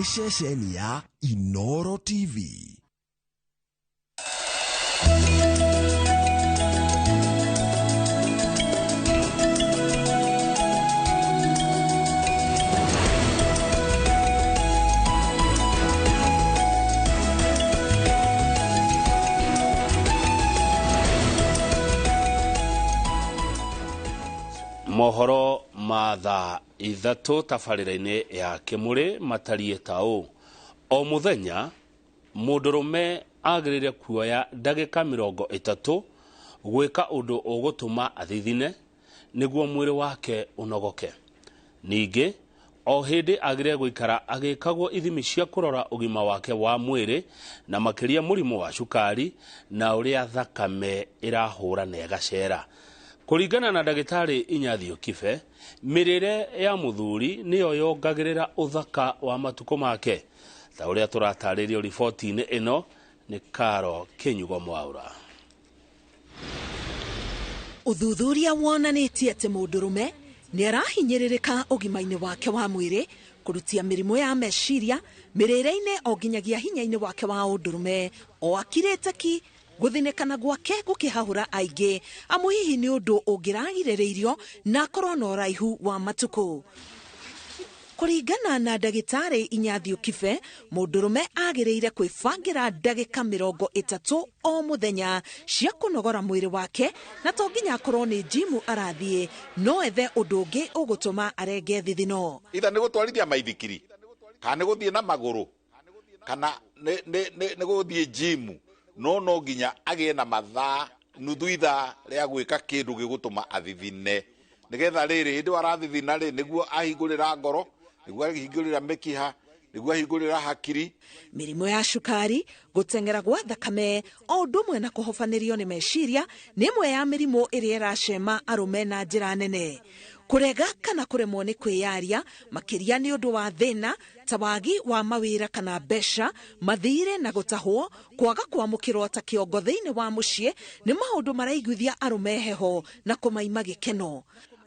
Nĩ ceceni ya Inoro TV. Mohoro ma thaa 3 tabarĩra-inĩ ya Kĩmũrĩ matariĩ ta ũũ. O mũthenya mũndũrũme agĩrĩire kuoya ndagĩka 30 gwĩka ũndũ ũgũtũma athithine nĩguo mwĩrĩ wake ũnogoke. Ningĩ o hĩndĩ agĩrĩire gũikara agĩkagwo ithimi cia kũrora ũgima wake wa mwĩrĩ na makĩria mũrimũ wa cukari na ũrĩa thakame ĩrahũra na ĩgacera. Kũringana na ndagĩtarĩ Inyathio Kibe, mĩrĩre ya mũthuri nĩyo yongagĩrĩra ũthaka wa matukũ make. Ta ũrĩa tũratarĩrio riboti-inĩ ĩno nĩ Karo Kĩnyugo Mwaura. Ũthuthuria wonanĩtie atĩ mũndũrũme nĩ arahinyĩrĩrĩka ũgima-inĩ wake wa mwĩrĩ, kũrutia mĩrimũ ya meciria, mĩrĩre-inĩ o nginyagia hinya-inĩ wake wa ũndũrũme, o akirĩte ki, gũthinĩkana gwake gũkĩhahũra aingĩ, amu hihi nĩ ũndũ ũngĩragirĩrĩirio na akorwo na ũraihu wa matukũ. Kũringana na ndagĩtarĩ Inyathio Kibe, mũndũrũme agĩrĩire kwĩbangĩra ndagĩka 30 o mũthenya cia kũnogora mwĩrĩ wake, na to nginya akorwo nĩ njimu arathiĩ, no ethe ũndũ ũngĩ ũgũtũma arenge thithino. Itha nĩ gũtwarithia maithikiri, kana nĩ gũthiĩ na magũrũ, kana nĩ gũthiĩ njimu, no no nginya agĩe na mathaa nuthu ithaa rĩa gwĩka kĩndũ gĩgũtũma athithine, nĩgetha rĩrĩ hĩndĩ ĩyo arathithina rĩ, nĩguo ahingũrĩra ngoro, nĩguo ahingũrĩra mĩkiha, nĩguo ahingũrĩra hakiri. Mĩrimũ ya cukari, gũteng'era gwa thakame, o ũndũ ũmwe na kũhobanĩrio nĩ meciria, nĩ ĩmwe ya mĩrimũ ĩrĩa ĩracema arũme na njĩra nene. Kũrega kana kũremwo nĩ kwĩyaria, makĩria nĩ ũndũ wa thĩna ta wagi wa mawĩra kana mbeca, mathirĩ na gũtahwo, kwaga kwamũkĩrwo ta kĩongo thĩinĩ wa mũciĩ, nĩ maũndũ maraiguithia arũme heho na kũmaima gĩkeno.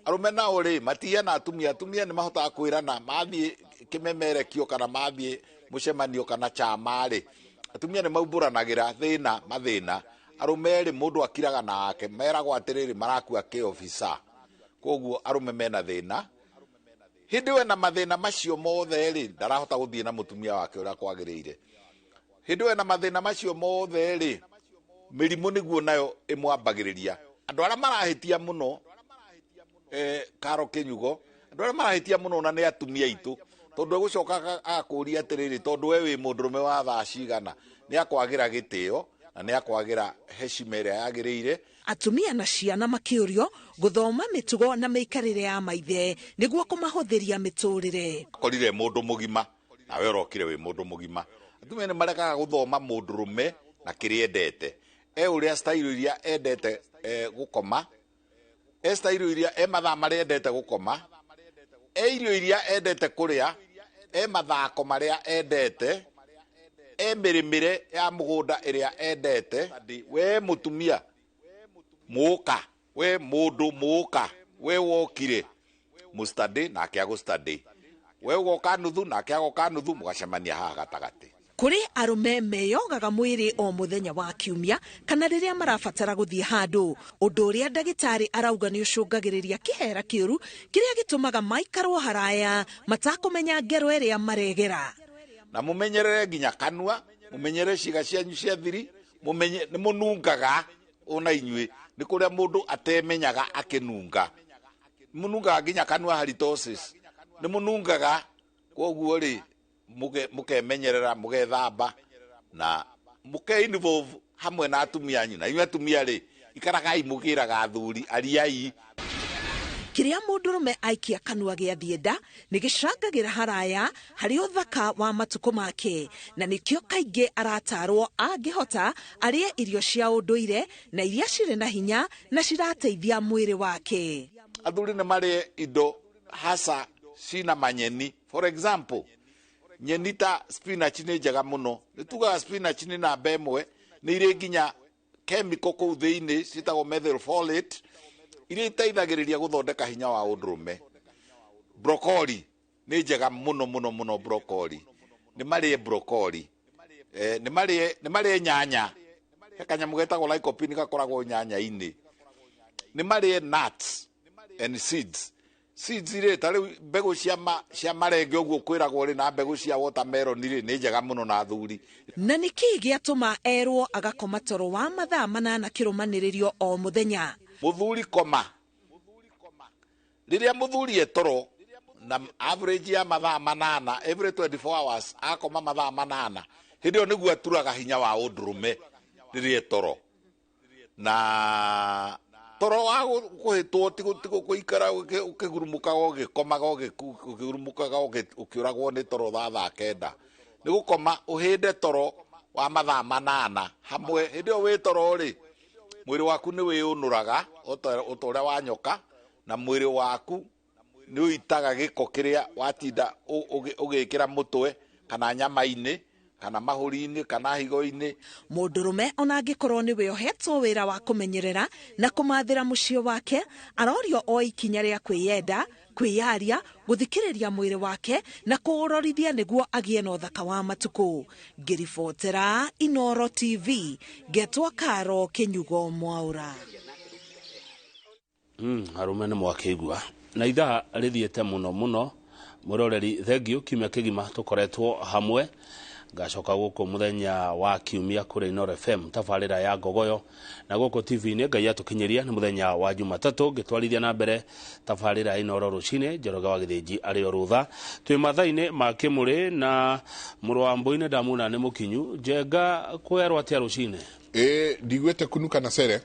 Arũme nao rĩ, matiana atumia, atumia nĩ mahotaga kwĩrana mathiĩ kĩmemerekio kana mathiĩ mũcemanio kana chama rĩ, atumia nĩ maumbũranagĩra thĩna mathĩna. Arũme rĩ, mũndũ akiraga na ake, meragwo atĩrĩrĩ marakua kĩobisa, koguo arũme mena thĩna. Hĩndĩ ĩyo ena mathĩna macio mothe rĩ, ndarahota gũthiĩ na mũtumia wake ũrĩa kwagĩrĩire. Hĩndĩ ĩyo ena mathĩna macio mothe rĩ, mĩrimũ nĩguo nayo ĩmwambagĩrĩria. Andũ arĩa marahĩtia mũno, Karo Kĩnyugo, andũ arĩa marahĩtia mũno na nĩ atumia aitũ, tondũ egũcoka agakũria atĩrĩrĩ, tondũ we wĩ mũndũrũme wa thaa cigana, nĩ akwagĩra gĩtĩo na nĩ akwagĩra heshima ĩrĩa yagĩrĩire. Atumia na ciana makĩũrio gũthoma mĩtugo na mĩikarĩre ya maithe nĩguo kũmahũthĩria mĩtũrĩre. Akorire mũndũ mũgima nawe ũrokire wĩ mũndũ mũgima. Atumia nĩ marekaga gũthoma mũndũrũme na kĩrĩa endete, e ũrĩa style iria endete, gũkoma, e style iria, e mathaa marĩa endete gũkoma, e irio iria endete kũrĩa, e mathako marĩa endete, e mĩrĩmĩre ya mũgũnda ĩrĩa endete. We mũtumia mũka, we mũndũ mũka, we wokire mũstudy nake agũstudy, we ũgoka nuthu nake agoka nuthu, mũgacemania haha gatagatĩ. Kũrĩ arũme meyogaga mwĩrĩ o mũthenya wa kiumia kana rĩrĩa marabatara gũthiĩ handũ, ũndũ ũrĩa ndagĩtarĩ arauga nĩ ũcũngagĩrĩria kĩhera kĩũru kĩrĩa gĩtũmaga maikarwo haraya matakũmenya ngero ĩrĩa maregera. Na mũmenyerere nginya kanua, mũmenyerere ciĩga cianyu cia thiri, mũmenye nĩ mũnungaga ona inyuĩ, nĩ kũrĩa mũndũ atemenyaga akĩnunga. Mũnungaga nginya kanua halitosis, nĩ mũnungaga, koguo rĩ mũkemenyerera, mũgethamba na mũke involve hamwe na atumia anyu. Na inyuĩ atumia rĩ, ikaragai mũgĩraga athuri, ariai. Kĩrĩa mũndũrũme aikia kanua gĩathiĩ nda nĩ gĩcangagĩra haraya harĩ ũthaka wa matukũ make, na nĩkĩo kaingĩ aratarwo angĩhota arĩe irio cia ũndũire na iria cirĩ na hinya na cirateithia mwĩrĩ wake. Athuri nĩ marĩe indo hasa cina manyeni. For example, nyeni ta spinach nĩ njega mũno. Nĩ tugaga spinach nĩ namba 1, nĩ irĩ nginya chemical kũu thĩinĩ ciĩtagwo methylfolate, iria iteithagĩrĩria gũthondeka hinya wa ũndũrũme. Broccoli nĩ njega mũno mũno mũno, broccoli. Nĩ marĩe brokoli, nĩ marĩe nyanya, he kanyamũ getagwo lycopene gakoragwo nyanya-inĩ, nĩ marĩe nuts and seeds. Seeds rĩ, ta rĩu mbegũ cia marenge ũguo kwĩragwo rĩ, na mbegũ cia watermelon rĩ, nĩ njega mũno na athuri. Na nĩkĩ gĩatũma erwo agakoma toro wa mathaa 8 kĩrũmanĩrĩrio o mũthenya? Mũthuri koma. Rĩrĩa mũthuri etoro na average ya mathaa 8 every 24 hours, akoma mathaa 8, hĩndĩ ĩyo nĩguo aturaga hinya wa ũndũrũme rĩrĩa etoro. Na toro wa kũhĩtwo ti gũikara ũkĩgurumũkaga ũgĩkomaga ũkĩgurumũkaga ũkĩũragwo nĩ toro thaa 9. Nĩ gũkoma ũhĩnde toro wa mathaa 8 hamwe. Hĩndĩ ĩyo wĩ toro rĩ, mwĩrĩ waku nĩ wĩũnũraga o ta ũrĩa wa nyoka, na mwĩrĩ waku nĩ ũitaga gĩko kĩrĩa watinda ũgĩkĩra mũtwe kana nyama-inĩ kana mahũri-inĩ kana higo-inĩ. Mũndũrũme ona angĩkorwo nĩwe ohetwo wĩra wa kũmenyerera na kũmathĩra mũciĩ wake, arorio o ikinya rĩa kwĩyenda, kwĩyaria, gũthikĩrĩria mwĩrĩ wake na kũũrorithia nĩguo agĩe na ũthaka wa matukũ. Ngĩribotera Inooro TV, ngetwo Karo Kĩnyugo Mwaũra. Arũme nĩ mwakĩigua na ithaa rĩthiĩte mũno mũno. Mũroreri, thengio kiumia kĩgima tũkoretwo hamwe. Ngacoka gũkũ mũthenya wa kiumia kũrĩ Inooro FM tabarĩra ya Ngogoyo, na gũkũ TV-inĩ Ngai atũkinyĩria nĩ mũthenya wa Jumatatũ ngĩtwarithia na mbere tabarĩra ya Inooro rũcinĩ. Njoroge wa Gĩthĩnji arĩ o rũtha. Twĩ mathaa-inĩ ma Kĩmũrĩ na mũrũ wa Mbũi ndamuna nĩ mũkinyu. Njenga kwerwo atĩa rũcinĩ? Ndigwĩte kunuka na cere.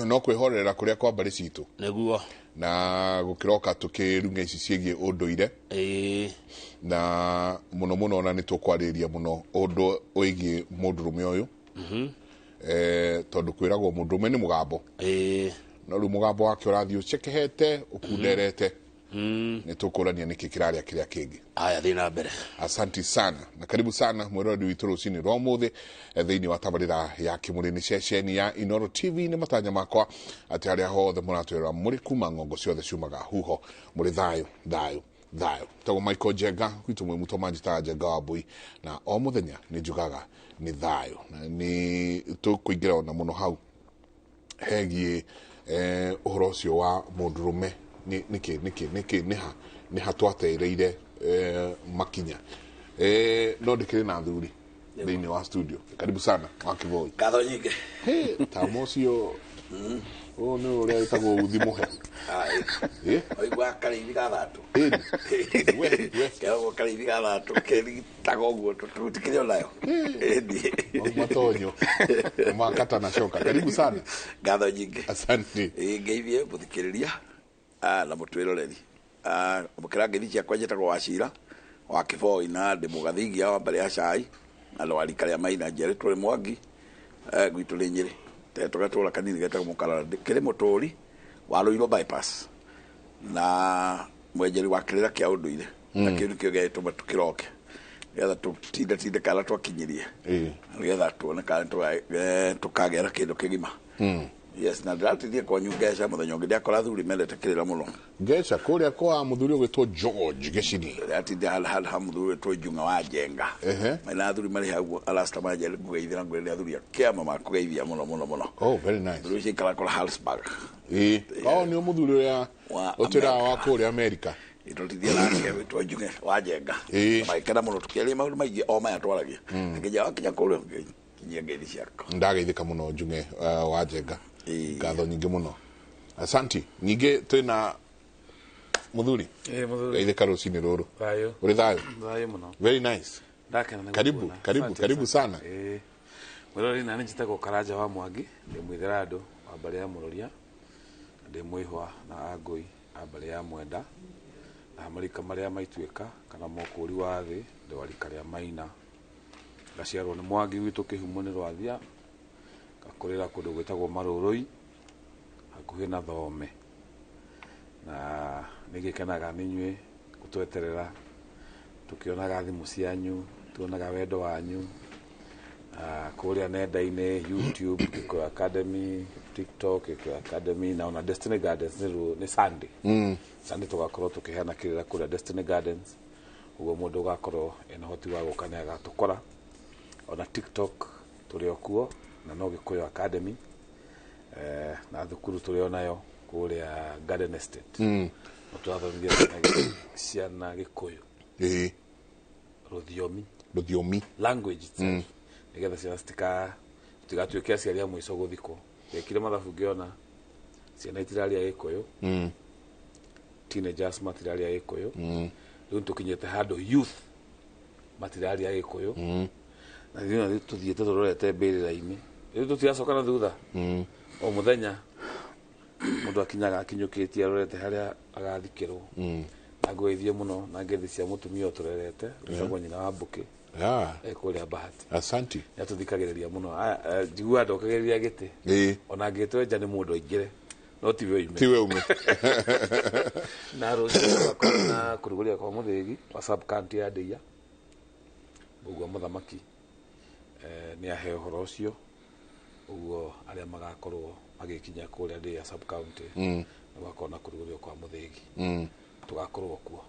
No kwĩhorera kũrĩa kwa mbarĩ citũ. Nĩguo. Na gũkĩroka tũkĩrunga ici ciĩgiĩ ũndũire. Na mũno mũno ona nĩ tũkwarĩrĩria mũno ũndũ wĩgiĩ mũndũrũme ũyũ. Tondũ kwĩragwo mũndũrũme nĩ mũgambo. No rĩu mũgambo wake ũrathiĩ ũcekehete, ũkunderete. Nĩ tũkũrania nĩkĩ kĩrarĩa kĩrĩa kĩngĩ. Haya, thiĩ na mbere. Asanti sana na karibu sana mwĩroreri witũ rũcinĩ rwa ũmũthĩ thĩinĩ wa tabarĩra ya Kĩmũrĩ nĩ ceceni ya Inooro TV. Nĩ matanya makwa atĩ harĩa hothe mũratwĩrora mũrĩ kuma ng'ongo ciothe ciumaga huho, mũrĩ thayũ thayũ thayũ. Tagwo Michael Njenga gwitũ mwĩ mũtoma njĩtaga Njenga wa Mbũi, na o mũthenya nĩ njugaga nĩ thayũ. Na nĩ tũkũingĩra ona mũno hau hegiĩ ũhoro ũcio wa mũndũrũme nĩkĩ nĩkĩ nĩkĩ nĩha twatereire makinya. No ndĩkĩrĩ na athuri thĩinĩ wa studio. Karibu sana wa Kĩboi. Ngatho nyingĩ. Ta mũcio ũyũ nĩ ũrĩa wĩtagwo uthi mũhe. Oigua karĩithi ga thatũ. Keragwo karĩithi ga thatũ keritaga ũguo tũtikĩrĩ onayo. Matonyo makata na shoka. Karibu sana. Ngatho nyingĩ. Asante. Ngeithie mũthikĩrĩria na mũtwĩroreri. Mũkĩra ngeithi ciakwa njĩtagwo Wacira wa Kĩboi na ndĩ mũgathingia wa mbere ya cai na ndĩ wa rika rĩa Maina, njiarĩtwo rĩ Mwangi, gwitũ nĩ Nyĩrĩ, tũgatũra kanini getagwo Mũkarara, kĩrĩ mũtũri wa Ruiru bypass na mwenjeri wa kĩrĩra kĩa ũndũire, na kĩu nĩkĩo gĩatũma tũkĩroke nĩgetha tũtindatinde kana twakinyirie nĩgetha tuone kana tũkagĩra kĩndũ kĩgima. Yes, na ndĩratithie kwanyu ngeca mũthenya ũngĩ ndĩakora athuri mendete kĩrĩra mũno. Ngeca kũrĩa kwa mũthuri ũgwĩtwo George Gecini. Ndĩratithia handũ ha mũthuri ũgwĩtwo Njung'a wa Njenga. Mena athuri marĩ hau arasta manjere ngũgeithĩra ngwĩre nĩ athuri a kĩama makũgeithia mũno mũno mũno. Oh, very nice. Mũthuri ũcio aikaraga kũrĩa Harrisburg. Oh, nĩ mũthuri ũrĩa ũtwĩraga wa kũrĩa America. Itũtithia nake wĩtwo Njung'e wa Njenga. Magĩkena mũno tũkĩaria maũndũ maingĩ o maya twaragia. Akĩnjĩra wakinya kũrĩa nginyia ngeithi ciakwa. Ndageithĩka mũno Njung'e wa Njenga. Ngatho nyingĩ mũno. Asanti. Ningĩ twĩna mũthuri. Mũthuri. Geithĩka rũcinĩ rũrũ. Thayũ. Ũrĩ thayũ? Thayũ mũno. Very nice. Ndakena nĩ Karibu, gũkuona. karibu, karibu sana. Mwĩroreri na nĩ njĩtagwo Karanja wa Mwangi, ndĩ mwĩtherandũ wa mbarĩ ya Mũrũria, ndĩ mwĩhwa na Angũi a mbarĩ ya Mwenda, na marika marĩa maituĩka kana mokũri wa thĩ ndĩ wa rika rĩa Maina. Ngaciarwo nĩ Mwangi gwitũ kĩhumo nĩ Rwathia, ngakũrĩra kũndũ gwĩtagwo Marũrũi hakuhĩ na Thome. Na nĩngĩkenaga nĩ inyuĩ gũtweterera tũkĩonaga thimũ cianyu, tuonaga wendo wanyu kũrĩa nenda-inĩ, YouTube Gĩkũyũ Academy, TikTok Gĩkũyũ Academy, na ona Destiny Gardens nĩ Sunday. Sunday tũgakorwo tũkĩheana kĩrĩra kũrĩa Destiny Gardens. Ũguo mũndũ ũgakorwo ena ũhoti wa gũka nĩ agatũkora. Ona TikTok tũrĩ o kuo na no Gĩkũyũ Academy, na thukuru tũrĩ o nayo kũrĩa Garden Estate. No tũrathomithia ciana Gĩkũyũ, rũthiomi, rũthiomi, language itself, nĩgetha ciana citigatuĩke aciari a mũico gũthikwo. Ndekire mathabu ngĩona ciana itiraria Gĩkũyũ, teenagers matiraria Gĩkũyũ, rĩu tũkinyĩte handũ youth matiraria Gĩkũyũ, na ithuĩ tũthiĩte tũrorete mbĩrĩra-inĩ, rĩu tũtiracoka na thutha. O mũthenya mũndũ akinyaga akinyũkĩtie arorete harĩa agathikĩrwo. Na ngũgeithie mũno na ngeithi cia mũtumia ũtũrerete wĩtagwo nyina wa Mbũkĩ, kũrĩa Bahati. Asanti. Nĩatũthikagĩrĩria mũno. Njiguaga ndokagĩrĩria gĩtĩ, ona ngĩtwenja nĩ mũndũ aingĩre, no tiwe oime. Tiwe ume. Na rũciũ tũgakorwo na kũrugũria kwa mũthĩgi wa sub county ya Ndeiya. Ũguo mũthamaki nĩ aheo ũhoro ũcio, ũguo arĩa magakorwo magĩkinya kũrĩa Ndeiya sub county, nĩ gwakorwo na kũrugũrio kwa mũthĩgi, tũgakorwo kuo.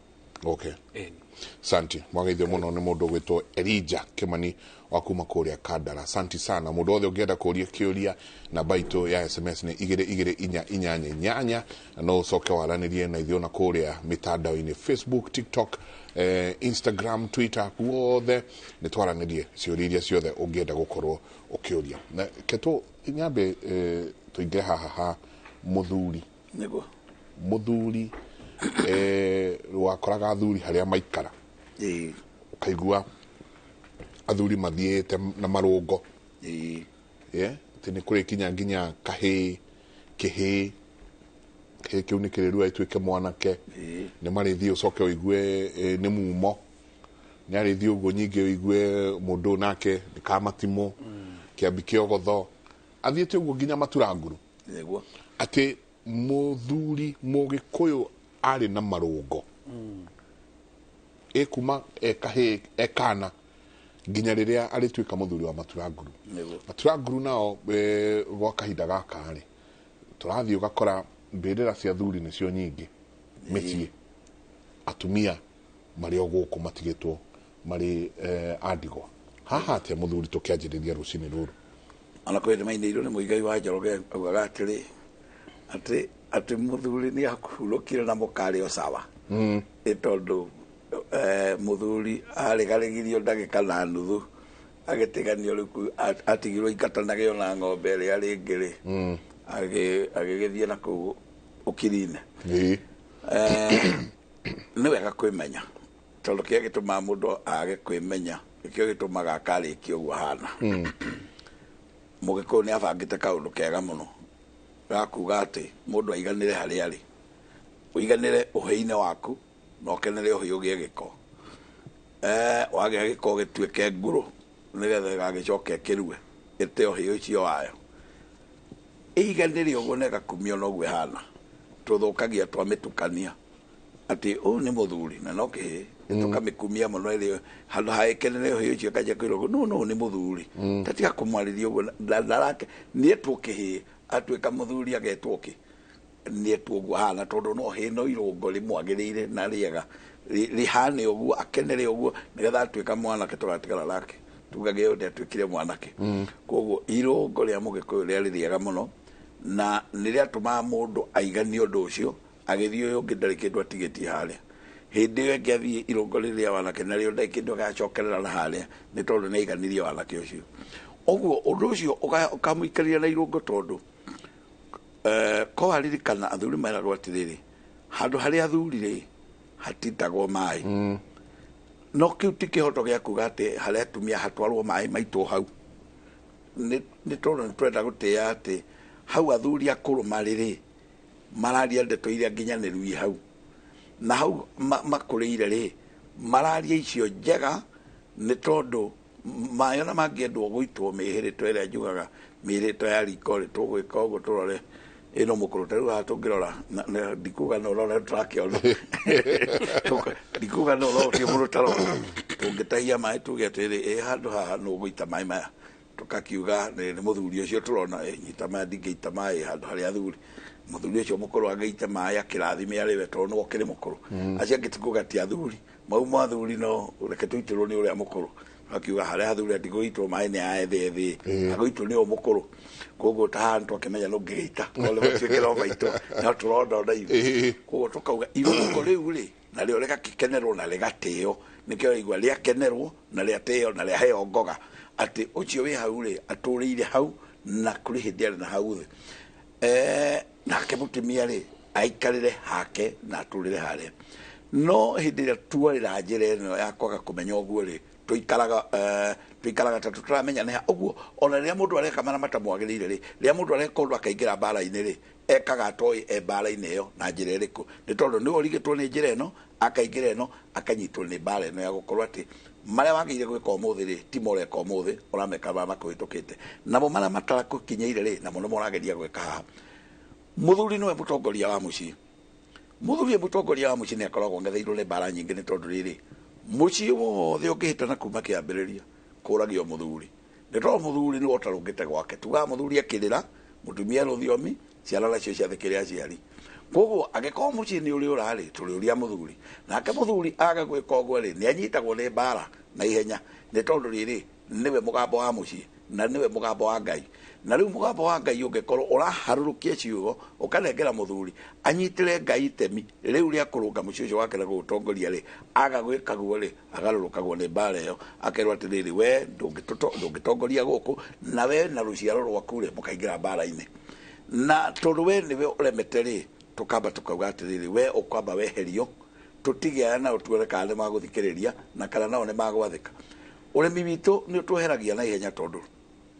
Okay. Ĩni. Santi, mwageithio mũno nĩ mũndũ ũgwĩtwo Elijah Kimani wa kuma kũrĩa Kandara. Santi sana. Mũndũ wothe ũngĩenda kũria kĩũria, namba itũ ya SMS nĩ 22488, na no ũcoke waranĩrie na ithuĩ ona kũrĩa mĩtandao-inĩ, Facebook, TikTok, Instagram, Twitter, guothe nĩ twaranĩrie ciũria iria ciothe ũngĩenda gũkorwo ũkĩũria. Na ketũ nyambe tũingĩre haha ha mũthuri. Nĩguo. Mũthuri, wakoraga athuri harĩa maikara, ũkaigua athuri mathiĩte na marũngo, atĩ nĩ kũrĩkinya nginya kahĩĩ, kĩhĩĩ, kĩhĩĩ kĩu nĩ kĩrĩrua ĩtuĩke mwanake, nĩ marĩthiĩ ũcoke ũigue nĩ mumo, nĩ arĩthiĩ ũguo nyingĩ ũigue mũndũ ũyũ nake nĩ kamatimũ, kĩambi kĩogotho, athiĩte ũguo nginya maturanguru. Nĩguo. Atĩ mũthuri mũgĩkũyũ arĩ na marũngo ĩkuma ekahĩĩ ekana nginya rĩrĩa arĩtuĩka mũthuri wa maturanguru. Nĩguo. Maturanguru nao gwa kahinda gaka rĩ, tũrathiĩ ũgakora mbĩrĩra cia athuri nĩcio nyingĩ mĩciĩ, atumia marĩ o gũkũ matigĩtwo marĩ a ndigwa. Haha atĩa mũthuri tũkĩanjĩrĩria rũcinĩ rũrũ? Ona kwĩ hĩndĩ mainĩirwo nĩ Mũigai wa Njoroge, augaga atĩrĩ atĩ mũthuri nĩ akũhurũkire na mũkarĩ o sawa, ĩ tondũ mũthuri arĩgarĩgirio ndagĩka na nuthu agĩtiganio, rĩu atigirwo ingatanagio na ng'ombe ĩrĩa rĩngĩ rĩ, agĩgĩthiĩ na kũu ũkiri-inĩ. Nĩ wega kwĩmenya, tondũ kĩrĩa gĩtũmaga mũndũ age kwĩmenya nĩkĩo gĩtũmaga akarĩkia ũguo ahana. Mũgĩkũyũ nĩ abangĩte kaũndũ kega mũno ga kuga atĩ mũndũ aiganĩre harĩa arĩ, ũiganĩre ũhĩinĩ waku na ũkenere ũhĩ ũgĩe gĩko, wagĩa gĩko gĩtuĩke ngũrũ nĩgetha ĩgagĩcoka ĩkĩrue ĩte ũhĩ ũcio wayo, ĩiganĩre ũguo na ĩgakumio noguo ĩhana. Tũthũkagia twamĩtukania atĩ ũyũ nĩ mũthuri na no kĩhĩ, tũkamĩkumia mũno ĩrĩ handũ ha ĩkenere ũhĩ ũcio, ĩkanjia kwĩrwo no no nĩ mũthuri, tatiga kũmwarĩria ũguo ndarake nĩetwo kĩhĩ, atuĩka mũthuri agetwo kĩ nĩetwo ũguo ahana, tondũ no hĩ no irũngo rĩmwagĩrĩire na rĩega rĩhane ũguo, akenere ũguo, nĩgetha atuĩka mwanake tũgatigana nake tugage ũyũ nĩatuĩkire mwanake. Koguo irũngo rĩa mũgĩkũyũ rĩarĩ rĩega mũno na nĩ rĩatũmaga mũndũ aiganie ũndũ ũcio, agĩthiĩ ũyũ ũngĩ ndarĩ kĩndũ atigĩtie harĩa. Hĩndĩ ĩyo ĩngĩ athiĩ irũngo rĩrĩa wanake narĩo ndarĩ kĩndũ agacokerera na harĩa, nĩ tondũ nĩ aiganirie wanake ũcio. Ũguo ũndũ ũcio ũkamũikaria na irũngo, tondũ ko waririkana athuri meragwo atĩrĩrĩ, handũ harĩa athuri rĩ hatitagwo maĩ, no kĩu ti kĩhoto gĩa kuga atĩ harĩa atumia hatwarwo maĩ maitwo hau, nĩ tondũ nĩ twenda gũtĩĩa atĩ hau athuri akũrũ marĩ rĩ, mararia ndeto iria nginyanĩru i hau, na hau makũrĩire rĩ, mararia icio njega, nĩ tondũ maĩ ona mangĩendwo gũitwo mĩhĩrĩto ĩrĩa njugaga mĩhĩrĩto ya riko rĩ, tũgwĩka ũguo tũrore ĩno mũkũrũ ta rĩu haha tũngĩrora, ndikuga no ũrore tũrakĩona, ndikuga no ũrore ũcio mũndũ tarona, tũngĩtahia maĩ tuge atĩrĩ, ĩ handũ haha nũ ũgũita maĩ maya, tũkakiuga nĩ mũthuri ũcio tũrona, nyita maya, ndingĩita maĩ handũ harĩa athuri, mũthuri ũcio mũkũrũ angĩita maĩ akĩrathime arĩ we, tondũ nĩwe ũkĩrĩ mũkũrũ, acio angĩ tikuga ti athuri. Mau ma athuri no reke tũitĩrwo nĩ ũrĩa mũkũrũ, akiuga harĩa athuri atigũitwo maĩ nĩ aya ethĩ ethĩ, agũitwo nĩ ũyũ mũkũrũ. Koguo ta haha nĩtwakĩmenya ndũngĩgĩita tondũ matuĩke no maitũ no tũrondonda ithuĩ. Koguo tũkauga irũngo rĩu rĩ narĩo rĩgakĩkenerwo na rĩgatĩo, nĩkĩo raigua rĩakenerwo na rĩatĩo na rĩaheo ngoga atĩ ũcio wĩ hau rĩ atũrĩire hau na kũrĩ hĩndĩ arĩ na hau thĩ. Nake mũtumia rĩ aikarĩre hake na atũrĩre harĩa. No hĩndĩ ĩrĩa tuarĩra njĩra ĩno ya kwaga kũmenya ũguo rĩ, tũikaraga ta tũtaramenya nĩ ha ũguo. Ona rĩrĩa mũndũ areka marĩa matamwagĩrĩire rĩ, rĩrĩa mũndũ areka ũndũ akaingĩra mbara-inĩ rĩ, ekaga atoĩ e mbara-inĩ ĩyo na njĩra ĩrĩkũ, nĩ tondũ nĩwe ũrigĩtwo nĩ njĩra ĩno, akaingĩra ĩno akanyitwo nĩ mbara ĩno ya gũkorwo atĩ marĩa wagĩrĩire gwĩka ũmũthĩ rĩ ti mo ũreka ũmũthĩ, ũrameka marĩa makũhĩtũkĩte, namo marĩa matarakũkinyĩire rĩ namo nĩmo ũrageria gwĩka haha. Mũthuri nĩwe mũtongoria wa mũciĩ. Mũthuri mũtongoria wa mũciĩ nĩ akoragwo ang'etheirwo nĩ mbara nyingĩ, nĩ tondũ rĩrĩ mũciĩ wothe ũngĩhĩtana kuma kĩambĩrĩria kũragio mũthuri, nĩ tondũ mũthuri nĩwe ũtarũngĩte gwake. Tugaga mũthuri akĩrĩra, mũtumia rũthiomi, ciana nacio ciathĩkĩre aciari. Koguo angĩkorwo mũciĩ nĩ ũrĩ ũrarĩ, tũrĩũria mũthuri, nake mũthuri aga gwĩka ũguo rĩ nĩ anyitagwo nĩ mbara na ihenya, nĩ tondũ rĩrĩ nĩwe mũgambo wa mũciĩ na nĩwe mũgambo wa Ngai. Na rĩu mũgambo wa Ngai ũngĩkorwo ũraharũrũkia ciugo ũkanengera mũthuri anyitĩre Ngai itemi rĩu rĩa kũrũnga mũciĩ ũcio wake na gũũtongoria rĩ, aga gwĩka guo rĩ agarũrũkagwo nĩ mbara ĩyo, akerwo atĩrĩrĩ we ndũngĩtongoria gũkũ, na we na rũciaro rwaku rĩ mũkaingĩra mbara-inĩ. Na tondũ we nĩwe ũremete rĩ, tũkamba tũkauga atĩrĩrĩ we ũkwamba weherio, tũtige aya nao tuone kana nĩ magũthikĩrĩria na kana nao nĩ magwathĩka. Ũrĩmi witũ nĩ ũtweheragia na ihenya tondũ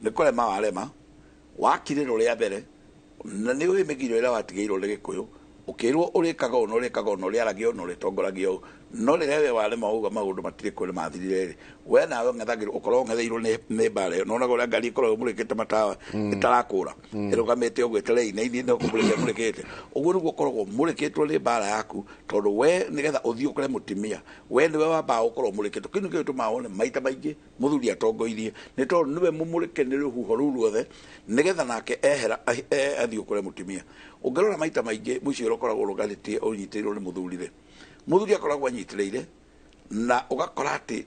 nĩ kũrema warema, wakirĩrwo rĩa mbere na nĩ ũĩ mĩgirio ĩrĩa watigĩirwo nĩ Gĩkũyũ, ũkĩrwo ũrĩkaga ũũ na ũrĩkaga ũũ na ũrĩaragia ũũ na ũrĩtongoragia ũũ, no rĩrĩa we warema ũguo maũndũ matirĩ kũrĩ mathirire rĩ, we nawe ũng'ethagĩrwo, ũkoragwo ũng'etheirwo nĩ mbara ĩyo. Nĩwonaga ũrĩa ngari ĩkoragwo ĩmũrĩkĩte matawa ĩtarakũra, ĩrũgamĩte ũguo ĩtarĩ-inĩ no kũmũrĩka ĩmũrĩkĩte ũguo, nĩguo ũkoragwo mũrĩkĩtwo nĩ mbara yaku, tondũ we nĩgetha ũthiĩ ũkore mũtumia we nĩwe wambaga gũkorwo mũrĩkĩtwo. Kĩu nĩkĩo gĩtũmaga wone maita maingĩ mũthuri atongoirie, nĩ tondũ nĩwe mũmũrĩke nĩ rũhuho rũu ruothe, nĩgetha nake ehera athiĩ ũkore mũtumia. Ũngĩrora maita maingĩ mũciĩ ũrĩa ũkoragwo ũrũgamĩtie ũnyitĩrĩirwo nĩ mũthuri rĩ, mũthuri akoragwo anyitĩrĩire, na ũgakora atĩ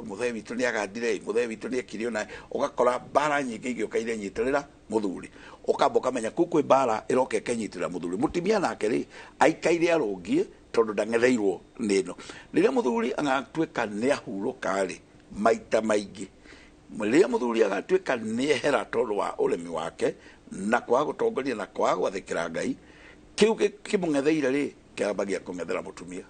mũthee witũ nĩ agandire, mũthee witũ nĩ ekire ũna, ũgakora mbara nyingĩ igĩũka irenyitĩrĩra mũthuri, ũkamba ũkamenya kũu kwĩ mbara ĩroka ĩkenyitĩrĩra mũthuri. Mũtumia nake rĩ aikaire arũngie tondũ ndang'etheirwo nĩ ĩno. Rĩrĩa mũthuri agatuĩka nĩ ahurũka rĩ, maita maingĩ rĩrĩa mũthuri agatuĩka nĩ ehera tondũ wa ũremi wake na kwaga gũtongoria na kwaga gwathĩkĩra Ngai, kĩu kĩmũng'etheire rĩ kĩambagia kũng'ethera mũtumia.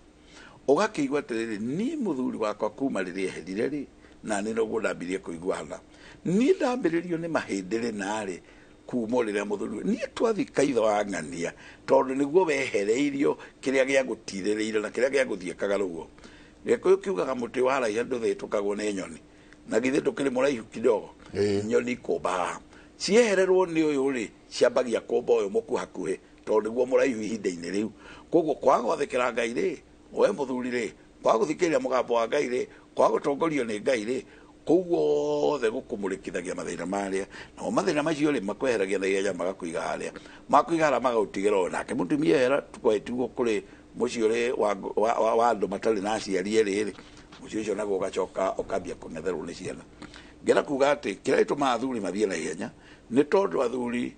Ũgakĩigua atĩrĩrĩ, niĩ mũthuri wakwa kuma rĩrĩa eherire rĩ, na nĩ noguo ndambirie kũiguana, niĩ ndambĩrĩrio nĩ mahĩndĩ rĩ narĩ kuma rĩrĩa mũthuri niĩ twathika ithe wa ng'ania, tondũ nĩguo wehereirio kĩrĩa gĩagũtirĩrĩire na kĩrĩa gĩagũthiĩkaga rũguo. Gĩkũyũ kiugaga mũtĩ wa raiha ndũthĩtũkagwo nĩ nyoni, na githĩ ndũkĩrĩ mũraihu kidogo, nyoni kũmba haha ciehererwo nĩ ũyũ rĩ ciambagia kũmba ũyũ mũkuhakuhĩ tondũ nĩguo mũraihu ihinda-inĩ rĩu. Koguo kwaga gwathĩkĩra Ngai rĩ, we mũthuri rĩ, kwaga gũthikĩrĩria mũgambo wa Ngai rĩ, kwaga gũtongorio nĩ Ngai rĩ, kũu guothe gũkũmũrĩkithagia mathĩna marĩa, namo mathĩna macio rĩ makweheragia na ihenya magakũiga harĩa, makũiga harĩa magagũtigĩra ũyũ. Nake mũtumia ehera tũkoĩtigwo kũrĩ mũciĩ ũrĩ wa andũ matarĩ na aciari erĩ rĩ, mũciĩ ũcio naguo ũgacoka ũkambia kũng'etherwo nĩ ciana. Ngĩenda kuga atĩ kĩrĩa gĩtũmaga athuri mathiĩ na ihenya nĩ tondũ athuri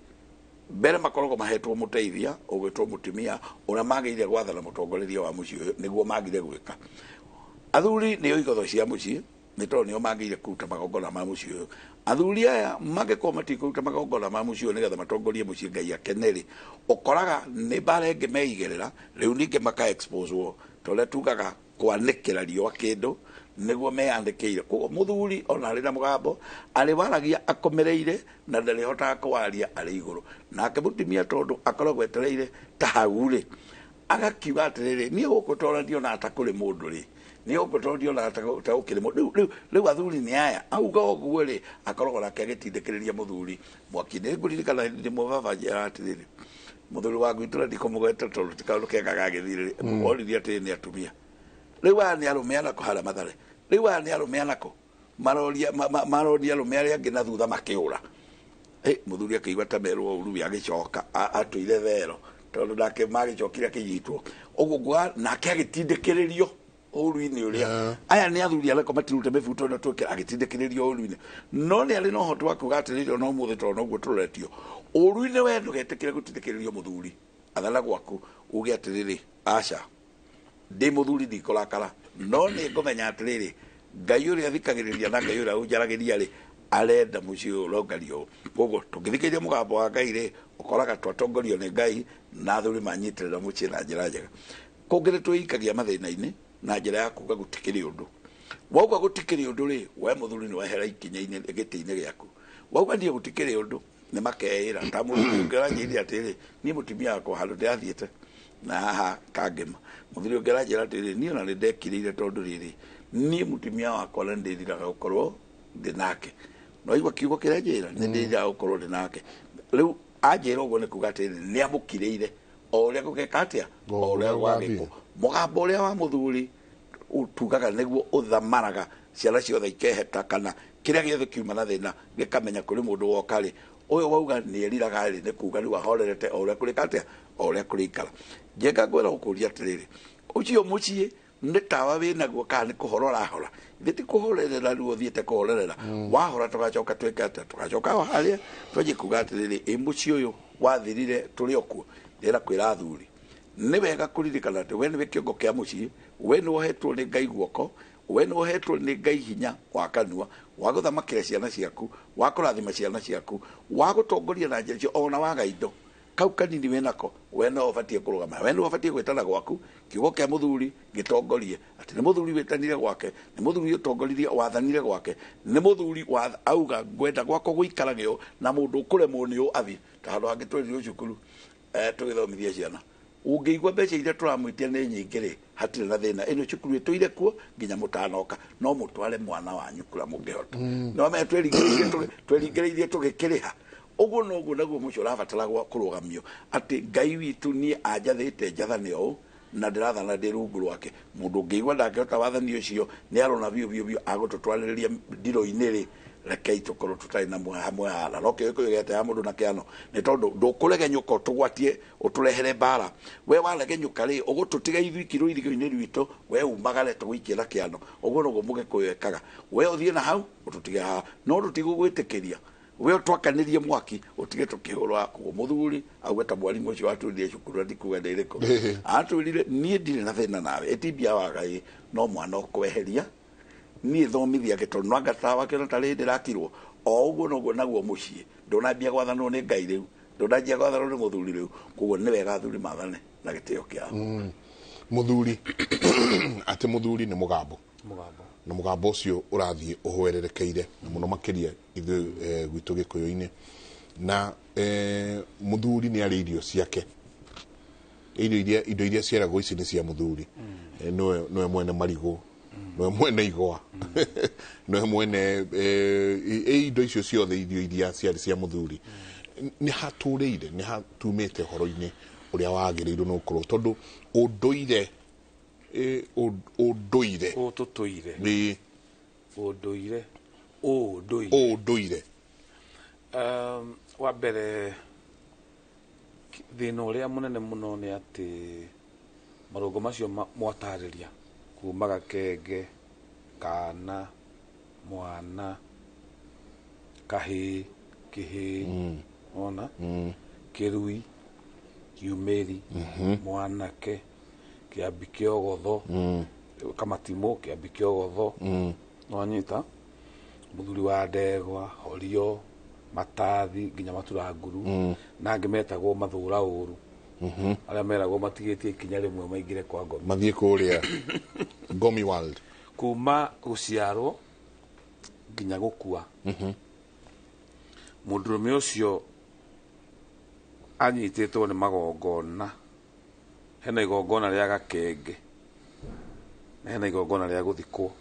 mbere makoragwo mahetwo mũteithia ũgwĩtwo mũtumia ũrĩa magĩrĩire gwathana mũtongorerie wa mũciĩ ũyũ, nĩguo magire gwĩka. Athuri nĩo igotho cia mũciĩ, nĩ tondũ nĩo magĩrĩire kũruta magongona ma mũciĩ ũyũ. Athuri aya mangĩkorwo matikũruta magongona ma mũciĩ ũyũ nĩgetha matongorie mũciĩ Ngai akene rĩ, ũkoraga nĩ mbara ĩngĩ meigĩrĩra, rĩu ningĩ maka expose-wo, ta ũrĩa tugaga kwanĩkĩra riũa kĩndũ nĩguo meyandĩkĩire. Koguo mũthuri ona arĩ na mũgambo arĩwaragia akomereire na ndarĩhotaga kũwaria arĩ igũrũ. Nake mũtumia tondũ akoragwo etereire ta hau rĩ, agakiuga atĩrĩrĩ, niĩ gũkũ tondũ ndionaga ta kũrĩ mũndũ rĩ, niĩ gũkũ tondũ ndionaga ta gũkĩrĩ mũndũ. Rĩu athuri nĩ aya, auga ũguo rĩ, akoragwo nake agĩtindĩkĩrĩria mũthuri mwaki-inĩ. Ngũririkana hĩndĩ ĩmwe baba anjĩraga atĩrĩrĩ, mũthuri wa gwitũ na ndikũmũgweta tondũ ti kaũndũ kega gagĩthire rĩ, oririe atĩrĩ nĩ atumia, rĩu aya nĩ arũme anakũ harĩa Mathare, rĩu aya nĩ arũme anakũ maroria maroria arũme arĩa angĩ na thutha makĩũra. Mũthuri akĩigua ta merwo ũru, agĩcoka atũire thero tondũ nake magĩcokire akĩnyitwo ũguo nguga nake agĩtindĩkĩrĩrio Ũru-inĩ ũrĩa aya nĩ athuri arĩa matirute mĩbuto ĩno twĩkĩra agĩtindĩkĩrĩrio ũru-inĩ, no nĩ arĩ na ũhoti wa kuga atĩrĩrĩ, ona ũmũthĩ tondũ noguo tũroretio ũru-inĩ, we ndũgetĩkĩre gũtindĩkĩrĩrio. Mũthuri athana gwaku, uge atĩrĩrĩ, aca, ndĩ mũthuri, ndikũrakara, no nĩ ngũmenya atĩrĩrĩ, Ngai ũrĩa thikagĩrĩria na Ngai ũrĩa ũnjaragĩria rĩ, arenda mũciĩ ũyũ ũrongario ũũ. Koguo tũngĩthikĩrĩria mũgambo wa Ngai rĩ, ũkoraga twatongorio nĩ Ngai na athuri manyitĩrĩra mũciĩ na njĩra njega. Kũngĩ nĩ twĩikagia mathĩna-inĩ na njĩra ya kuga gũtikĩrĩ ũndũ. Wauga gũtikĩrĩ ũndũ rĩ, we mũthuri nĩ wehera ikinya-inĩ gĩtĩ-inĩ gĩaku. Wauga niĩ gũtikĩrĩ ũndũ, nĩ makeĩra ta mũthuri ũngĩ ũranjĩrire atĩrĩ, niĩ mũtumia wakwa handũ ndĩrathiĩte na haha kangĩma, mũthuri ũngĩ aranjĩra atĩrĩ, niĩ ona nĩ ndekirĩire, tondũ rĩrĩ, niĩ mũtumia wakwa na nĩndĩriraga gũkorwo ndĩ nake. No igua kiugo kĩrĩa njĩra, nĩ ndĩriraga gũkorwo ndĩ nake. Rĩu anjĩra ũguo nĩ kuga atĩrĩ, nĩ amũkirĩire o ũrĩa gũgeka atĩa, o ũrĩa gwagĩkwo. Mũgambo ũrĩa wa mũthuri tugaga nĩguo ũthamaraga ciana ciothe ikeheta, kana kĩrĩa gĩothe kiuma na thĩna gĩkamenya kũrĩ mũndũ woka rĩ, ũyũ wauga nĩ eriraga rĩ, nĩ kuga rĩu ahorerete o ũrĩa kũrĩka atĩa, o ũrĩa kũrĩikara. Njenga ngwĩra gũkũria atĩrĩrĩ, ũcio mũciĩ nĩ tawa wĩnaguo kana nĩ kũhora ũrahora? Ithe ti kũhorerera, rĩu ũthiĩte kũhorerera, wahora tũgacoka twĩke atĩa? Tũgacoka o harĩa twanjie kuga atĩrĩrĩ, ĩ mũciĩ ũyũ wathirire tũrĩ o kuo. Ndĩrenda kwĩra athuri, nĩ wega kũririkana atĩ we nĩwe kĩongo kĩa mũciĩ, we nĩ wohetwo nĩ Ngai guoko, we nĩ wohetwo nĩ Ngai hinya wa kanua wa gũthamakĩra ciana ciaku, wa kũrathima ciana ciaku, wa gũtongoria na njĩra icio, ona waga indo kau kanini wĩnako, we no ũbatiĩ kũrũgama, we nĩwe ũbatiĩ gwĩtana gwaku. Kiugo kĩa mũthuri gĩtongorie atĩ nĩ mũthuri wĩtanire gwake, nĩ mũthuri ũtongoririe wathanire gwake, nĩ mũthuri wa auga ngwenda gwakwa gũikarage ũũ, na mũndũ ũkũremwo nĩ ũũ athiĩ ta handũ hangĩ. Twerirwo cukuru, tũgĩthomithia ciana, ũngĩigua mbeca iria tũramwĩtia nĩ nyingĩ rĩ, hatirĩ na thĩna, ĩno cukuru ĩtũire kuo nginya mũtanoka, no mũtware mwana wanyu kũrĩa mũngĩhota. Nĩ wamenya tweringĩrĩirie tũgĩkĩrĩha ũguo. Noguo naguo mũcio ũrabatara kũrũgamio atĩ Ngai witũ niĩ anjathĩte njathane ũũ na ndĩrathana ndĩ rungu rwake. Mũndũ ũngĩigua ndangĩhota wathani ũcio, nĩ arona biũ biũ biũ agũtũtwarĩrĩria ndirũ-inĩ rĩ, rekei tũkorwo tũtarĩ na hamwe hara no kĩgĩkũyũ gĩate ya mũndũ na kĩano, nĩ tondũ ndũkũregenyũka ũtũgwatie ũtũrehere mbara. We waregenyũka rĩ, ũgũtũtiga ithuĩ rũirigo-inĩ rwitũ, we umagare tũgũikie na kĩano. Ũguo noguo mũgĩkũyũ ekaga, we ũthiĩ na hau ũtũtige haha, no tũtigũgwĩtĩkĩria we ũtwakanĩrie mwaki ũtige tũkĩhũrwa. Koguo mũthuri auge ta mwarimũ ũcio watwĩrire cukuru, na ndikuga nĩ ĩrĩkũ, atwĩrire niĩ ndirĩ na thĩna nawe, ĩtimbia waga ĩ, no mwana ũkweheria niĩ thomithia gĩtondũ no anga tawa kĩona tarĩ ndĩrakirwo o ũguo. Noguo naguo mũciĩ ndũnambia gwathanwo nĩ Ngai rĩu, ndũnanjia gwathanwo nĩ mũthuri rĩu. Koguo nĩ wega athuri mathane na gĩtĩo kĩao. Mũthuri, atĩ mũthuri nĩ mũgambo. Mũgambo. Na mũgambo ũcio ũrathiĩ ũhwererekeire na mũno makĩria ithuĩ gwitũ gĩkũyũ-inĩ, na mũthuri nĩ arĩ irio ciake, irio iria, indo iria ciaragwo ici nĩ cia mũthuri. Nĩwe mwene marigũ, nĩwe mwene igwa, nĩwe mwene indo icio ciothe, irio iria ciarĩ cia mũthuri. Nĩ hatũrĩire, nĩ hatumĩte ũhoro-inĩ ũrĩa wagĩrĩirwo nĩ gũkorwo, tondũ ũndũire ũndũire Ũtũtũire. Nĩ Ũndũire, ũndũire. Ũndũire. Wa mbere, thĩna ũrĩa mũnene mũno nĩ atĩ marũngo macio mwatarĩria kuma gakenge, kana mwana kahĩĩ, kĩhĩĩ, ona kĩrui, kiumĩri, mwanake, kĩambi kĩogotho, kamatimũ, kĩambi kĩogotho, nwanyita mũthuri wa ndegwa, horio, matathi, nginya maturanguru, na angĩ metagwo mathũra ũru, arĩa meragwo matigĩtie ikinya rĩmwe maingĩre kwa ngomi. Mathiĩ kũrĩa Gomi World. Kuma gũciarwo nginya gũkua, mũndũrũme ũcio anyitĩtwo nĩ magongona. Hena igongona rĩa gakenge na hena igongona rĩa gũthikwo.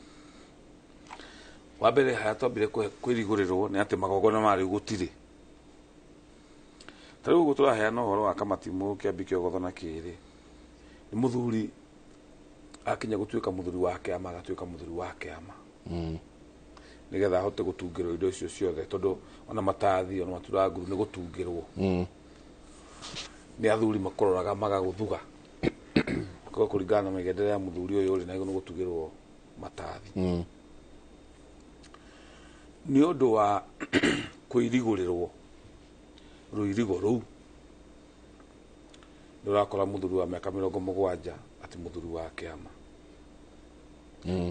Wa mbere, harĩa twambire kwĩrigũrĩrwo nĩ atĩ magongona ma rĩu gũtirĩ. Ta rĩu ũguo tũraheana ũhoro wa kamatimũ, kĩambi kĩogotho na kĩrĩ nĩ mũthuri akinya gũtuĩka mũthuri wa kĩama, agatuĩka mũthuri wa kĩama nĩgetha ahote gũtungĩrwo indo icio ciothe, tondũ ona matathi, ona maturanguru nĩ gũtungĩrwo nĩ athuri makũroraga, magagũthuga. Kwa kũringana na mĩgendere ya mũthuri ũyũ rĩ, na nĩ gũtugĩrwo matathi nĩ ũndũ wa kũirigũrĩrwo rũirigo rũu. Nĩ ũrakora mũthuri wa mĩaka 70 atĩ mũthuri wa kĩama,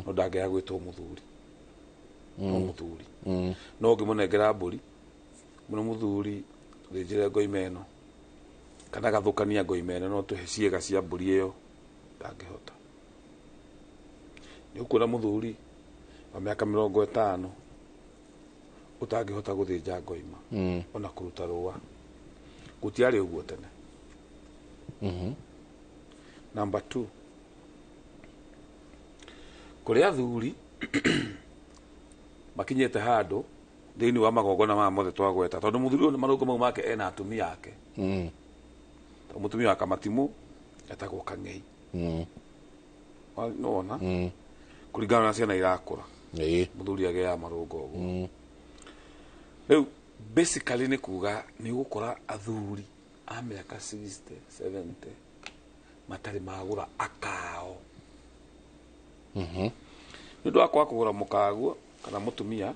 no ndangĩaga gwĩtwo mũthuri, no mũthuri no ũngĩmũnengera mbũri mũno, mũthuri thĩnjĩre ngoima ĩno kana gathũkania ngoima ĩno, no tũhe ciĩga cia mbũri ĩyo, ndangĩhota. Nĩ ũkuona mũthuri wa mĩaka 50 ũtangĩhota gũthĩnja ngoima ona kũruta rũa. Gũtiarĩ ũguo tene. Number 2, kũrĩ athuri makinyĩte handũ thĩinĩ wa magongona maya mothe twagweta, tondũ mũthuri ũyũ nĩ marũngo mau make ena atumia ake. Tondũ mũtumia wa Kamatimũ etagwo Kang'ei. Nĩwona kũringana na ciana irakũra, mũthuri agĩaga marũngo ũguo. Rĩu basically nĩ kuga nĩ ũgũkora athuri a mĩaka 60 70 matarĩ magũra akao. Nĩ ũndũ wa kwaga kũgũra mũkaguo kana mũtumia,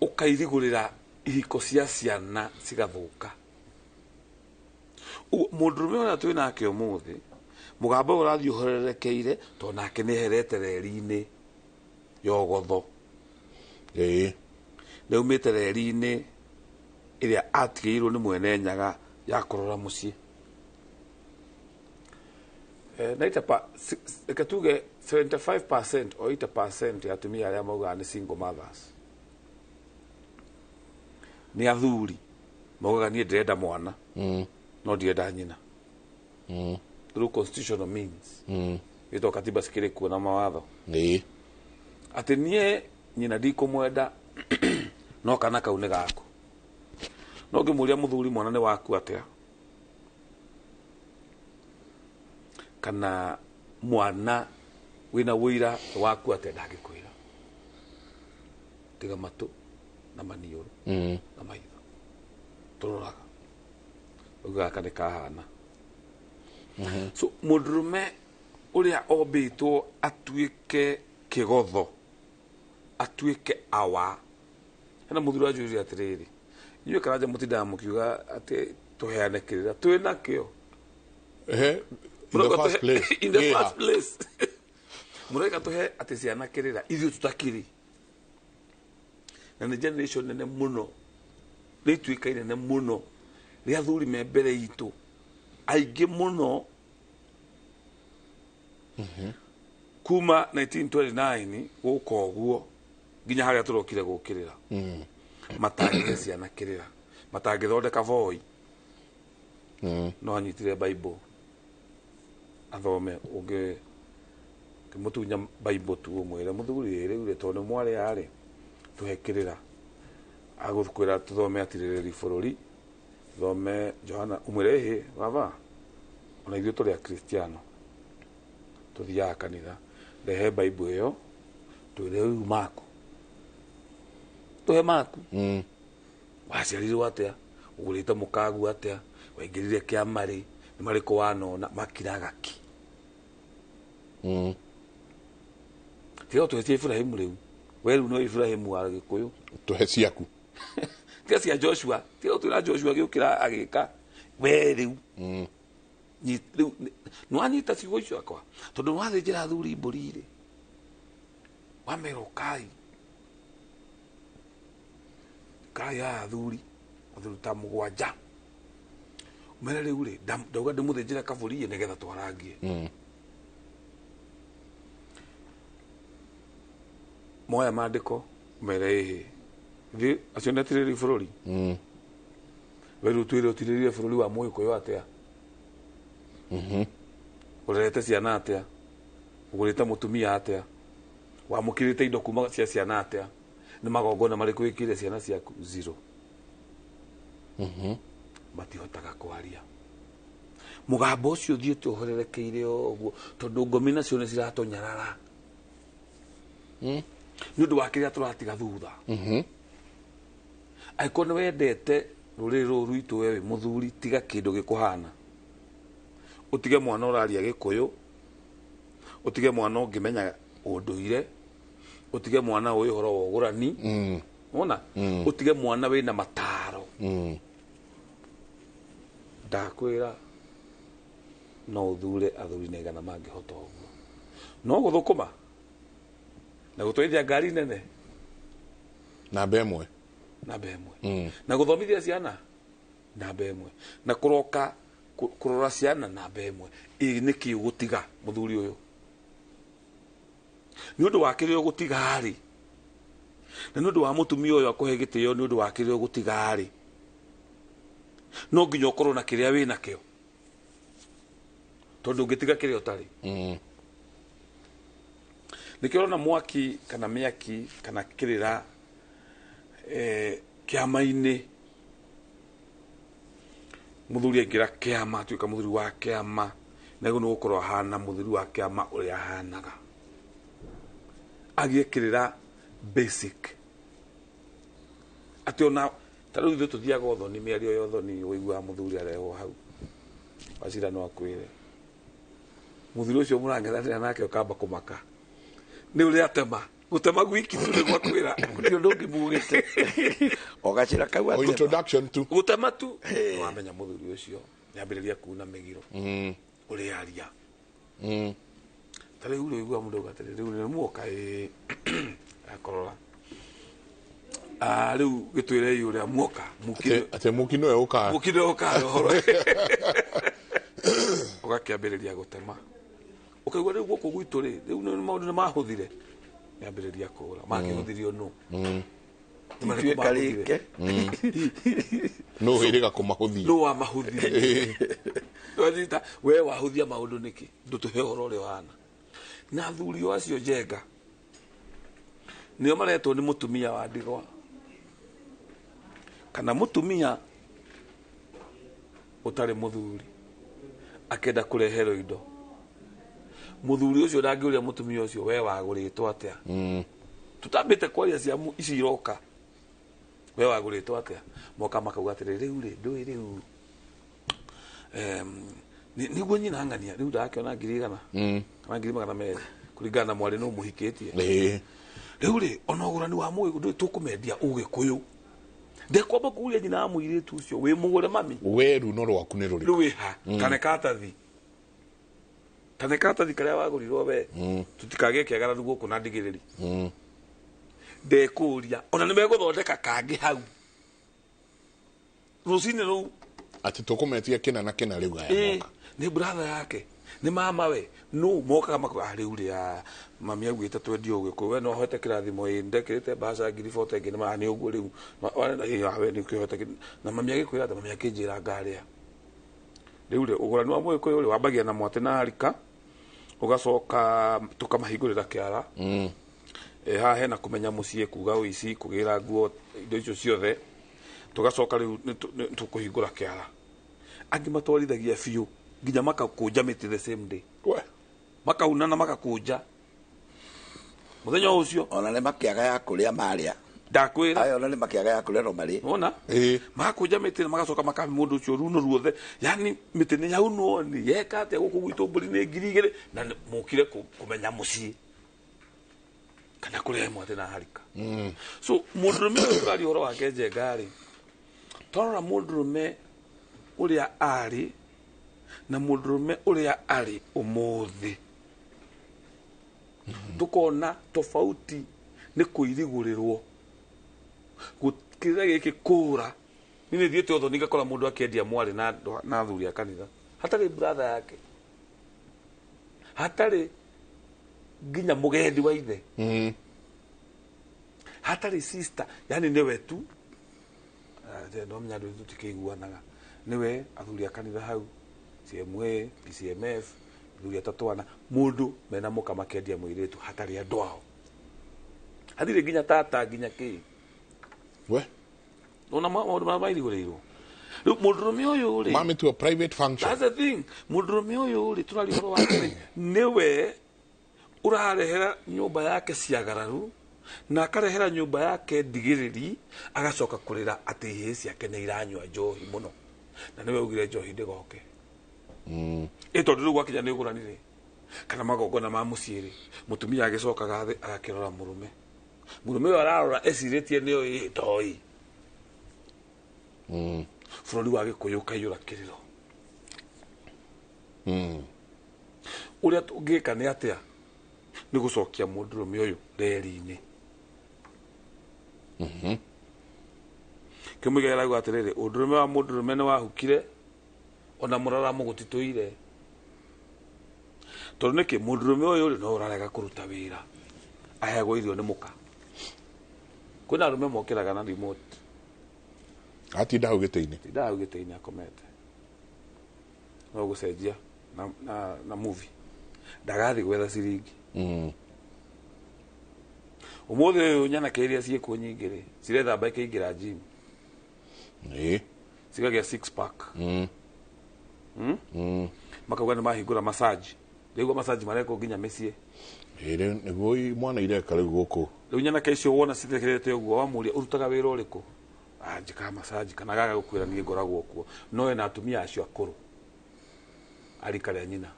ũkairigũrĩra ihiko cia ciana cigathũka. Ũguo mũndũrũme ũrĩa twĩ nake ũmũthĩ, mũgambo ũyũ ũrathiĩ ũhorerekeire, tondũ nake nĩ eherete reri-inĩ yogotho. Nĩ aumĩte reri-inĩ ĩrĩa atigĩirwo nĩ mwene Nyaga ya kũrora mũciĩ. Reke tuge 75% or 80% ya atumia arĩa maugaga nĩ single mothers nĩ athuri maugaga niĩ ndĩrenda mwana no ndirenda nyina, through constitutional means, ĩtwo katiba cikĩrĩ kuo na mawatho, atĩ niĩ nyina ndikũmwenda no kana kau nĩ gaku. No ngĩmũria mũthuri, mwana nĩ waku atĩa? Kana mwana wĩna wũira waku atĩa? Ndangĩkwĩra, tiga matũ na maniũrũ na maitho tũroraga uga gaka nĩ kahana. So mũndũrũme ũrĩa ombĩtwo atuĩke kĩgotho, atuĩke awa, hena mũthuri wanjũririe atĩrĩrĩ, inyuĩ Karanja mũtindaga mũkiuga atĩ tũheane kĩrĩra twĩ nakĩo. In the first place. In the first place mũreka tũhe atĩ ciana kĩrĩra ithuĩ tũtakĩrĩ na nĩ generation nene mũno, nĩ ituĩka inene mũno rĩa athuri me mbere itũ aingĩ mũno kuma 1929 gũka ũguo nginya harĩa tũrokire gũkĩrĩra, matangĩhe ciana kĩrĩra, matangĩthondeka voi, no anyitire Bible athome. Ũngĩ kĩmũtunya Bible tu ũmwĩre, mũthuri, rĩu rĩ, tondũ nĩ mwarĩ arĩ tũhe kĩrĩra, agũkwĩra tũthome atirĩrĩri bũrũri, thome Johana, ũmwĩre ĩhĩ baba, ona ithuĩ tũrĩ akristiano tũthiaga kanitha, rehe Bible ĩyo twĩre rĩu maku, tũhe maku, waciarirwo atĩa, ũgũrĩte mũkagu atĩa, waingĩrire kĩama rĩ, nĩ marĩkũ wanona, makiraga ki. Tiga tũhe cia Ibrahimu rĩu, we rĩu no Ibrahimu wa Gĩkũyũ. Tũhe ciaku. Tiga cia Joshua, tiga gũtwĩra Joshua agĩũkĩra agĩka, we rĩu rĩu nĩwanyita ciugo icio akwa, tondũ nĩwathĩnjĩra athuri mbũri rĩ, wamera ũkai kai aya athuri, athuri ta 7, ũmere rĩu rĩ, ndauga ndĩmũthĩnjĩre kabũri nĩgetha twarangie. Moya mandĩko mere ĩhĩ thĩ acio nĩ atirĩrĩri bũrũri, we rĩu twĩre ũtirĩrĩire bũrũri wa Mũgĩkũyũ atĩa, ũrerete ciana atĩa, ũgũrĩte mũtumia atĩa, wamũkĩrĩte indo kuma cia ciana atĩa, nĩ magongona marĩkũ wĩkĩire ciana ciaku? Zero. Matihotaga kwaria. Mũgambo ũcio ũthiĩte ũhorerekeire ũguo, tondũ ngomi nacio nĩ ciratũnyarara nĩ ũndũ wa kĩrĩa tũratiga thutha. Angĩkorwo nĩ wendete rũrĩrĩ rũrũ rwitũ, we wĩ mũthuri, tiga kĩndũ gĩkũhana, ũtige mwana ũraria Gĩkũyũ. Ũtige mwana ũngĩmenya ũndũire, ũtige mwana ũĩ ũhoro wa ũgũrani, wona, ũtige mwana wĩna mataro. Ndakwĩra no ũthure athuri na igana mangĩhota ũguo, no gũthũkũma na gũtwarithia ngari nene namba ĩmwe, namba ĩmwe, na gũthomithia ciana namba ĩmwe, na kũroka kũrora ciana namba ĩmwe. Ĩ nĩkĩ ũgũtiga mũthuri ũyũ? Nĩ ũndũ wa kĩrĩa ũgũtiga rĩ, na nĩ ũndũ wa mũtumia ũyũ akũhe gĩtĩo, nĩ ũndũ wa kĩrĩa ũgũtiga rĩ, no nginya ũkorwo na kĩrĩa wĩ nakĩo, tondũ ũngĩtiga kĩrĩa ũtarĩ. Nĩkĩo ũrona mwaki kana mĩaki kana kĩrĩra kĩama-inĩ, mũthuri aingĩra kĩama atuĩka mũthuri wa kĩama, na nĩ gũkorwo ahana mũthuri wa kĩama ũrĩa ahanaga, agĩe kĩrĩra basic atĩ ona ta rĩu ithuĩ tũthiaga ũthoni, mĩario ya ũthoni, ũiguaga mũthuri arehwo hau wacira no akwĩre mũthuri ũcio mũrang'ethanĩra nake ũkamba kũmaka nĩ ũrĩa atema gũtema gwiki tu nĩguo akwĩra gũtirĩ ũndũ ũngĩ mugĩte o gacĩra kau O atema. Introduction tu. Gũtema tu nĩwamenya mũthuri ũcio nĩambĩrĩria kuna mĩgiro ũrĩa aria. Ta rĩu rĩ, ũiguaga mũndũ auga atĩrĩ, rĩu nĩ muoka ĩ akorora. Ah, rĩu gĩtwĩrei ũrĩa muoka mukire. Atĩ mũki nĩwe ũkaga. Mukire ũkaga ũhoro ũgakĩambĩrĩria gũtema, ũkaigua rĩu gũkũ gwitũ rĩ, rĩu nĩ maũndũ nĩ mahũthire, nĩambĩrĩria kũra makĩhũthirio nũ? Nĩ marĩkũ Ituĩka mahũthire? rĩke. No wĩrĩga kũmahũthia. Nũ wamahũthire? Wanyita, we wahũthia maũndũ nĩkĩ? Ndũtũhe ũhoro ũrĩa ũhana. Na athuri o acio njenga nĩo maretwo nĩ mũtumia wa ndigwa kana mũtumia ũtarĩ mũthuri akĩenda kũreherwo indo, mũthuri ũcio ndangĩũria mũtumia ũcio, we wagũrĩtwo atĩa? Tutambĩte kwaria cia ici iroka, we wagũrĩtwo atĩa? Moka makauga atĩrĩ, rĩu rĩ, ndũĩ rĩu nĩguo nyina ng'ania rĩu ndakĩona 100,000 kana 200,000 kũringana na mwarĩ nũ mũhikĩtie. Rĩu rĩ, ona ũgũrani wa mũgĩkũyũ ndũĩ tũkũmendia ũgĩkũyũ, ndekwamba kũria nyina wa mũirĩtu ũcio, wĩ mũgũre mami? We runo rwaku nĩ rũrĩkũ? Rĩu wĩha kana karatathi, kana karatathi karĩa wagũrirwo we, tũtikagĩe kĩagararu gũkũ na ndigĩrĩri. Ndekũria ona nĩ megũthondeka kangĩ hau rũcinĩ rũu. Atĩ tũkũmetia kĩna na kĩna rĩu aya moka. Nĩ brother yake, nĩ mama we no mokaga makoga, "Ah, rĩu rĩ, ah, mami augĩte twendie ũgĩkũyũ, we no hoete kĩrathimo, ĩ ndekĩrĩte mbaca 40,000 ĩngĩ nĩ nĩ ũguo rĩu we nĩ ũkĩhoete na mami agĩkwĩra atĩ mami akĩnjĩra ngarĩa." Rĩu rĩ, ũgũrani wa mũgĩkũyũ rĩ wambagia na mwatĩ na harika, ũgacoka tũkamahingũrĩra kĩara. Haha hena kũmenya mũciĩ, kuga ũici, kũgĩra nguo, indo icio ciothe, tũgacoka rĩu nĩ tũkũhingũra kĩara. Angĩ matwarithagia biũ nginya makakũnja mĩtĩ the same day. We. Makaunana, makakũnja mũthenya o ũcio. Ona nĩ makĩaga ya kũrĩa marĩa. Ndakwĩra. Aya ona nĩ makĩaga ya kũrĩa no marĩ. Ona makakũnja mĩtĩ na magacoka makahe mũndũ ũcio runo ruothe, yani mĩtĩ nĩ yaunwo, nĩ yeka atĩa, gũkũ gwitũ mbũri nĩ 2,000 na mũkire kũmenya mũciĩ kana kũrehe mwatĩ na harika. So mũndũrũme ũyũ tũraria ũhoro wake njenga rĩ, twarora mũndũrũme ũrĩa arĩ na mũndũrũme ũrĩa arĩ ũmũthĩ, tukona tofauti nĩ kũirigũrĩrwo gũkĩrĩra gĩkĩ kũra. Niĩ nĩ thiĩte ũthoni ngakora mũndũ akĩendia mwarĩ na athuri a kanitha hatarĩ brother yake, hatarĩ nginya mũgendi wa ithe, hatarĩ sister, yani nĩwe tu. Ah, no menya andũ tũtikĩiguanaga, nĩwe athuri a kanitha hau, CMA, PCMF, athuri atatũ ana, mũndũ mena mũka makendia mũirĩtu hatarĩ andũ ao, hatirĩ nginya tata nginya kĩ. We. Ona maũndũ marĩa mairigũrĩirwo rĩu mũndũrũme ũyũ rĩ, Mamĩtua private function. That's the thing. Mũndũrũme ũyũ rĩ tũraria ũhoro wake rĩ, nĩwe ũrarehera nyũmba yake ciagararu na akarehera nyũmba yake ndigĩrĩri, agacoka kũrĩra atĩ ihĩĩ ciake nĩ iranyua njohi mũno, na nĩwe ugire njohi ndĩgoke. Ĩ tondũ rĩu gwakinya nĩ ũgũrani rĩ, Kana magongona ma mũciĩ rĩ, mũtumia agĩcokaga thĩ agakĩrora mũrũme. Mũrũme ũyũ ararora ecirĩtie nĩo ĩ ndoi. Bũrũri wa Gĩkũyũ ũkaiyũra kĩrĩro. Ũrĩa tũngĩka nĩ atĩa? Nĩ gũcokia mũndũrũme ũyũ reri-inĩ. Kĩmwe arauga atĩrĩrĩ, ũndũrũme wa mũndũrũme nĩ wahukire ona mũraramo gũtitũire. Tondũ nĩkĩ mũndũrũme ũyũ rĩ no ũrarega kũruta wĩra, aheagwo irio nĩ mũka. Kwĩna arũme mokĩraga na remote. Atinda hau gĩtĩ-inĩ. Tinda hau gĩtĩ-inĩ akomete, no gũcenjia na movie, ndagathiĩ gwetha ciringi. Ũmũthĩ ũyũ nyanake iria ciĩkuo nyingĩ rĩ, cirethamba ikaingĩra gym, cigagĩa six pack. Makauga nĩ mahingũra massage. Rĩu massage marekwo nginya mĩciĩ. Ĩ, rĩu nĩguo mwana ireka rĩu gũkũ. Rĩu nyanake icio wona cithekerete ũguo, wamũria ũrutaga wĩra ũrĩkũ, ah, njĩkaga massage, kana gaga gũkwĩra niĩ ngoragwo kuo, no ena atumia acio akũrũ a rika rĩa nyina.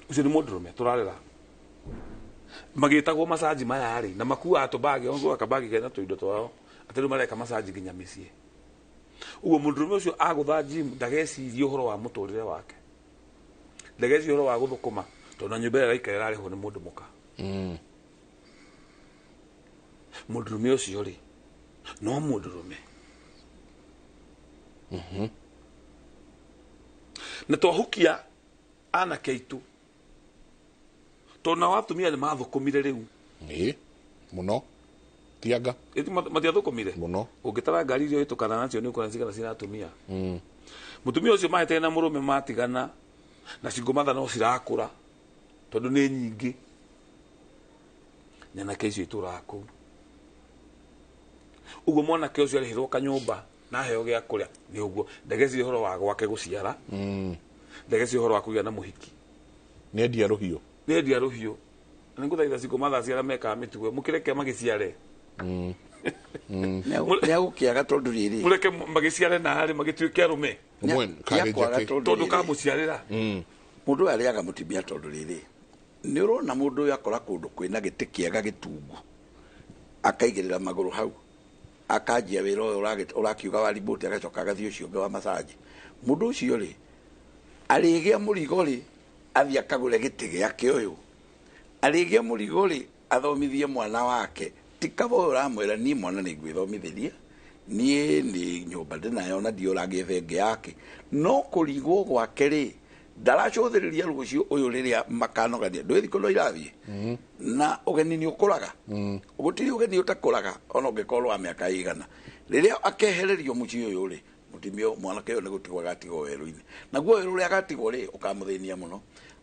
Ũcio nĩ mũndũrũme tũrarera magĩtagwo massage maya rĩ, na makuaga tũbagi, makuaga kabagi kena tũindo twao, atĩ rĩu mareka massage nginya mĩciĩ. Ũguo mũndũrũme ũcio agũtha gym ndagecirie ũhoro wa mũtũrĩre wake, ndagecirie ũhoro wa gũthũkũma, tondũ na nyũmba ĩrĩa araikara ĩrarĩhwo nĩ mũndũ mũka. Mũndũrũme ũcio rĩ, no mũndũrũme. Na twahukia anake aitũ, tondũ nao atumia nĩ mathũkũmire rĩu. Ĩ, mũno tianga. Ĩti matiathũkũmire Mũno. Ũngĩtara ngari iria ũhĩtũkana nacio nĩ ũkuona cigana cina atumia. Mũtumia ũcio mahĩtanie na mũrũme matigana na cingomatha no cirakũra tondũ nĩ nyingĩ. Nyanake icio itũraga kũu ũguo, mwanake ũcio arĩhĩrwo kanyũmba na aheo gĩa kũrĩa, nĩ ũguo ndageciria ũhoro wa gwake gũciara, ndageciria ũhoro wa kũgĩa na mũhiki. Nĩ endia rũhiũ. Nĩ endia rũhiũ. Na nĩngũthaitha cingomatha ciarĩa mekaga mĩtugo, mũkĩreke magĩciare. Nĩ agũkĩaga tondũ rĩrĩ Mũreke magĩciare narĩ magĩtuĩke arũme. Ũmwe nĩ akwaga karĩ tondũ tondũ rĩrĩ, kamũciarĩra. Mũndũ ũyũ arĩaga mũtumia tondũ rĩrĩ, nĩ ũrona mũndũ ũyũ akora kũndũ kwĩna gĩtĩ kĩega gĩtungu, akaigĩrĩra magũrũ hau, akanjia wĩra ũyũ ũrakiuga wa remote, agacoka agathiĩ ũcio ũngĩ wa massage. Mũndũ ũcio rĩ, arĩgĩa mũrigo rĩ, athiĩ akagũre gĩtĩ gĩake ũyũ, arĩgĩa mũrigo rĩ, athomithie mwana wake. Ti kaba ũyũ ũramwĩra niĩ mwana nĩ ngwĩthomithĩria, niĩ nĩ nyũmba ndĩnayo na ndiũ ũragĩetha ĩngĩ yake. No kũrigwo gwake rĩ, ndaracũthĩrĩria rũciũ ũyũ rĩrĩa makanogania. Ndũĩ thikũ no irathiĩ na ũgeni nĩ ũkũraga, gũtirĩ ũgeni ũtakũraga, ona ũngĩkorwo wa mĩaka ĩigana. Rĩrĩa akehererio mũciĩ ũyũ rĩ, mũtumia mwanake ũyũ nĩ gũtigwo agatigwo werũ-inĩ, naguo werũ ũrĩa agatigwo rĩ, ũkamũthĩnia mũno.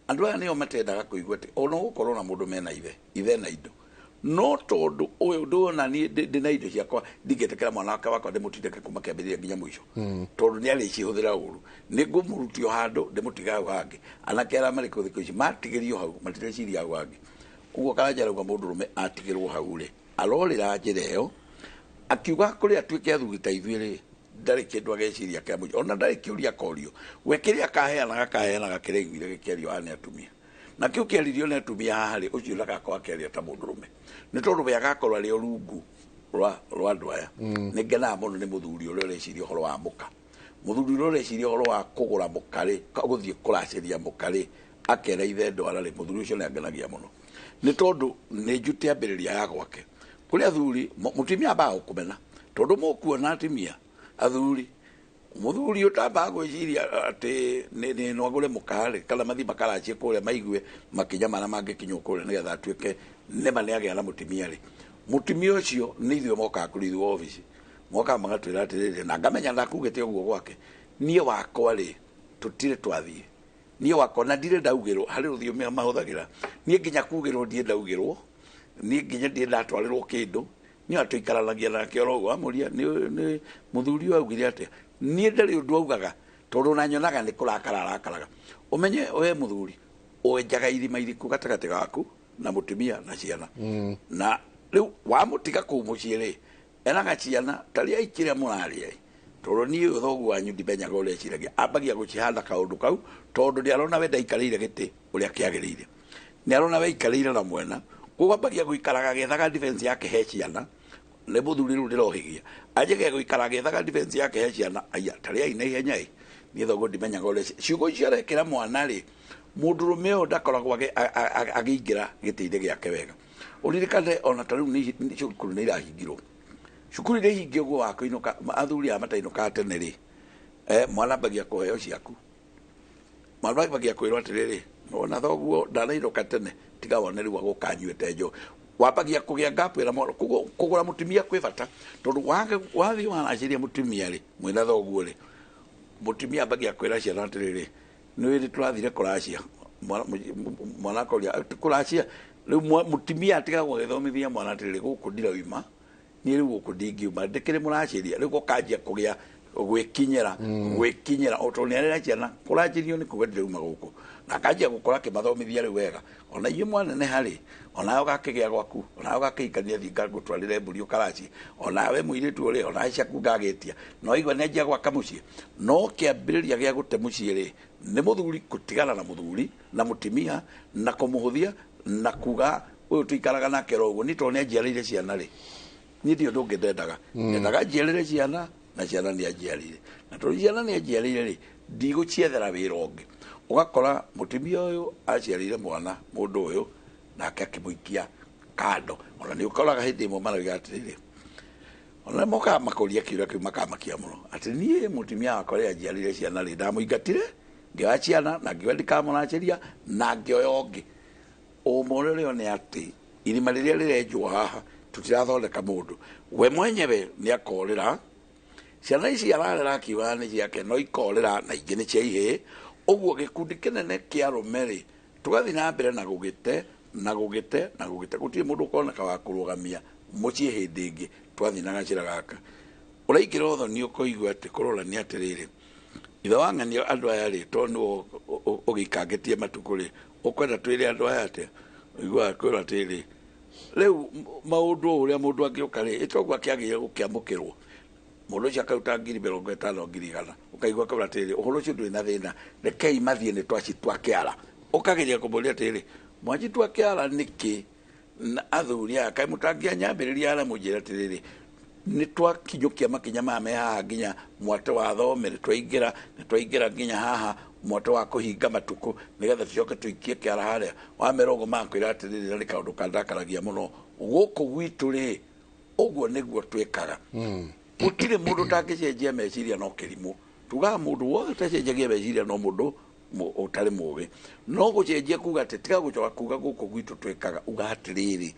Andũ aya nĩo matendaga kũigua atĩ ona ũgũkorwo na mũndũ mena ithe, ithe na indo, no tondũ ũyũ ndũona niĩ ndĩ na indo ciakwa, ndingĩtĩkĩra mwana wake wakwa ndĩmũtindĩke kuma kĩambĩrĩria nginya mũico, tondũ nĩ arĩcihũthĩra ũru. Nĩ ngũmũrutio handũ ndĩmũtige hau hangĩ. Anake arĩa marĩ kũu thikũ ici matigĩrio hau matireciria hau hangĩ. Ũguo Karanja arauga mũndũrũme atigĩrwo hau rĩ, arorĩra njĩra ĩyo akiuga kũrĩa atuĩke athuri ta ithuĩ rĩ, ndarĩ kĩndũ ageciria kĩa mũico, ona ndarĩ kĩũria akorio we, kĩrĩa akaheanaga akaheanaga kĩrĩa aiguire gĩkĩario haha nĩ atumia, na kĩu kĩaririo nĩ atumia haha rĩ, ũcio ndagakorwo akĩaria ta mũndũrũme, nĩ tondũ we agakorwo arĩ o rungu rwa andũ aya. Nĩ ngenaga mũno nĩ mũthuri ũrĩa ũreciria ũhoro wa mũka, mũthuri ũrĩa ũreciria ũhoro wa kũgũra mũka rĩ, gũthiĩ kũracĩria mũka rĩ, akera ithe ndwara rĩ, mũthuri ũcio nĩ angenagia mũno, nĩ tondũ nĩ njute ambĩrĩria ya gwake. Kũrĩ athuri mũtumia ambaga gũkũmena, tondũ mũkuona atumia athuri, mũthuri ũtambaga gwĩciria atĩ nĩ no agũre mũka rĩ, kana mathiĩ makaracie kũrĩa maigue makinya marĩa mangĩkinywo kũrĩa nĩgetha atuĩke nĩma nĩ agĩa na mũtumia rĩ, mũtumia ũcio nĩ ithuĩ mokaga kũrĩ ithuĩ obici, mokaga magatwĩra atĩrĩrĩ, na ngamenya ndakugĩte ũguo gwake, niĩ wakwa rĩ, tũtirĩ twathiĩ, niĩ wakwa na ndirĩ ndaugĩrwo. Harĩ rũthiomi mahũthagĩra, niĩ nginya kugĩrwo ndirĩ ndaugĩrwo, niĩ nginya ndirĩ ndatwarĩrwo kĩndũ, niĩ atũikaranagia nake oro ũguo. Amũria nĩ mũthuri ũyũ augire atĩa, niĩ ndarĩ ũndũ augaga, tondũ na nyonaga nĩ kũrakara arakaraga. Ũmenye we mũthuri wenjaga irima iriku gatagatĩ gaku na mũtumia na ciana, na rĩu wamũtiga kũu mũciĩ rĩ, eraga ciana tarĩai kĩrĩa mũrarĩa, Tondũ niĩ ũyũ thoguo wanyu ndimenyaga ũrĩa eciragia. Ambagia gũcihanda kaũndũ kau tondũ nĩarona we ndaikarĩire gĩtĩ ũrĩa kĩagĩrĩire. Nĩarona we aikarĩire na mwena. Koguo ambagia gũikaraga agĩethaga defense yake he ciana. Nĩ mũthuri rĩu ndĩrohĩgia. Anjagia gũikara agĩethaga defense yake he ciana. Aya, tarĩai na ihenya ĩ. Niĩ thoguo ndimenyaga ũrĩa ciugo icio arekĩra mwana rĩ, mũndũrũme ũyũ ndakoragwo agĩingĩra gĩtĩ-inĩ gĩake wega. Ũririkane ona ta rĩu nĩ cukuru nĩ irahingirwo. Cukuru iria ihingie ũguo wa kũinũka, athuri aya matainũkaga tene rĩ, mwana ambagia kũheo ciaku. Mwana ambagia kwĩrwo atĩrĩrĩ, ona thoguo ndanainũka tene, tiga wone rĩu agũka anyuĩte njohi. Wambagia kũgĩa gap ĩra mwana. Koguo kũgũra mũtumia kwĩ bata, tondũ wathiĩ waracĩria mũtumia rĩ, mwĩna thoguo rĩ, mũtumia ambagia kwĩra ciana atĩrĩrĩ, nĩ wĩrĩ tũrathire kũracia. Mwana akoria, kũracia? Rĩu mũtumia atigagwo agĩthomithia mwana atĩrĩrĩ, gũkũ ndirauma, niĩ rĩu gũkũ ndingiuma, ndĩkĩrĩ mũracĩria. Rĩu gũkanjia kũgĩa gwĩkinyĩra, gwĩkinyĩra, o tondũ nĩarera ciana, kũracĩrio nĩ kuga ndirauma gũkũ. Na akanjia gũkora akĩmathomithia rĩu wega. Ona inyuĩ mwaneneha rĩ, onawe ũgakĩgĩa gwaku, onawe ũgakĩhikania thiĩ ngagũtwarĩre mbũri ũkaracie, onawe mũirĩtu ũrĩ, onawe ciaku ngagĩtia. No waigua nĩanjia gwaka mũciĩ. No kĩambĩrĩria gĩa gũte mũciĩ rĩ, nĩ mũthuri gũtigana na mũthuri, na mũtumia, na kũmũhũthia, na kuga ũyũ tũikaraga nake oro ũguo, niĩ tondũ nĩanjiarĩire ciana rĩ, niĩ ndirĩ ũndũ ũngĩ ndendaga. Ndendaga njiarĩre ciana, na ciana nĩanjiarĩire. Na tondũ ciana nĩanjiarĩire rĩ, ndigũciethera wĩra ũngĩ. Ũgakora mũtumia ũyũ aciarĩire mwana mũndũ ũyũ, nake akĩmũikia kando. Ona nĩ ũkoraga hĩndĩ ĩmwe marauga atĩrĩrĩ, ona mokaga makũria kĩũria kĩu makamakia mũno, atĩ niĩ mũtumia wakwa rĩrĩa anjiarĩire ciana rĩ, ndamũingatire, ngĩoya ciana, na ngiuga ndikamũracĩria, na ngĩoya ũngĩ. Ũma ũrĩa ũrĩo nĩ atĩ, irima rĩrĩa rĩrenjwo haha, tũtirathondeka mũndũ. We mwenyewe nĩ akorĩra, ciana ici ararera akiugaga nĩ ciake, no ikorĩra na ingĩ nĩ cia ihĩĩ. Ũguo gĩkundi kĩnene kĩa arũme rĩ, tũgathiĩ na mbere na gũgĩte, na gũgĩte, na gũgĩte. Gũtirĩ mũndũ ũkoneka wa kũrũgamia mũciĩ hĩndĩ ĩngĩ, twathiĩ na gacĩra gaka. Ũraingĩra ũthoni ũkoigua atĩ kũrorania atĩrĩrĩ, ithe wa ng'ania andũ aya rĩ, tondũ nĩwe ũgĩikangĩtie matukũ rĩ, ũkwenda twĩre andũ aya atĩa? Ũiguaga kwĩrwo atĩrĩrĩ, rĩu maũndũ ũrĩa mũndũ angĩũka rĩ, ĩtoguo akĩagĩrĩire gũkĩamũkĩrwo. Mũndũ ũcio akaruta ngiri mĩrongo ĩtano, ngiri igana. Ũkaigua akauga atĩrĩrĩ, ũhoro ũcio ndũrĩ na thĩna, rekei mathiĩ nĩ twacitua kĩara. Ũkageria kũmũria atĩrĩrĩ, mwacitua kĩara nĩkĩ? Na athuri aya, kaĩ mũtangĩanyambĩrĩria harĩa mũnjĩre atĩrĩrĩ, nĩ twakinyũkia makinya maya me haha nginya mwatĩ wa thome, nĩ twaingĩra nginya haha mwatĩ wa kũhinga matukũ, nĩgetha tũcoke tũikie kĩara harĩa. Wamera ũguo magakwĩra atĩrĩrĩ, na nĩ kaũndũ kandakaragia mũno. Gũkũ gwitũ rĩ, ũguo nĩguo twĩkaga. Gũtirĩ mũndũ ũtangĩcenjia meciria no kĩrimũ. Tugaga mũndũ wothe ũtacenjagia meciria no mũndũ ũtarĩ mũgĩ. No gũcenjia kuga atĩ, tiga gũcoka kuga gũkũ gwitũ twĩkaga, uga atĩrĩrĩ,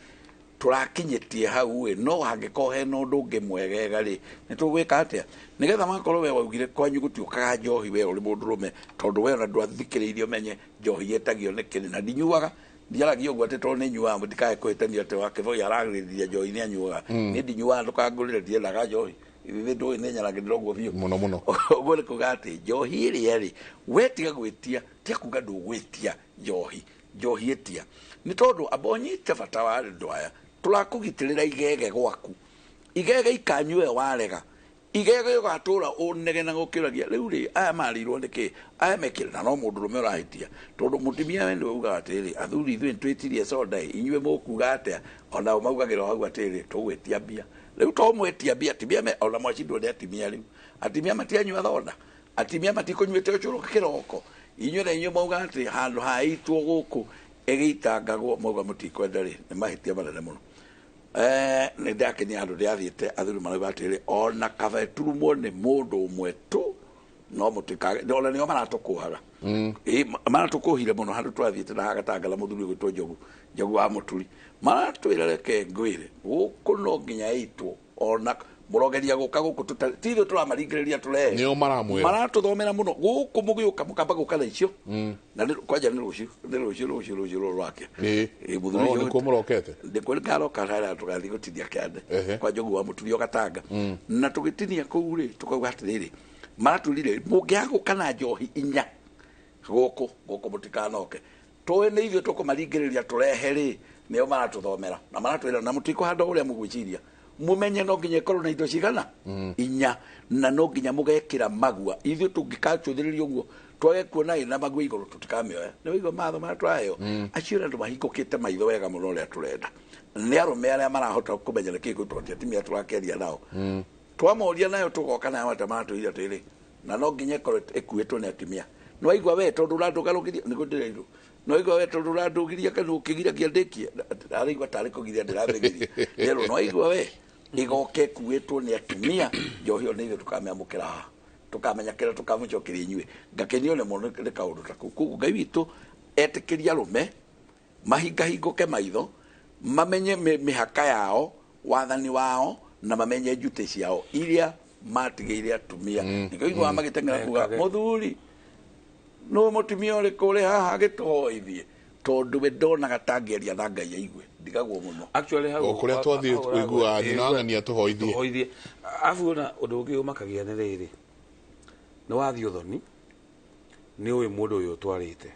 tũrakinyĩtie hau ĩ, no hangĩkorwo hena ũndũ ũngĩ mwegega rĩ, nĩ tũgwĩka atĩa? Nĩgetha makorwo we waugire kwanyu gũtiũkaga njohi we ũrĩ mũndũrũme, tondũ we ona ndwathikĩrĩirie ũmenye njohi ĩtagio nĩkĩ, na ndinyuaga. Ndiaragia ũguo atĩ tondũ nĩ nyuaga, mũtikae kũhĩtania atĩ wa Kĩboi aragĩrĩria njohi nĩ anyuaga. Niĩ ndinyuaga, ndũkangũrĩre, ndiendaga njohi. Ithuĩ ndũĩ nĩ nyaragĩrĩra ũguo biũ. Mũno mũno. Ũguo nĩ kuga atĩ njohi ĩrĩa rĩ, we tiga gwĩtia, tiga kuga ndũgwĩtia njohi. Njohi ĩtia. Nĩ tondũ amba ũnyite bata wa andũ aya, tũrakũgitĩrĩra igege gwaku. Igege ikanyue warega. Igege ũgatũra ũnegena gũkĩũragia, rĩu rĩ, aya marĩirwo nĩkĩ? Aya mekĩre, na no mũndũrũme ũrahĩtia. Tondũ mũtumia we nĩwe ugaga atĩrĩrĩ, athuri ithuĩ nĩtwĩtirie soda ĩ, inyuĩ mũkuga atĩa? Onao maugagĩra hau atĩrĩrĩ, tũgwĩtia mbia. Rĩu to mwĩtia mbia, atumia me, ona mwacindwo nĩ atumia rĩu. Atumia matianyua thoda. Atumia matikũnyuĩte ũcũrũ kĩroko. Inyuĩ na inyuĩ mauga atĩ handũ ha ĩitwo gũkũ ĩgĩitangagwo, mauga mũtikwenda rĩ, nĩ mahĩtia manene mũno. Nĩ ndakenia handũ ndĩrathiĩte, athuri marauga atĩrĩrĩ, ona kaba ĩturumwo nĩ mũndũ ũmwe tu, no mũtikage, ona nĩo maratũkũhaga. Maratũkũhire mũno handũ twathiĩte na hagatanga na mũthuri ũgwĩtwo Njogu, Njogu wa Mũturi. Maratwĩra reke ngwĩre, gũkũ no nginya ĩitwo, ona mũrogeria gũka gũkũ tũtarĩ, ti ithuĩ tũramaringĩrĩria tũrehe. Nĩo maramwĩra. Maratũthomera mũno, gũkũ mũgĩũka mũkamba gũka na icio. Na nĩ, kwanja nĩ rũciũ, nĩ rũciũ, rũciũ, rũciũ rũrũ rwake. Mũthuri No, ũcio nĩkuo mũrokete? Nĩkuo nĩkaroka harĩa tũgathiĩ gũtinia kĩande. Kwa Njogu wa Mũturi o Gatanga. Na tũgĩtinia kũu rĩ, tũkauga atĩrĩrĩ, maratwĩrire, mũngĩaga gũka na njohi inya, gũkũ, gũkũ mũtikanoke. Tũĩ nĩ ithuĩ tũkũmaringĩrĩria tũrehe rĩ, nĩo maratũthomera. Na maratwĩra, na mũtikũhanda ũrĩa mũgwĩciria. Mumenye no nginya ĩkorwo na indo cigana inya, na no nginya mũgekĩra magua. Ithuĩ tũngĩkacũthĩrĩria ũguo twage kuona ĩna magua igũrũ, tũtikamĩoya. Nĩ waigua matho marĩa tũraheo acio nĩ andũ mahingũkĩte maitho wega mũno. Ũrĩa tũrenda nĩ arũme arĩa marahota kũmenya nĩkĩ gĩtwo ti atumia tũrakĩaria nao. Twamoria nayo tũgoka nayo ata maratwĩire atĩrĩ, na no nginya ĩkorwo ĩkuĩtwo nĩ atumia. Nĩ waigua we tondũ ũrandũgarũgiria nĩguo ndĩrairwo, nĩ waigua we tondũ ũrandũgiria kana ũkĩgiragia ndĩkie, araigua tarĩ kũgiria ndĩramĩgiria. Rĩrũ nĩ waigua we ĩgoka ĩkuĩtwo nĩ atumia, njohi ĩyo nĩ ithuĩ tũkamĩamũkĩra haha, tũkamenya kĩrĩa tũkamũcokeria inyuĩ. Ngakenio nĩ mũno nĩ kaũndũ ta kau. Koguo Ngai witũ etĩkĩria arũme mahingahingũke maitho, mamenye mĩhaka yao, wathani wao, na mamenye njutĩ ciao iria matigĩire atumia. Nĩkĩo iguaga magĩteng'era kuga, Mekage. "Mũthuri nũ mũtumia ũrĩkũ ũrĩ haha agĩtũhoithie?" Tondũ we ndonaga tangĩaria na Ngai aigue. Ndigagwo mũno. Actually hau O kũrĩa twathiĩ ũiguaga nyina wa ng'ania tũhoithie. Tũhoithie. Abu ona ũndũ ũngĩ ũmakagia nĩ rĩrĩ, nĩ wathiĩ ũthoni, nĩ ũĩ mũndũ ũyũ ũtwarĩte,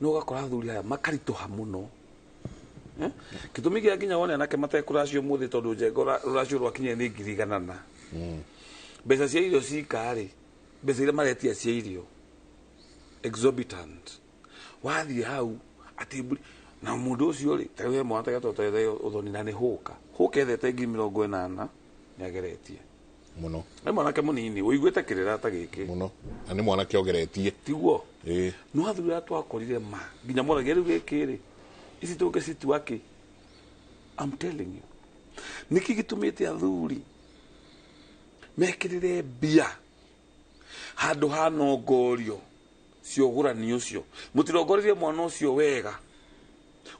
no ũgakora athuri aya makaritũha mũno. Eh? Gĩtũmi kĩa nginya wone anake matekũracio ũmũthĩ, tondũ njengo rũracio rwakinyire nĩ 100,000 na mbeca cia irio cikarĩ, mbeca iria maretia cia irio exorbitant. Wathiĩ hau atĩ mbũri na mũndũ ũcio rĩ, ta rĩu he mwana tagetwo ũthoni na nĩ hũka hũka ethete 80,000 nĩ ageretie Mũno. Nĩ mwanake mũnini ũiguĩte kĩrĩra ta gĩkĩ. Mũno, na nĩ mwanake ogeretie. Tiguo? Ĩĩ. No athuri arĩa twakorire ma nginya moragia rĩu gĩkĩ rĩ, ici tũngĩcitua kĩ? I'm telling you, nĩkĩ gĩtũmĩte athuri mekĩrĩre mbia handũ ha nongorio cia ũgũrani ũcio? Mũtirongorerie mwana ũcio wega.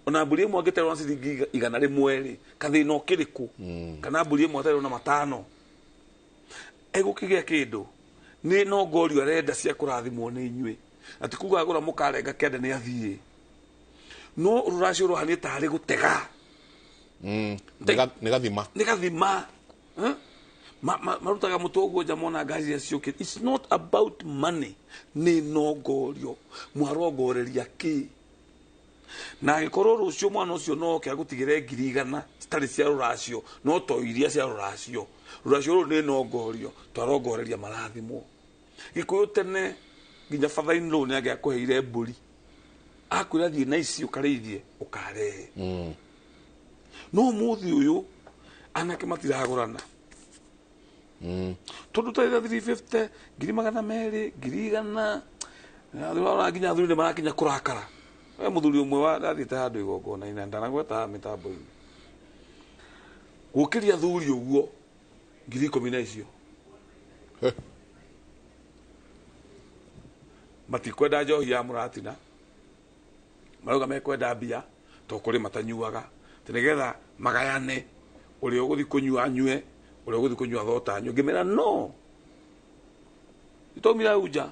Ona mbũri ĩmwe angĩterwo na ciringi 100 rĩ, kathĩna ũkĩrĩ kũ? Kana mbũri ĩmwe aterwo na 5, egũkĩgĩa kĩndũ? Nĩ nongorio arenda cia kũrathimwo nĩ inyuĩ, na ti kuga agũra mũkarenga kĩande nĩ athiĩ. No rũracio rũhanie tarĩ gũtega. Nĩ gathima. Nĩ gathima. Eh? Marutaga mũtwe ũguo nja mona ngari iria ciũkĩte. It's not about money, nĩ nongorio. Mwarongoreria kĩ? Na angĩkorwo rũciũ mwana ũcio no oke agũtigĩre 100,000 citarĩ cia rũracio, no to iria cia rũracio, rũracio rũrũ nĩ nongorio twarongoreria marathimwo. Gĩkũyũ tene nginya bathainĩ rũu nĩ angĩakũheire mbũri, akwĩra thiĩ na ici ũkarĩithie ũkarehe. No ũmũthĩ ũyũ anake matiragũrana, tondũ tarĩra 350, 200,000, 100,000. Ũrona nginya athuri nĩ marakinya kũrakara. We mũthuri ũmwe wa ndathiĩte handũ igongona-inĩ na ndanagweta haha mĩtambo-inĩ, gũkĩria athuri ũguo 10,000 na icio matikwenda njohi ya mũratina, marauga mekwenda mbia to kũrĩ matanyuaga, atĩ nĩgetha magayane, ũrĩa ũgũthiĩ kũnyua anyue, ũrĩa ũgũthiĩ kũnyua thota anyue. Ngĩmera no itaumire hau nja,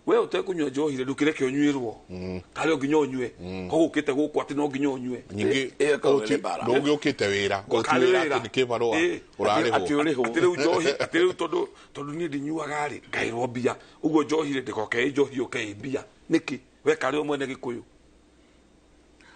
we ũtekũnyua njohi rĩ, ndũkĩreke ũnyuĩrwo karĩ o nginya ũnyue, koguo ũkĩte gũkũ atĩ no nginya ũnyue. Ningĩ Ĩyo ĩkoragwo ĩrĩ mbara. Ndũgĩũkĩte wĩra, Karĩ ũti wĩra wĩra. atĩ nĩ kĩbarũa Ĩĩ. Atĩ ũrarĩhwo. ũrĩhwo. Atĩ rĩu njohi, atĩ rĩu tondũ niĩ ndinyuaga rĩ, ngaĩrwo mbia ũguo njohi rĩ, ndĩgoke ĩ njohi yũke ĩ mbia nĩkĩ? We karĩ o mwene gĩkũyũ,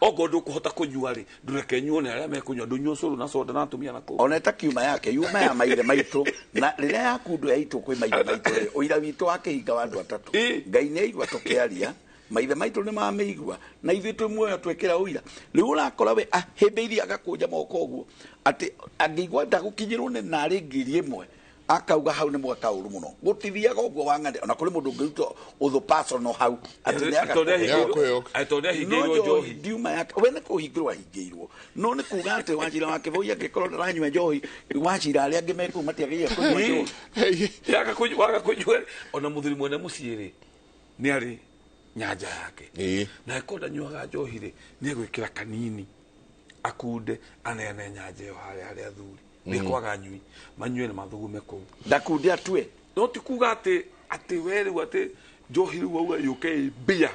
okorwo ndũkũhota kũnyua rĩ, ndũreke nyuo nĩ arĩa mekũnyua, ndũnyua ũcũrũ na soda na atumia na kũu. Ona ĩtakiuma yake yuma ya maithe maitũ, na rĩrĩa yakundo yaitũ kwĩ maithe maitũ rĩ, ũira witũ wa kĩhinga wa andũ atatũ. Ngai nĩ aigua tũkĩaria, maithe maitũ nĩ mamĩigua, na ithuĩ twĩ muoyo twekĩra ũira. Rĩu ũrakora we ahĩmbĩirie agakũnja moko ũguo atĩ angĩigua ndagũkinyĩrwo nĩ narĩ 1,000, akauga hau nĩ mwaka ũru mũno. Gũtithiaga ũguo wang'ane. Ona kũrĩ mũndũ ũngĩruta ũthũ personal hau atĩ nĩ Tondũ Nĩagakũheo. tondũ nĩ ahingĩirwo no njohi njohi. Ndiuma yake we nĩ kũhingĩrwo ahingĩirwo, no nĩ kuga atĩ Wachira wa Kĩboi angĩkorwo ndaranyua njohi, Wachira arĩa angĩ mekũu matiagĩrĩire kũnyua njohi. Waga kũnyua, ona mũthuri mwene mũciĩ rĩ, nĩ arĩ nyanja yake. Na angĩkorwo ndanyuaga njohi rĩ, nĩ egwĩkĩra kanini akunde aneane nyanja ĩyo harĩa harĩa athuri nĩ kwaga nyui manyue na mathugume kũu. Ndakunde atue. No ti kuga atĩ we rĩu atĩ njohi rĩu wauga yũke ĩ mbia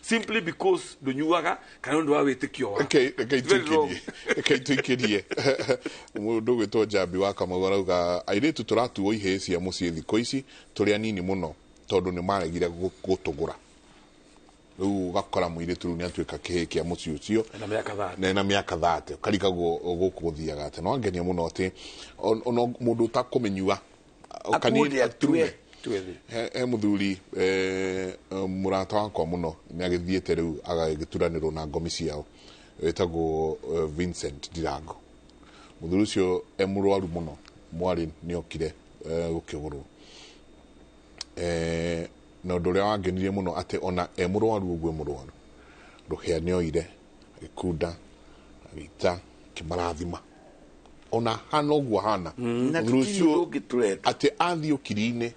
simply because ndũnyuaga kana nĩ ũndũ wa wĩtĩkio waku. Reke Very wrong. itũikĩrie, reke itũikĩrie. Mũndũ ũgwĩtwo Njambi wa Kamau arauga airĩtu tũratuo ihĩĩ cia mũciĩ thikũ ici tũrĩ anini mũno tondũ nĩ maregire gũtũgũra. Rĩu ũgakora mũirĩtu rĩu nĩ atuĩka kĩhĩ kĩa mũciĩ ũcio Na mĩaka 30. Na ena mĩaka 30 ũkarigagwo gũkũ gũthiaga atĩa. No angenia mũno atĩ ona mũndũ ũtakũmĩnyua Akunde atue. He mũthuri mũrata wakwa mũno nĩ agĩthiĩte rĩu agagĩturanĩrwo na ngomi ciao wĩtagwo Vincent Ndirango. Mũthuri ũcio e mũrwaru mũno, mwarĩ nĩ okire gũkĩgũrwo. Na ũndũ ũrĩa wangenirie mũno atĩ ona e mũrwaru ũguo e mũrwaru, rũhĩa nĩ oire agĩkunda agĩita akĩmarathima ona hana ũguo hana. Na Mũthuri tũtirĩ ũcio ũndũ ũngĩ tũreka. atĩ athiĩ ũkiri-inĩ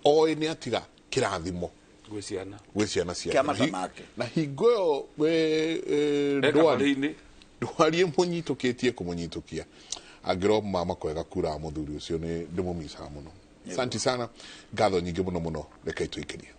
oĩ nĩ atiga kĩrathimo Gwĩ ciana. Gwĩ ciana ciake. Kĩa mata make. Na hingo ĩyo E kabarĩ-inĩ. ndwari ĩmũnyitũkĩtie kũmũnyitũkia angĩrwo mama kwega kura mũthuri ũcio nĩ ndĩmũmicaga mũno. Asante sana, ngatho nyingĩ mũno mũno, reke itũikĩrie.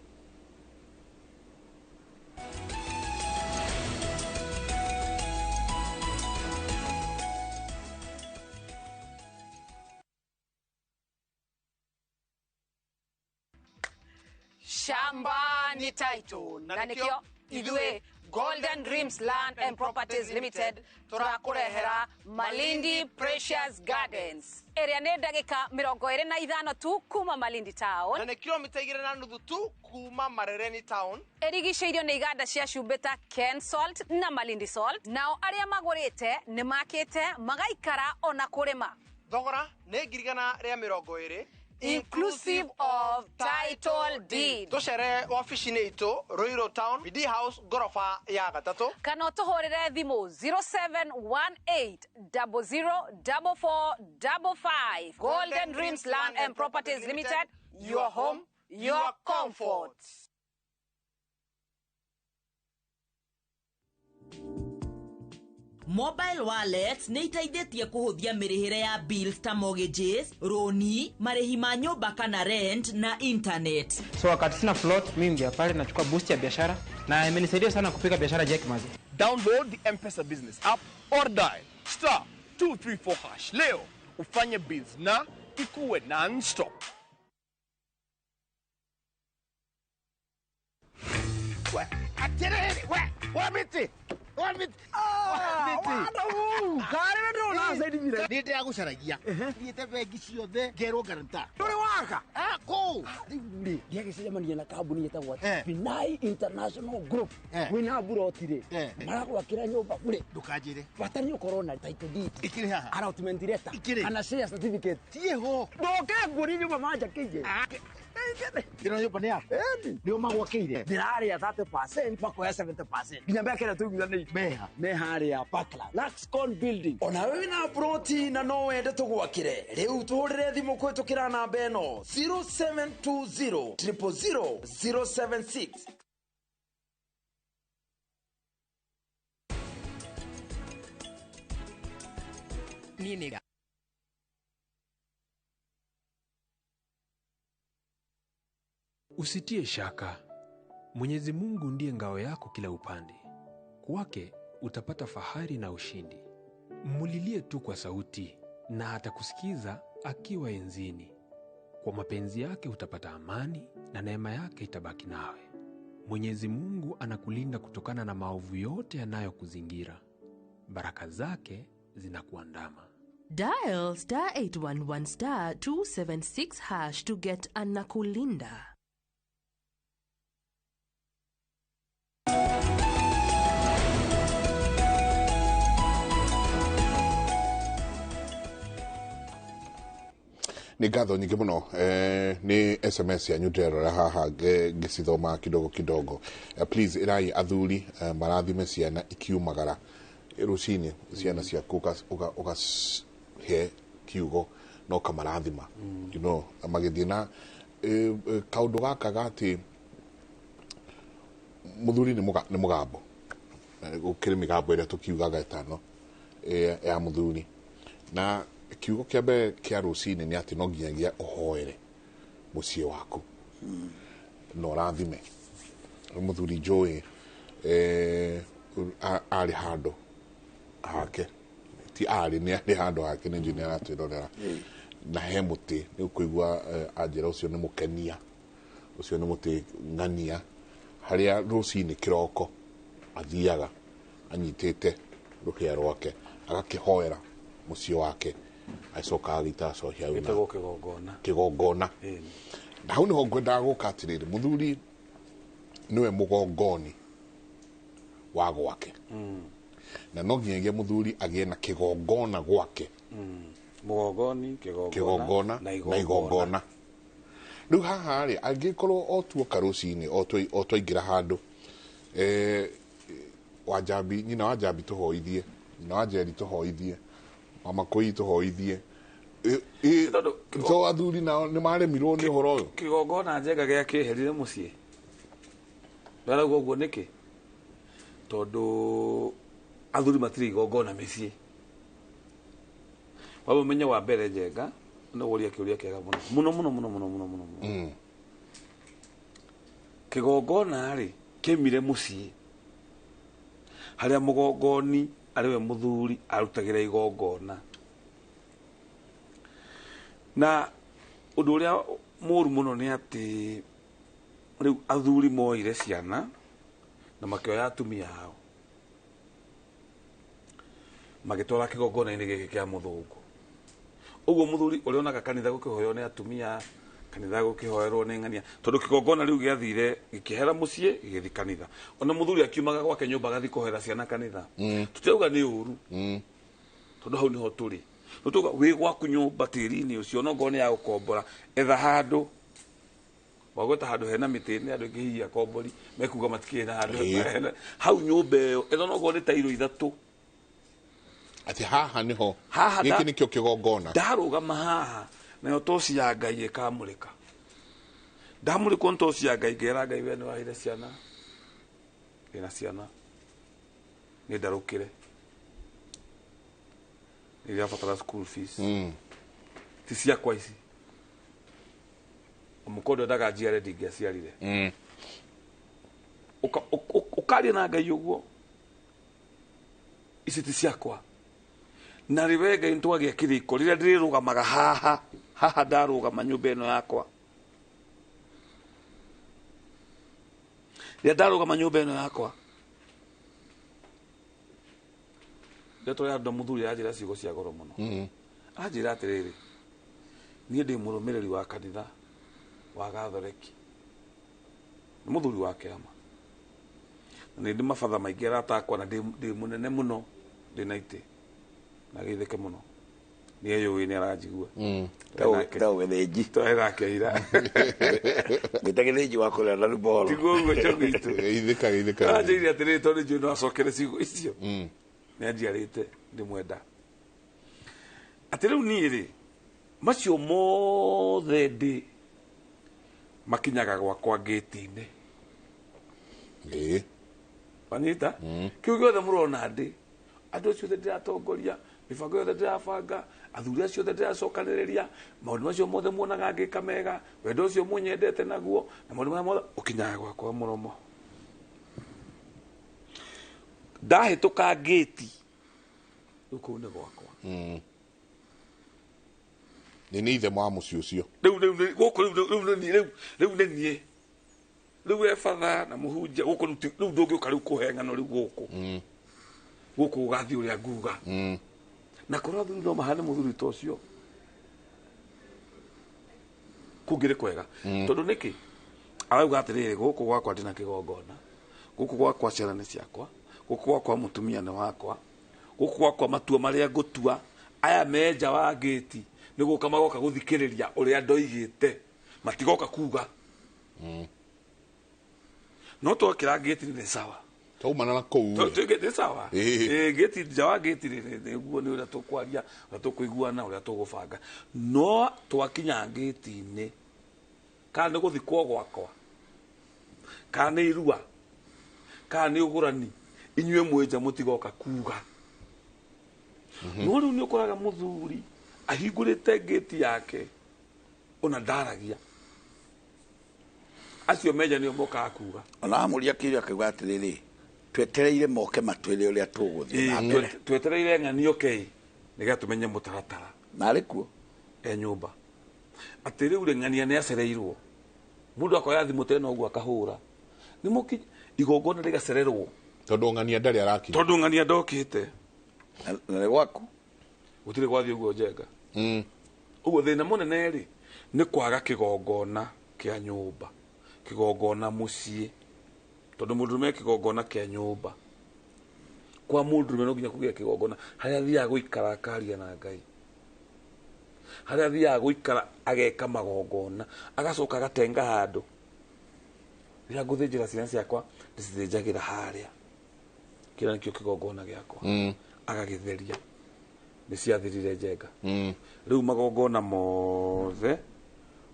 Shamba ni title na nikio ithuĩ Golden Dreams Land and Properties Limited tũrakũrehera Malindi Precious Gardens ĩrĩa nĩ ndagĩka 25 tu kuma Malindi town na nĩ kilomita 2.5 tu kuma Marereni town. Ĩrigicĩirio nĩ iganda cia cumbĩ ta Ken Salt na Malindi Salt. Nao arĩa magũrĩte nĩ makĩte magaikara ona kũrĩma. Thogora nĩ 120,000 inclusive of title deed. Tũcere wabici-inĩ itũ Ruiru Town, BD House, ngoroba ya 3, kana ũtũhũrĩre thimũ 0718004455. Golden Dreams Land and Properties Limited, your home, your comfort. Mobile wallets nĩ iteithĩtie kũhũthia mĩrĩhĩre ya bills ta mortgages, rũni, marĩhi ma nyũmba kana rent na internet. So wakati sina float, mimi ngia pale nachukua boost ya biashara na imenisaidia sana kupika biashara Jack Mazi. Download the M-Pesa business app or dial star 234 hash leo ufanye bills na ikuwe non-stop. Nä ndäragucaragia thiäte bengi ciothe ngerwo guarantor. Ndå waka kå rä u rä ndiagäcemania na kambuni ĩtagwo Binai International Group wĩna mburoti rĩ maragwakĩra nyũmba bure. Ndũkanjĩre bata nĩ ũkorwo na title deed ikĩrĩ haha, allotment letter Ikĩrĩ. kana share certificate. Tiĩho ndoke nguonie nyũmba manjakĩire. Ĩno nyũmba nĩ yaku nĩo magwakĩire? Ndĩrarĩa 30% makoya 70% nginya mĩaka ĩrĩa tũiguithanĩirie. Meha me harĩa Parkland Luxcon building. Ona wewe wĩna ploti na no wende tũgwakĩre rĩu tũhũrĩre thimũ kũhĩtũkĩra namba ĩno 0720 000 076. Usitie shaka. Mwenyezi Mungu ndiye ngao yako kila upande. Kwake utapata fahari na ushindi. Mulilie tu kwa sauti na atakusikiza akiwa enzini. Kwa mapenzi yake utapata amani na neema yake itabaki nawe. Mwenyezi Mungu anakulinda kutokana na maovu yote yanayokuzingira. Baraka zake zinakuandama. Dial star 811 star 276 hash to get Anakulinda. Nĩ ngatho nyingĩ mũno nĩ SMS yanyu ndĩrerora haha ngĩcithoma kidogo kidogo. Please ĩrai athuri marathime ciana ikiumagara rũcinĩ, ciana ciaku ũgacihe kiugo na ũkamarathima you know, magĩthiĩ na kaũndũ gaka ga atĩ mũthuri nĩ mũgambo. Gũkĩrĩ mĩgambo ĩrĩa tũkiugaga ĩtano ya mũthuri, na kiugo kĩa mbere kĩa rũcinĩ nĩ atĩ no nginyagia ũhoere mũciĩ waku na ũrathime. Mũthuri njũĩ arĩ handũ hake, ti arĩ nĩ arĩ handũ hake, nĩ njũĩ nĩ aratwĩrorera na he mũtĩ nĩ ũkũigua anjĩra ũcio nĩ mũkenia, ũcio nĩ mũtĩ ng'ania Harĩa rũcinĩ kĩroko athiaga anyitĩte rũhĩa rwake agakĩhoera mũciĩ wake, acoka agĩita acohia hau na Gĩtagwo kĩgongona. Kĩgongona. Ĩni. Na hau nĩho ngwendaga gũka atĩrĩrĩ, mũthuri nĩwe mũgongoni wa gwake, na no nginyagia mũthuri agĩe na kĩgongona gwake. Mũgongoni, kĩgongona kĩgongona na na igongona. Rĩu haha rĩ, angĩkorwo o tuoka rũcinĩ, o twaingĩra handũ, Wanjambi, nyina wa Njambi tũhoithie, nyina wa Njeri tũhoithie, mama Kũi tũhoithie. To athuri nao nĩ maremirwo nĩ ũhoro ũyũ? Kĩgongona njega gĩa kĩeherire mũciĩ. Ndarauga ũguo nĩkĩ? Tondũ athuri matirĩ igongona mĩciĩ. Wamba ũmenye wa mbere, Njenga, nĩ ũria kĩũria kĩega mũno mũno mũno mũno mũno mũno mũno mũno. Kĩgongona rĩ, kĩmire mũciĩ harĩa mũgongoni arĩ we mũthuri arutagĩra igongona. Na ũndũ ũrĩa mũru mũno nĩ atĩ rĩu athuri moire ciana na makĩoya atumia ao magĩtwara kĩgongona-inĩ gĩkĩ kĩa mũthũngũ. Ũguo mũthuri ũrĩa onaga kanitha gũkĩhoywo nĩ atumia, kanitha gũkĩhoerwo nĩ ng'ania, tondũ kĩgongona rĩu gĩathire gĩkĩhera mũciĩ gĩgĩthiĩ kanitha. Ona mũthuri akiumaga gwake nyũmba agathiĩ kũhoera ciana kanitha. Tũtirauga nĩ ũru, tondũ hau nĩho tũrĩ. No tuga wĩ gwaku nyũmba tĩri-inĩ ũcio, no ngorwo nĩ ya gũkombora, etha handũ wagweta, handũ hena mĩtĩ, nĩ andũ aingĩ hihi akombori mekuga matikĩrĩ na handũ hena hau nyũmba ĩyo, etha no ngorwo nĩ tairo ithatũ. Atĩ haha nĩho Haha gĩkĩ nĩkĩo kĩgongona. Ndarũgama haha nayo toci ya Ngai ĩkamũrĩka, ndamũrĩkwo nĩ toci ya Ngai, ngera Ngai, we nĩ waheire ciana, ndĩna ciana, nĩ ndarũkĩre, nĩ ndĩrabatara school fees, ti ciakwa ici, mũkondo endaga njiare, ndingĩaciarire. Ũkaria na Ngai ũguo, ici ti ciakwa, na rĩwe Ngai nĩtwagĩa kĩrĩko rĩrĩa ndĩrĩrũgamaga haha, haha ndarũgama nyũmba ĩno yakwa, rĩrĩa ndarũgama nyũmba ĩno yakwa, rĩrĩa tũrĩ andũ, mũthuri aranjĩra ciugo cia goro mũno. Anjĩra atĩrĩrĩ, niĩ ndĩ mũrũmĩrĩri wa kanitha wa Gathoreki, nĩ mũthuri wa kĩama, na nĩ ndĩ mabatha maingĩ aratakwa, na ndĩ mũnene mũno, ndĩ na itĩ na geithĩke mũno, nĩ eyũĩ, nĩ aranjigua. Gĩthĩnji. Twarĩ nake ira. Ngĩta gĩthĩnji wa kũrĩa na ruboro. Tiguo ũguo Njogitũ? Geithĩka, geithĩka. Aranjĩire atĩrĩrĩ, tondũ njũĩ no acokere ciugo icio, nĩ anjiarĩte, ndĩmwenda, atĩ rĩu niĩ rĩ, macio mothe ndĩ makinyaga gwakwa ngĩti-inĩ. Wanyita kĩu gĩothe mũrona ndĩ, andũ acio othe ndĩratongoria, mĩbango yothe ndĩrabanga, athuri acio othe ndĩracokanĩrĩria, maũndũ macio mothe muonaga ngĩka mega, wendo ũcio mũnyendete naguo, na maũndũ marĩa mothe ũkinyaga gwakwa mũromo, ndahĩtũka ngĩti, rĩu kũu nĩ gwakwa. Nĩ ithe wa mũciĩ ũcio. Rĩu gũkũ rĩu nĩ niĩ, rĩu nĩ niĩ rĩu we batha na mũhunjia gũkũ rĩu rĩu ndũngĩũka rĩu kũhe ng'ano rĩu gũkũ, gũkũ ũgathiĩ ũrĩa nguga. Na korwo athuri no mahane mũthuri ta ũcio, kũngĩrĩ kwega. Tondũ nĩkĩ arauga atĩrĩrĩ, gũkũ gwakwa ndĩna kĩgongona, gũkũ gwakwa ciana nĩ ciakwa, gũkũ gwakwa mũtumia nĩ wakwa, gũkũ gwakwa matua marĩa ngũtua, aya me nja wa ngĩti nĩ gũka magoka gũthikĩrĩria ũrĩa ndoigĩte, matigoka kuga. No twakĩra ngĩti nĩ sawa. Twaumana na kũu. Nĩ sawa. Ngĩti, nja wa ngĩti nĩguo nĩ ũrĩa tũkwaria, ũrĩa tũkũiguana, ũrĩa tũgũbanga, no twakinya ngĩti-inĩ, kana nĩ gũthikwo gwakwa, kana nĩ irua, kana nĩ ũgũrani, inyuĩ mwĩ nja mũtigoka kuga. No rĩu nĩ ũkoraga mũthuri ahingũrĩte ngĩti yake, ona ndaragia, acio menja nĩo mokaga kuga. Ona amũria kĩũria akiuga atĩrĩrĩ, twetereire moke matwĩre ũrĩa tũgũthiĩ na mbere. Twetereire ng'ani okei nĩgetha tũmenye mũtaratara. Narĩ kuo e nyũmba atĩ rĩu rĩ, ng'ania nĩ acereirwo, mũndũ akoya thimũ tena ũguo akahũra, Nĩ mũkinyu igongona rĩgacererwo tondũ ng'ania ndarĩ arakinya. Tondũ ng'ania ndokĩte. Na nĩ gwaku. Gũtirĩ gwathiĩ ũguo Njenga. Ũguo thĩna mũnene rĩ nĩ kwaga kĩgongona kĩa nyũmba, kĩgongona mũciĩ. Tondũ mũndũrũme kĩgongona kĩa nyũmba. Kwa mũndũrũme no nginya kũgĩa kĩgongona harĩa athiaga gũikara akaria na Ngai. Harĩa athiaga gũikara ageka magongona, agacoka agatenga handũ. Rĩrĩa ngũthĩnjĩra ciana ciakwa ndĩcithĩnjagĩra harĩa. Kĩrĩa nĩkĩo kĩgongona gĩakwa. Agagĩtheria. Nĩ ciathirire Njenga. Rĩu magongona mothe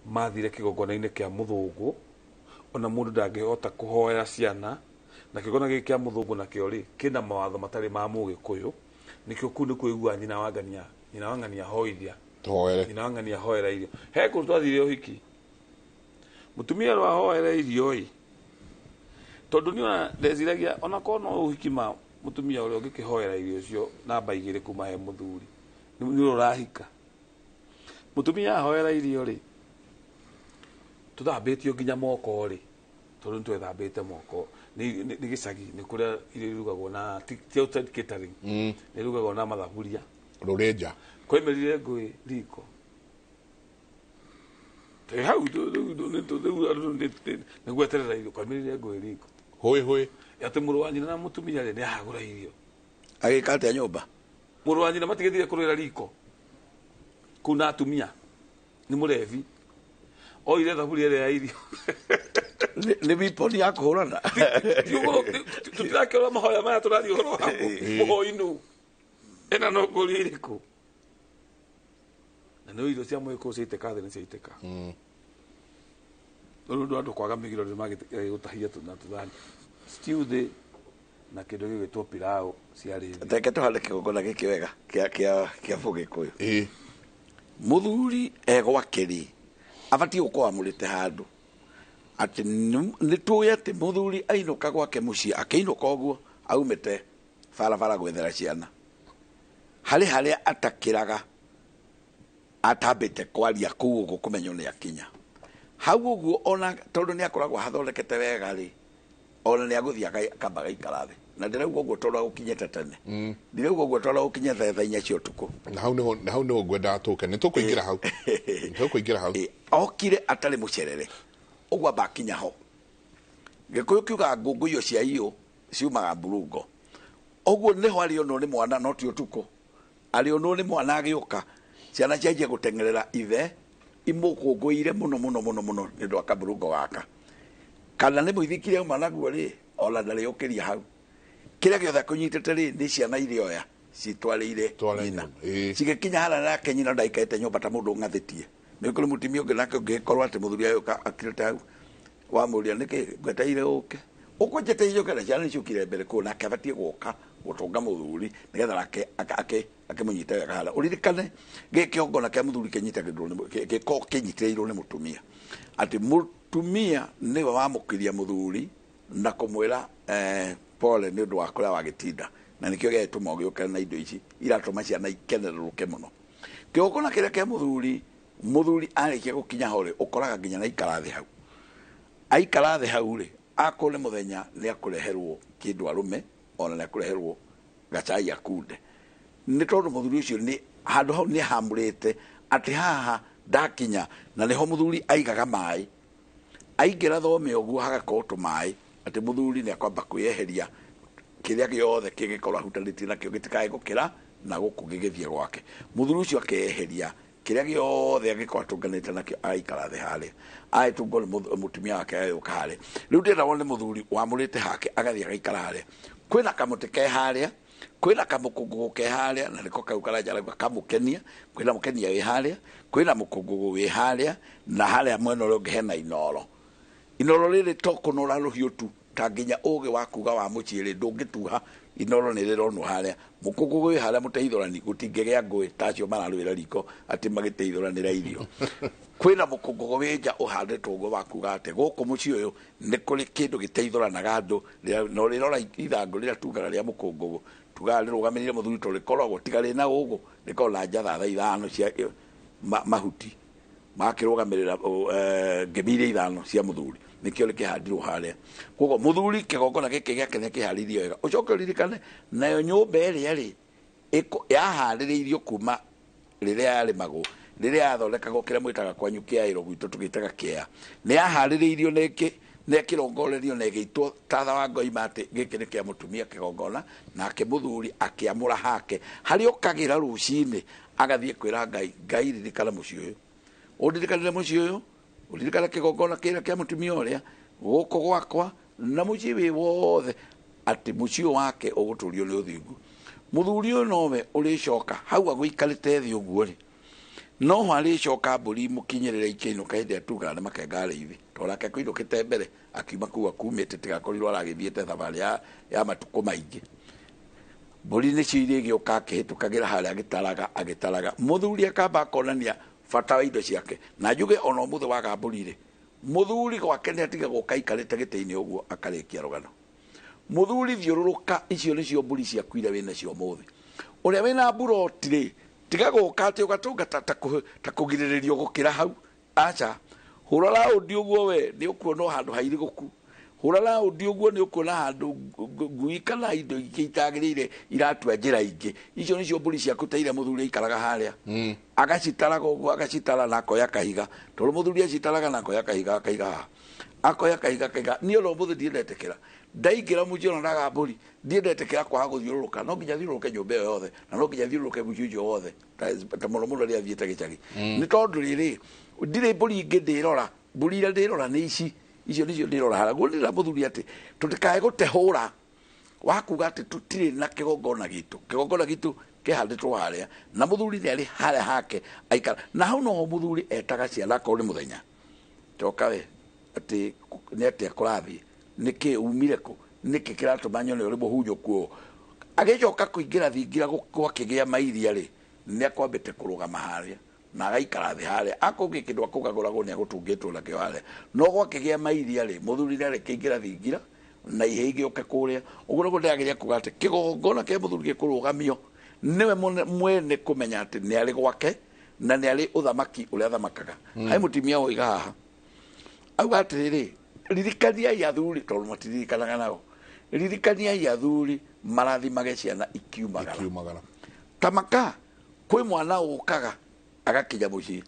mathire kĩgongona-inĩ kĩa mũthũngũ. Ona mũndũ ndangĩhota kũhoera ciana. Na kĩgongona gĩkĩ kĩa mũthũngũ nakĩo rĩ kĩna mawatho matarĩ ma mũgĩkũyũ. Nĩkĩo kũu nĩkuo ũiguaga nyina wa ng'ania, nyina wa ng'ania hoithia. Tũhoere. Nyina wa ng'ania hoera irio. He kũndũ twathire ũhiki. Mũtumia ũrĩa wahoera irio ĩ, tondũ niĩ ona ndeciragia ona korwo no ũhiki ma mũtumia ũrĩa ũngĩkĩhoera irio icio namba igĩrĩ kuma he mũthuri, nĩ ũrĩa ũrahika. Mũtumia ahoera irio rĩ, tũthambĩtio nginya moko rĩ, tondũ nĩ twethambĩte moko. Nĩ gĩcagi, nĩ kũrĩa irio irugagwo na ti outside catering. Nĩ irugagwo na mathaburia. Rũrĩnja. Kwaimĩrire ngũĩ riko. Twĩ hau, nĩ gweterera irio, kwaimĩrire ngũĩ riko. Hũĩ hũĩ. Atĩ mũrũ wa nyina na mũtumia rĩ, nĩ ahagũra irio. Agĩka atĩa nyũmba? Mũrũ wa nyina matigĩthire kũrĩra riko. Kũu na atumia. Nĩ mũrebi. Oire thaburia ĩrĩa ya irio. Nĩ weapon ya kũhũrana. Tũtirakĩrora mahoya maya tũrathiĩ ũhoro wa mũhoi nũ. Ĩna no ngũria irĩkũ. Na nĩ irio cia mũgĩkũyũ ciaitĩka thĩ nĩ ciaitĩka. Rĩu ũndũ andũ kwaga mĩgiro nĩ magĩgũtahia na tũthani. Stew thĩ na kĩndũ gĩgwĩtwo pilau ciarĩ thĩ. Reke tũhande kĩgongona gĩkĩ wega kĩa mũgĩkũyũ. Mũthuri egwake rĩ, abatiĩ gũkorwo amũrĩte handũ. Atĩ nĩ tũĩ atĩ mũthuri ainũka gwake mũciĩ, akĩinũka ũguo aumĩte barabara gwethera ciana. Harĩ harĩa atakĩraga atambĩte kwaria kũu ũguo kũmenywo nĩ akinya. Hau ũguo ona tondũ nĩ akoragwo hathondekete wega rĩ, ona nĩ agũthiĩ akamba agaikara thĩ. Na ndĩrauga ũguo tondũ agũkinyĩte tene. Ndirauga ũguo tondũ agũkinyĩte thaa inya cia ũtukũ. Na hau nĩho, na hau nĩho ngwendaga tũke. Nĩ tũkũingĩra hau. Nĩ tũkũingĩra hau. Okire atarĩ mũcerere. Ũguo amba akinya ho. Gĩkũyũ kiugaga ngũngũiyo cia iyũ ciumaga mburungo. Ũguo nĩho arĩonwo nĩ mwana no ti ũtukũ. Arĩonwo nĩ mwana agĩũka. Ciana cianjia gũteng'erera ithe imũkũngũĩire mũno mũno mũno mũno nĩ ũndũ wa kaburungo gaka. Kana nĩ mũithikiri auma naguo rĩ, ona ndarĩũkĩria hau. Kĩrĩa gĩothe akũnyitĩte rĩ, nĩ ciana irĩoya citwarĩire nyina. Cigĩkinya harĩa nake nyina ndaikarĩte nyũmba ta mũndũ ũng'athĩtie. Nĩ kũrĩ mũtumia ũngĩ nake ũngĩkorwo atĩ mũthuri agĩũka akirĩte hau. Wamũria nĩkĩ ngwetereire ũke. Ũkũnjetereire ũke na ciana nĩciũkire mbere kũu nake abatiĩ gũka gũtũnga mũthuri nĩgetha nake akĩmũnyite wega harĩa. Ũririkane gĩkĩ kĩgongona kĩa mũthuri kĩnyitagĩrĩrwo nĩ gĩkoragwo kĩnyitĩrĩirwo nĩ mũtumia. Atĩ mũtumia nĩwe wamũkĩria mũthuri na kũmwĩra pole nĩ ũndũ wa kũrĩa wagĩtinda. Na nĩkĩo gĩgĩtũma ũgĩũke na indo ici iratũma ciana ikenerũrũke mũno. Kĩgongona kĩrĩa kĩa mũthuri, mũthuri arĩkia gũkinya ho rĩ, ũkoraga nginya na aikara thĩ hau. Aikara thĩ hau rĩ, akorwo nĩ mũthenya nĩ akũreherwo kĩndũ arũme, ona nĩ akũreherwo gacai akunde. Nĩ tondũ mũthuri ũcio nĩ handũ hau nĩ hamũrĩte atĩ haha ndakinya, na nĩho mũthuri aigaga maĩ. Aingĩra thome ũguo hagakorwo tũmaĩ, atĩ mũthuri nĩ akwamba kwĩyeheria kĩrĩa gĩothe kĩngĩkorwo ahutanĩtie nakĩo gĩtikae gũkĩra na gũkũ gĩgĩthiĩ gwake. Mũthuri ũcio akeyeheria kĩrĩa gĩothe angĩkorwo atũnganĩte nakĩo agaikara thĩ harĩa. Agĩtũngwo nĩ mũtumia wake agĩũka harĩa. Rĩu ndĩrenda wone mũthuri wamũrĩte hake agathiĩ agaikara harĩa. Kwĩna kamũtĩ ke harĩa, kwĩna kamũkũngũgũ ke harĩa, na nĩko kau karanja arauga kamũkenia, kwĩna mũkenia wĩ harĩa, kwĩna mũkũngũgũ wĩ harĩa, na harĩa mwena ũrĩa ũngĩ hena inoro. Inoro rĩrĩ to kũnora rũhiũ tu, ta nginya ũgĩ wa kuga wa mũciĩ rĩ, ndũngĩtuha, inoro nĩ rĩronwo harĩa. Mũkũngũgũ wĩ harĩa mũteithũrani, gũtingĩgĩa ngũĩ ta acio mararũĩra riko atĩ magĩteithũranĩra irio. Kwĩna mũkũngũgũ wĩ nja ũhandĩtwo ũguo wa kuga atĩ gũkũ mũciĩ ũyũ nĩ kũrĩ kĩndũ gĩteithũranaga andũ, na ũrĩrora ithangũ rĩrĩa tugaga rĩa mũkũngũgũ, tugaga rĩrũgamĩrĩire mũthuri tondũ rĩkoragwo tiga rĩna ũgũ, rĩkoragwo na njatha thaa ithano cia mahuti. Magakĩrũgamĩrĩra ngemi iria ithano cia mũthuri, nĩkĩo nĩkĩhandirwo harĩa. Koguo mũthuri kĩgongona gĩkĩ gĩake nĩkĩharĩirio wega. Ũcoke ũririkane nayo nyũmba ĩrĩa rĩ yaharĩrĩirio kuma rĩrĩa yarĩmagwo, rĩrĩa yathondekagwo kĩrĩa mwĩtaga kwanyu kĩaĩro, gwitũ tũgĩtaga kĩea, nĩ yaharĩrĩirio nĩ ĩkĩrongorerio na ĩgĩitwo tatha wa ngoima atĩ gĩkĩ nĩ kĩa mũtumia kĩgongona, nake mũthuri akĩamũra hake harĩa ũkagĩra rũcinĩ agathiĩ kwĩra Ngai, Ngai ririkana mũciĩ ũyũ, ũndirikanĩre mũciĩ ũyũ, ũririkane kĩgongona kĩrĩa kĩa mũtumia ũrĩa gũkũ gwakwa na mũciĩ wĩ wothe, atĩ mũciĩ ũyũ wake ũgũtũrio nĩ ũthingu. Mũthuri ũyũ nowe ũrĩcoka hau agũikarĩte thĩ ũguo rĩ, noho arĩcoka mbũri mũkinyĩrĩre ikĩinũka hĩndĩ ĩrĩa tugaga nĩ makenga arĩithi, tondũ nake akũinũkĩte mbere akiuma kũu akumĩte, tigakorirwo aragĩthiĩte thabarĩ ya matukũ maingĩ. Mbũri nĩcio irĩgĩũka akĩhĩtũkagĩra harĩa agĩtaraga. Mũthuri akamba akonania bata wa indo ciake, na njuge ona ũmũthĩ waga mbũri rĩ, mũthuri gwake nĩ atigagwo aikarĩte gĩtĩ-inĩ ũguo akarĩkia rũgano. Mũthuri thiũrũrũka, icio nĩcio mbũri ciaku iria wĩnacio ũmũthĩ. Ũrĩa wĩna mburoti rĩ, tiga gũka atĩ ũgatũnga ta kũgirĩrĩrio gũkĩra hau, aca. Hũra raũndi ũguo we nĩ ũkuona handũ hairigũku, hũra raũndi ũguo nĩ ũkuona handũ ngui kana indo ingĩ itagĩrĩire iratua njĩra ingĩ. Icio nĩcio mbũri ciaku ta iria mũthuri aikaraga harĩa, agacitaraga ũguo, agacitara na akoya kahiga, tondũ mũthuri acitaraga na akoya kahiga akaiga haha, akoya kahiga akaiga. Niĩ ona ũmũthĩ ndiendetĩkĩra ndaingĩra mũciĩ ona ndaga mbũri, ndiendetĩkĩra kwaga gũthiũrũrũka, no nginya thiũrũrũke nyũmba ĩyo yothe, na no nginya thiũrũrũke mũciĩ ũcio wothe, ta mũno mũno rĩrĩa thiĩte gĩcagi. Nĩ tondũ rĩrĩ, ndirĩ mbũri ingĩ ndĩrora, mbũri iria ndĩrora nĩ ici, icio nĩcio ndĩrora harĩa. Guo ndĩra mũthuri atĩ tũtikae gũtehũra wa kuga atĩ tũtirĩ na kĩgongona gitũ, kĩgongona gitũ kĩhandĩtwo harĩa, na mũthuri nĩ arĩ harĩa hake aikara, na hau noho mũthuri etaga ciana akorwo nĩ mũthenya, coka we atĩ nĩ atĩa kũrathiĩ, nĩkĩ umire kũ, nĩkĩ kĩratũma nyone ũrĩ mũhunyũku ũũ. Agĩcoka kũingĩra thingira gwakĩgĩa mairia rĩ, nĩ akwambĩte kũrũgama harĩa na agaikara thĩ harĩa, akũngĩ kĩndũ akũgagũragwo nĩ agũtungĩtwo nakĩo harĩa, no gwakĩgĩa mairia rĩ, mũthuri nĩ arĩkĩingĩra thingira na ihĩ igĩũke kũrĩa. Ũguo nĩguo ndĩrageria kuga atĩ kĩgongona kĩa mũthuri gĩkũrũgamio nĩwe mwene kũmenya atĩ nĩ arĩ gwake na nĩ arĩ ũthamaki ũrĩa athamakaga. Harĩ mũtumia woiga haha auga atĩrĩrĩ, ririkaniai athuri, tondũ matiririkanaga nao, ririkaniai athuri marathimage ciana ikiumagara. Tamaka kwĩ mwana ũkaga agakinya mũciĩ,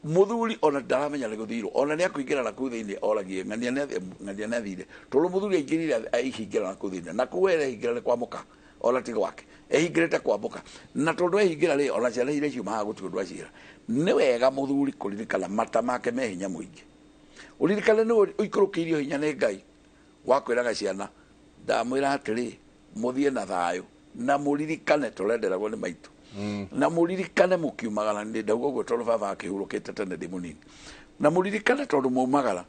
mũthuri ona ndaramenya nĩ gũthirwo, ona nĩ akũingĩra na kũu thĩinĩ oragie ng'ania nĩ athire, tondũ mũthuri aingĩrire aihingĩra na kũu thĩinĩ, na kũu ehingĩra nĩ kwa mũka, ona ti gwake, ehingĩrĩte kwa mũka, na tondũ ehingĩra rĩ, ona ciana iria ciumaga gũtirĩ ũndũ aciĩra. Nĩ wega mũthuri kũririkana mata make me hinya mũingĩ, ũririkane nĩ ũikũrũkĩirio hinya nĩ Ngai wa kwĩraga ciana, ndamwĩra atĩrĩ, mũthiĩ na thayũ na mũririkane tũrenderagwo nĩ maitũ, na mũririkane mũkiumagara, nĩ ndauga ũguo tondũ baba akĩhurũkĩte tene ndĩ mũnini, na mũririkane tondũ mwaumagara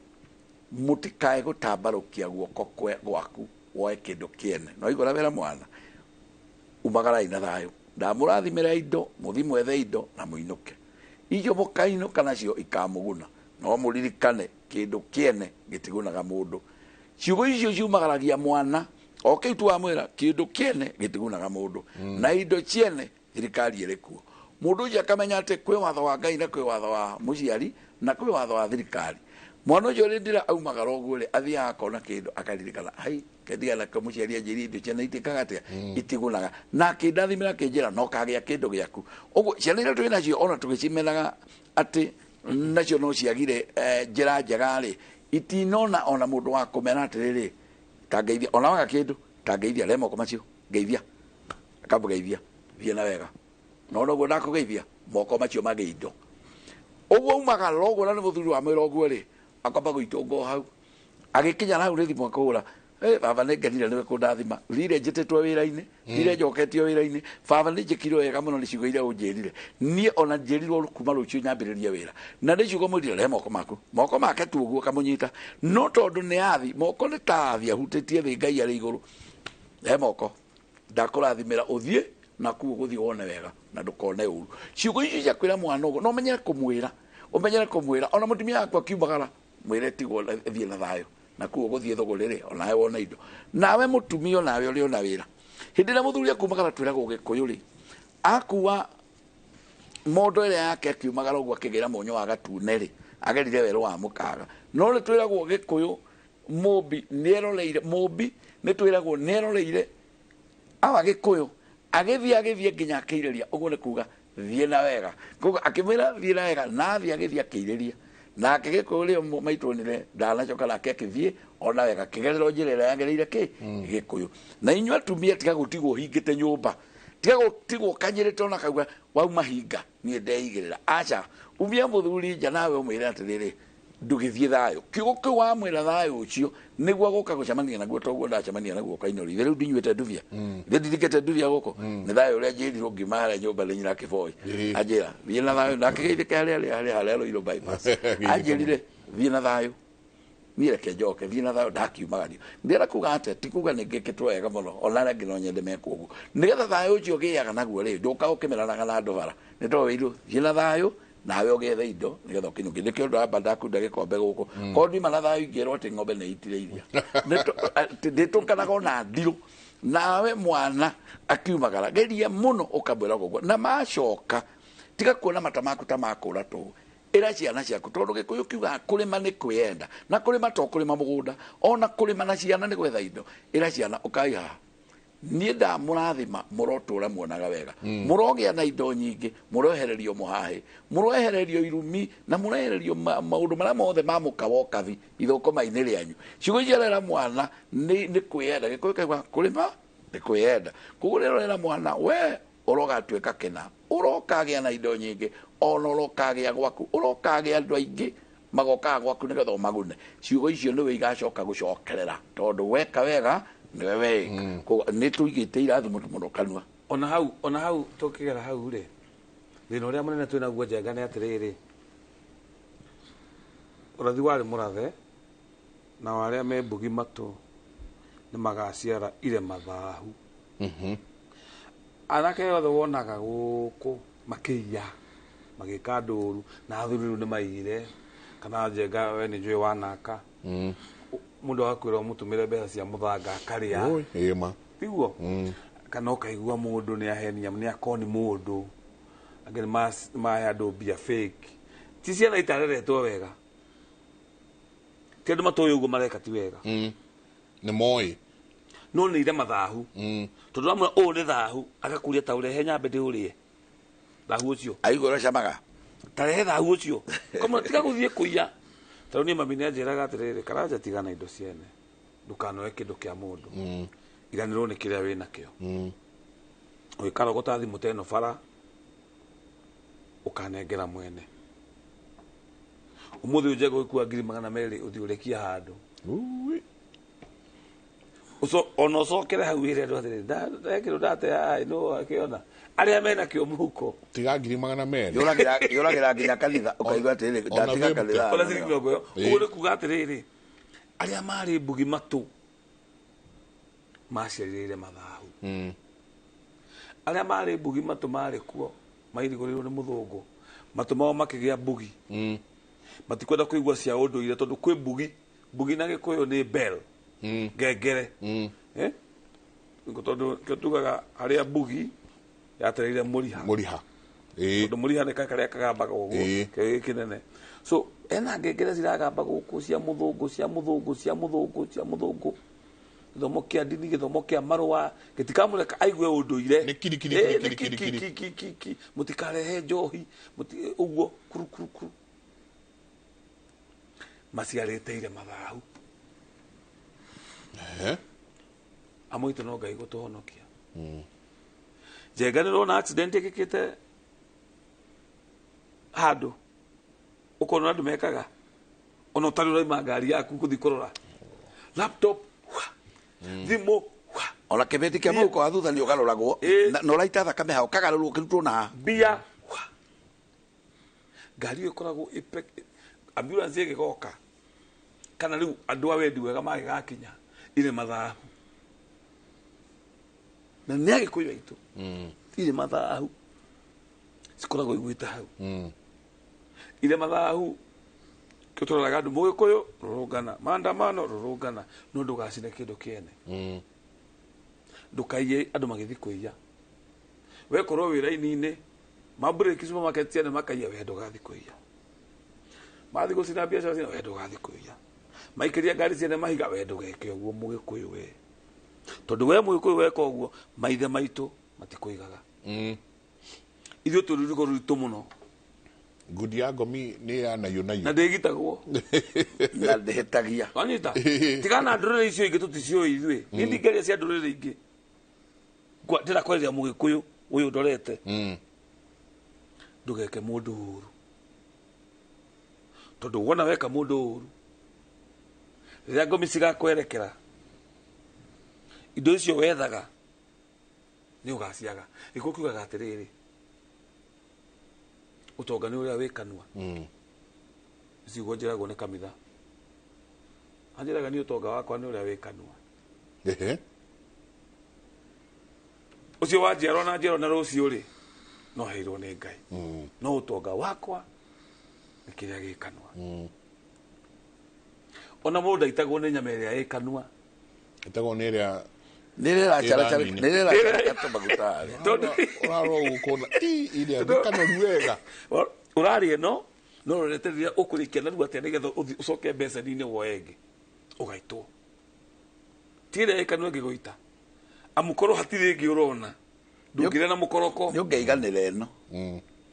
mũtikae gũtambarũkia guoko gwaku woe kĩndũ kĩene, no igũra wĩra mwana, umagarai na thayũ, ndamũrathimĩra indo, mũthiĩ mwethe indo na mũinũke, icio mũkainũka nacio ikamũguna, no mũririkane kĩndũ kĩene gĩtigunaga mũndũ. Ciugo icio ciumagaragia mwana o kĩu tu wamwĩra, kĩndũ kĩene gĩtigunaga mũndũ, na indo ciene thirikari ĩrĩ kuo. Mũndũ ũcio akamenya atĩ kwĩ watho wa Ngai na kwĩ watho wa mũciari na kwĩ watho wa thirikari. Mwana ũcio rĩndĩ ĩrĩa aumagara ũguo rĩ, athiaga akona kĩndũ akaririkana, hai kendiga nakĩo mũciari anjĩrire indo ciene itĩkaga atĩa, itigunaga, na akĩndathimĩra akĩnjĩra no kagĩa kĩndũ gĩaku. Ũguo ciana iria twĩ nacio ona tũgĩcimenaga atĩ nacio no ciagire njĩra njega rĩ, itinona ona mũndũ wa kũmera atĩrĩrĩ, tangeithia ona waga kĩndũ, tangeithia re moko macio, ngeithia, akamũgeithia, thiĩ na wega, no noguo ndakũgeithia moko macio magĩ indo. Ũguo umagara ũguo na nĩ mũthuri wa mwĩra ũguo rĩ, akamba gũitũnga o hau, agĩkinya hau nĩ thimũ akũhũra, baba nĩ ngenire nĩwe kũndathima, thire njĩtĩtwo wĩra-inĩ, thire njoketio wĩra-inĩ, baba nĩ njĩkirwo wega mũno nĩ ciugo iria ũnjĩrire, niĩ ona njĩrirwo kuma rũciũ nyambĩrĩrie wĩra, na nĩ ciugo mwĩrire rehe moko maku, moko make tu ũguo kamũnyita, no tondũ nĩ athi, moko nĩ ta athi ahutĩtie thĩ Ngai arĩ igũrũ, rehe moko, ndakũrathimĩra ũthiĩ na kuo gũthiĩ wone wega na ndũkone ũru. Ciugo icio cia kwĩra mwana ũguo no ũmenyere kũmwĩra, ũmenyere kũmwĩra ona mũtumia waku akiumagara mwĩre tigwo thiĩ na thayũ, na kuo gũthiĩ thũgũrĩ rĩ, onawe wone indo. Nawe mũtumia onawe ũrĩ ona wĩra, hĩndĩ ĩrĩa mũthuri akumagara twĩragwo Gĩkũyũ rĩ, akua Mondo ĩrĩa yake akiumagara ũguo akĩgĩra mũnyũ wa gatune rĩ, agerire werũ wa mũkaga. No nĩ twĩragwo Gĩkũyũ mũmbi nĩeroreire, mũmbi nĩ twĩragwo nĩeroreire awa Gĩkũyũ agĩthiĩ nginya akĩirĩria. Ũguo nĩ kuga thiĩ na wega. Koguo akĩmwĩra thiĩ na wega, na athiĩ agĩthiĩ akĩirĩria. Nake Gĩkũyũ rĩo maitũnire ndanacoka, nake akĩthiĩ ona wega akĩgerera njĩra ĩrĩa yagereire kĩ Gĩkũyũ. Na inyuĩ atumia tiga gũtigwo hingĩte nyũmba, tiga gũtigwo kanyĩrĩte ona kauga wauma hinga niĩ ndeigĩrĩra. Aca, umia mũthuri nja nawe ũmwĩre atĩrĩrĩ, ndũgĩthiĩ thayũ. Kiugo kĩu wamwĩra thayũ ũcio nĩguo agũka gũcemania naguo, toguo ndacemania naguo Kainori. Ithe rĩu ndinyuĩte ndubia, ithe ndirikĩte ndubia gũkũ. Nĩ thayũ ũrĩa njĩrirwo ngiuma harĩa nyũmba nĩ nyina Kĩboi, anjĩra thiĩ na thayũ, na akĩgeithĩka harĩa Ruiru bypass, anjĩrire thiĩ na thayũ, niĩ reke njoke, thiĩ na thayũ. Ndakiumagario. Ndĩrenda kuga atĩa? Ti kuga nĩ ngĩkĩtwo wega mũno, ona arĩa angĩ no nyende mekwo ũguo, nĩgetha thayũ ũcio ũgĩaga naguo rĩ, ndũkaga ũkĩmeranaga na andũ bara, nĩ tondũ wĩirwo thiĩ na thayũ nawe ũgĩethe indo nĩgetha ũkĩnyũkie. Nĩkĩo ndamba ndakunda gĩkombe gũkũ, korwo ndima na thayũ ingĩrwo atĩ ng'ombe nĩ itire iria. Ndĩtũkanaga ona ndirũ. Nawe mwana akiumagara geria mũno ũkamwĩra ũguo, na macoka tiga kuona mata maku ta makũra tũhũ. Ĩra ciana ciaku, tondũ Gĩkũyũ kiugaga kũrĩma nĩ kwĩyenda, na kũrĩma to kũrĩma mũgũnda, ona kũrĩma na ciana nĩ gwetha indo. Ĩra ciana ũkai haha, niĩ ndamũrathima, mũrotũra muonaga wega, mũrogĩa na indo nyingĩ, mũroehererio mũhahĩ, mũroehererio irumi, na mũroehererio maũndũ marĩa mothe ma mũkawa ũkathi ithũkũma-inĩ rĩanyu. Ciugo icio rera mwana nĩ kwĩyenda. Gĩkũyũ kiugaga kũrĩma nĩ kwĩyenda. Koguo rĩrĩa ũrera mwana, we ũrogatuĩka kĩna, ũrokagĩa na indo nyingĩ, ona ũrokagĩa gwaku, ũrokagĩa andũ aingĩ magokaga gwaku nĩgetha ũmagune. Ciugo icio nĩwe igacoka gũcokerera, tondũ weka wega nĩwe weka. Koguo nĩ tũigĩte irathimo mũno kanua. Ona hau tũkĩgera hau rĩ, thĩna ũrĩa mũnene twĩ naguo Njenga nĩ atĩrĩrĩ, ũrathi warĩ mũrathe, na arĩa me mbugi matũ nĩ magaciara irema thahu. Anake othe wonaga gũkũ makĩiya, magĩka ndũru, na athuri rĩu nĩ maiyire, kana Njenga we nĩ njũĩ wanaka. Mũndũ agakwĩra ũmũtũmĩre mbeca cia mũthanga akarĩa. Tiguo? Kana ũkaigua mũndũ nĩ ahenia, nĩ akoni mũndũ, angĩ nĩ mahe andũ mbia fake. Ti ciana itareretwo wega, ti andũ matũĩ ũguo mareka ti wega. Nĩ moĩ. No nĩ irema thahu. Tondũ wamwĩra ũũ nĩ thahu, agakũria ta ũrehe nyambe ndĩũrĩe thahu ũcio. Aigua ũrĩa camaga. Ta rehe thahu ũcio. Kamũra tiga gũthiĩ kũiya. Tondũ niĩ mami nĩanjĩraga atĩrĩrĩ, Karanja tigana indo ciene, ndũkanoe kĩndũ kĩa mũndũ, iganĩrwo nĩ kĩrĩa wĩnakĩo. Ũgĩkarogota thimũ ta ĩno bara, ũkanengera mwene. Ũmũthĩ ũyũ Njenga ũgĩkua 200,000 ũthiĩ ũrekie handũ. Ona ũcokere hau wĩre andũ atĩrĩrĩ, ndekĩrwo ndateaĩ, no akĩona arĩa mena kĩo mũhuko. Tiga 200,000. Yũragĩra nginya kanitha, ũkaigua atĩrĩrĩ, ndatiga kanitha. Ona ciringi mĩrongo ĩyo. Ũguo nĩ kuga atĩrĩrĩ, arĩa marĩ mbugi matũ maciarĩrĩire mathahu. Arĩa marĩ mbugi matũ marĩ kuo mairigũrĩirwo nĩ mũthũngũ, matũ mao makĩgĩa mbugi. Matikwenda kũigua cia ũndũire, tondũ kwĩ mbugi. Mbugi na Gĩkũyũ nĩ bell, ngengere. Tondũ kĩo tugaga harĩa mbugi yatereire mũriha. Mũriha. Tondũ mũriha nĩ karĩa kagambaga ũguo, kĩo gĩ kĩnene. So ena ngengere ciragamba gũkũ cia mũthũngũ, cia mũthũngũ, cia mũthũngũ, cia mũthũngũ. Gĩthomo kĩa ndini, gĩthomo kĩa marũa, gĩtikamũreka aigue ũndũire. Nĩ kiri, kiri, kiri, kiri, kiri, kiri. Kiri, kiri, kiri. Mũtikarehe njohi, ũguo, kuru, kuru, kuru. Maciarĩte irema thahu. Amwe aitũ no Ngai gũtũhonokia. Njenga nĩ ũrona accident ĩkĩkĩte handũ, ũkona andũ mekaga, ona ũtarĩ ũraima ngari yaku gũthiĩ kũrora. Laptop, thimũ, ona kĩbeti kĩa mũhuko wa thutha nĩ ũgarũragwo, na ũraita thakame hau, ũkagarũrwo ũkĩrutwo na haha. Mbia, ngari ĩyo ĩkoragwo ambulance ĩgĩgoka, kana rĩu andũ a wendi wega magĩgakinya, irĩ mathahu. Na nĩ Agĩkũyũ aitũ, irĩ mathahu, cikoragwo igwĩte hau. Irĩ mathahu, kĩo tũroraga andũ Mũgĩkũyũ, rũrũngana, maandamano, rũrũngana, no ndũgacine kĩndũ kĩene. Ndũkaiye andũ magĩthiĩ kũiya. Wekorwo wĩra-inĩ, Mabreki supermarket ciene makaiya we ndũgathiĩ kũiya. Mathiĩ gũcina biacara ciene we ndũgathiĩ kũiya. Maikĩria ngari ciene mahiga we ndũgeke ũguo mũgĩkũyũ we. Tondũ we mũgĩkũyũ weka ũguo maithe maitũ matikũigaga. Ithuĩ twĩ rũrigo rũritũ mũno. Ngundi ya ngomi nĩ ya nayo nayo. Na ndĩgitagwo. Na ndĩhĩtagia. Wanyita? Tigana ndũrĩrĩ icio ingĩ tũticioĩ ithuĩ. Niĩ ndingĩaria cia ndũrĩrĩ ingĩ. Ndĩrakwarĩria mũgĩkũyũ ũyũ ndorete. Ndũgeke mũndũ ũru. Tondũ wona weka mũndũ ũru, rĩrĩa ngomi cigakwerekera, indo icio wethaga nĩ ũgaciaga. Gĩkũyũ kiugaga atĩrĩrĩ, ũtonga nĩ ũrĩa wĩ kanua. Ciugo njĩragwo nĩ kamitha. Anjĩraga niĩ ũtonga wakwa nĩ ũrĩa wĩ kanua. Ũcio wa njiarwa na njiarwa na rũciũ rĩ, no heirwo nĩ Ngai. No ũtonga wakwa nĩ kĩrĩa gĩ kanua. Ona mũndũ ndaitagwo nĩ nyama ĩrĩa ĩ kanua. Ĩtagwo nĩ ĩrĩa Nĩ tũmaguta rĩ. Ũrarora ũguo ũkona, "Ĩ, ĩrĩa nĩ kanoru wega." Ũrarĩa ĩno, no ũrorete rĩrĩa ũkũrĩkia narua atĩa nĩgetha ũthiĩ ũcoke mbeceni-inĩ woe ĩngĩ. Ũgaitwo. Ti ĩrĩa ĩ kanua ĩngĩgũita. Amu korwo hatirĩ ĩngĩ ũrona, ndũngĩrĩa na mũkoroko. Nĩ ũngĩiganĩra ĩno.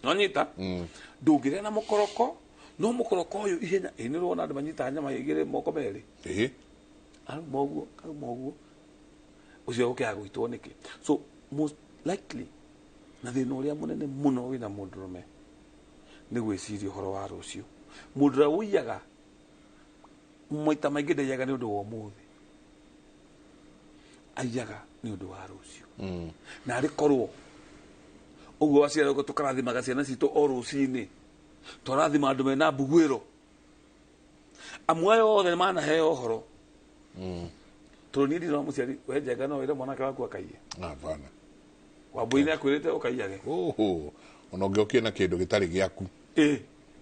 Nonyita? Ndũngĩrĩa na mũkoroko, no mũkoroko ũyũ ihenya, ĩ nĩ ũrona andũ manyitaga nyama igĩrĩ moko merĩ. Aruma ũguo, aruma ũguo. Ũcio ũkĩaga gũitwo nĩkĩ? So most likely na thĩna ũrĩa mũnene mũno wĩna mũndũrũme nĩ gwĩciria ũhoro wa rũciũ. Mũndũ ũrĩa ũiyaga maita maingĩ ndaiyaga nĩ ũndũ wa ũmũthĩ, aiyaga nĩ ũndũ wa rũciũ. Na arĩ korwo ũguo waciaragwo tũkarathimaga ciana citũ o rũcinĩ, twarathima andũ mena mbuguĩro. Amu aya othe manaheo ũhoro. Tondũ niĩ ndirĩ wa mũciari, we Njenga no wĩre mwanake waku akaiye. Hapana. Wambũi nĩ akwĩrĩte ũkaiyage. Oho, ona ũngĩokire na kĩndũ gĩtarĩ gĩaku.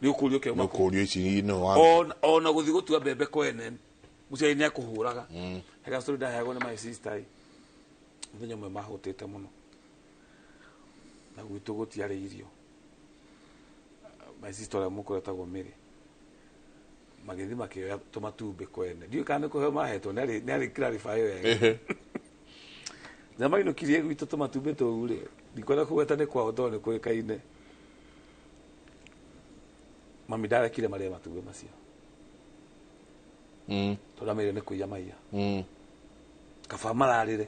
Nĩ ũkũrio kĩauma kũ. Nĩ ũkũrio ici no wa. Ona gũthiĩ gũtua mbembe kwene, mũciari nĩ akũhũraga. He gastory ndaheagwo nĩ my sister ĩ. Mũthenya ũmwe mahũtĩte mũno. Na gwitũ gũtiarĩ irio. My sister ũrĩa mũkũrũ etagwo Mary. Magĩthiĩ makĩoya tũmatumbĩ kwene. Ndiũĩ kana nĩ kũheo mahetwo, nĩ arĩ clarify wega. Na mainũkirie gwitũ tũmatumbĩ tũu rĩ, ndikwenda kũgweta nĩ kwao tondũ nĩ kũĩkaine. Mami ndarekire marĩe matumbĩ macio. Tondũ ameire nĩ kũiya maiya. Kaba mararĩre.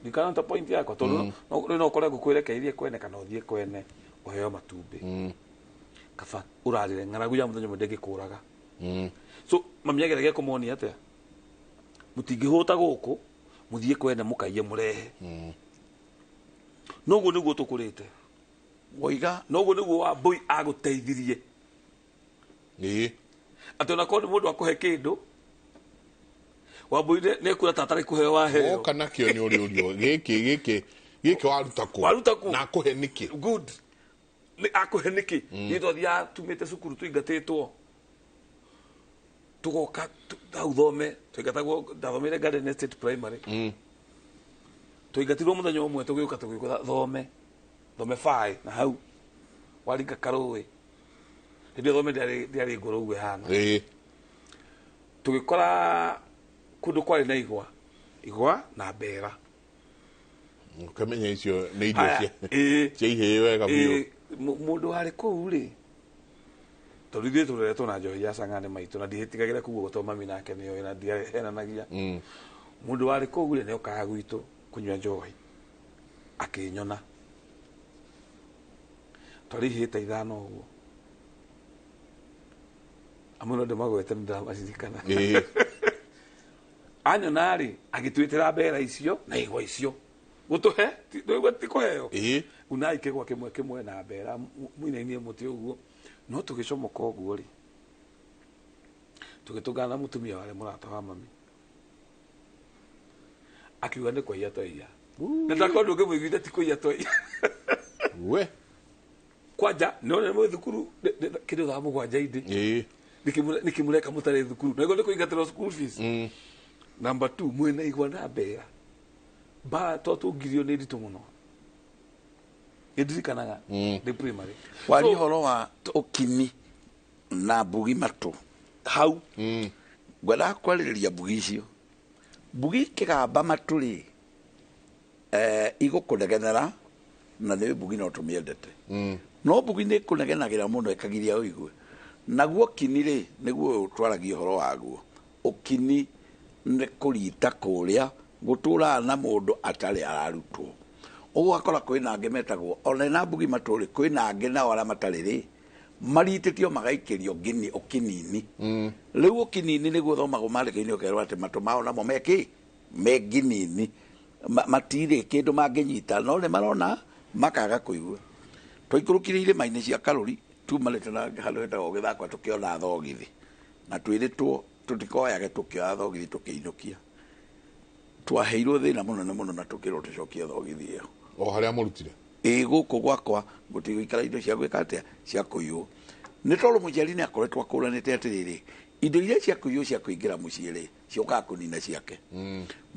Ndikana ta point yakwa tondũ no ũkore ngũkũ ĩrekeirie kwene kana ũthiĩ kwene ũheo matumbĩ. Kaba ũrarĩre ng'aragu ya mũthenya ũmwe ndĩngĩkũraga. So mami ageragia kũmonia atĩa? Mũtingĩhũta gũkũ, mũthiĩ kwene mũkaiye mũrehe. Noguo nĩguo tũkũrĩte. Woiga. Noguo nĩguo Wambũi agũteithirie. Atĩ ona korwo nĩ mũndũ akũhe kĩndũ, Wambũi nĩ ekuona ta atarĩ kũheo waheo. Woka nakĩo nĩ ũrĩ ũrio. Gĩkĩ, gĩkĩ waruta kũ? Waruta kũ? Na akũhe nĩkĩ? Good. Nĩ akũhe nĩkĩ? Ithuĩ twathiaga tumĩte cukuru tũingatĩtwo. Tũgoka hau thome, twaingatagwo, ndathomeire Garden Estate Primary. Twaingatirwo mũthenya ũmwe tũgĩũka tũgĩũka thome. Thome baĩ na hau. Waringa karũĩ. Hĩndĩ ĩyo thome ndĩarĩ ngũrũ ũguo ĩhana. Tũgĩkora kũndũ kwarĩ na igwa. Igwa na mbera. Ũkamenya icio nĩ irio Haya, cia ihĩĩ wega biũ. Mũndũ warĩ kũu rĩ, tondũ ithuĩ tũreretwo na njohi ya cang'ani maitũ na ndihĩtigagĩra kuga ũguo tondũ mami nake nĩoĩ na ndiahenanagia. Mũndũ warĩ kũu rĩ, nĩokaga gwitũ kũnyua njohi. Akĩnyona. Twarĩ ihĩĩ ta ithano ũguo. Amwe no ndĩmagwete nĩ ndĩramaririkana. Anyona rĩ, agĩtwĩtĩra mbera icio na igwa icio. Gũtũhe, ndũigua ti kũheo. Unai kĩgwa kĩmwe kĩmwe na mbera, mũinainie mũtĩ ũguo. No tũgĩcomoka ũguo rĩ, tũgĩtũngana na mũtumia warĩ mũrata wa mami. Akiuga nĩ kũiya twaiya. Na ndakorwo ndũngĩmũiguithia ti kũiya twaiya. We. Kwanja, no nĩ mwĩ thukuru, kĩndũ thaa mũgwanja indĩ. Nĩkĩ mũreka mũtarĩ thukuru? Na nĩguo nĩ kũingatĩrwo school fees. Number 2, mwĩna igwa na mbera. Mbara to tũngirio nĩ nditũ mũno. Ndirikanaga ndĩ primary. Waria ũhoro wa ũkini na mbugi matũ hau, ngwendaga kwarĩrĩria mbugi icio. Mbugi ikĩgamba matũ rĩ, igũkũnegenera, na nĩ mbugi no tũmĩendete, no mbugi nĩ ĩkũnegenagĩra mũno ĩkagiria ũigue. Naguo kini rĩ, nĩguo ũyũ twaragia ũhoro waguo. Ũkini nĩ kũrita kũrĩa gũtũraga na mũndũ atarĩ ararutwo. Ũguo ũgakora kwĩna angĩ metagwo ona ina mbugi matũ rĩ, kwĩna angĩ nao arĩa matarĩ rĩ, maritĩtio magaikĩrio ngini ũkinini. Rĩu ũkinini nĩguo ũthomagwo mandĩko-inĩ, ũkerwo atĩ matũ mao namo mekĩ me nginini. Matirĩ kĩndũ mangĩnyita, no nĩ marona makaga kũigua. Twaikũrũkire irĩma-inĩ cia Karũri tumarĩte na handũ hetagwo Gĩthakwa, tũkĩona thogithi na twĩrĩtwo tũtikoyage, tũkĩoya thogithi tũkĩinũkia. Twaheirwo thĩna mũnene mũno na tũkĩrwo tũcokie thogithi ĩyo. O harĩa mũrutire? Ĩ, gũkũ gwakwa gũtigũikara indo cia gwĩka atĩa, cia kũiywo, nĩ tondũ mũciari nĩ akoretwo akũranĩte atĩrĩrĩ, indo iria cia kũiywo cia kũingĩra mũciĩ rĩ, ciũkaga kũnina ciake.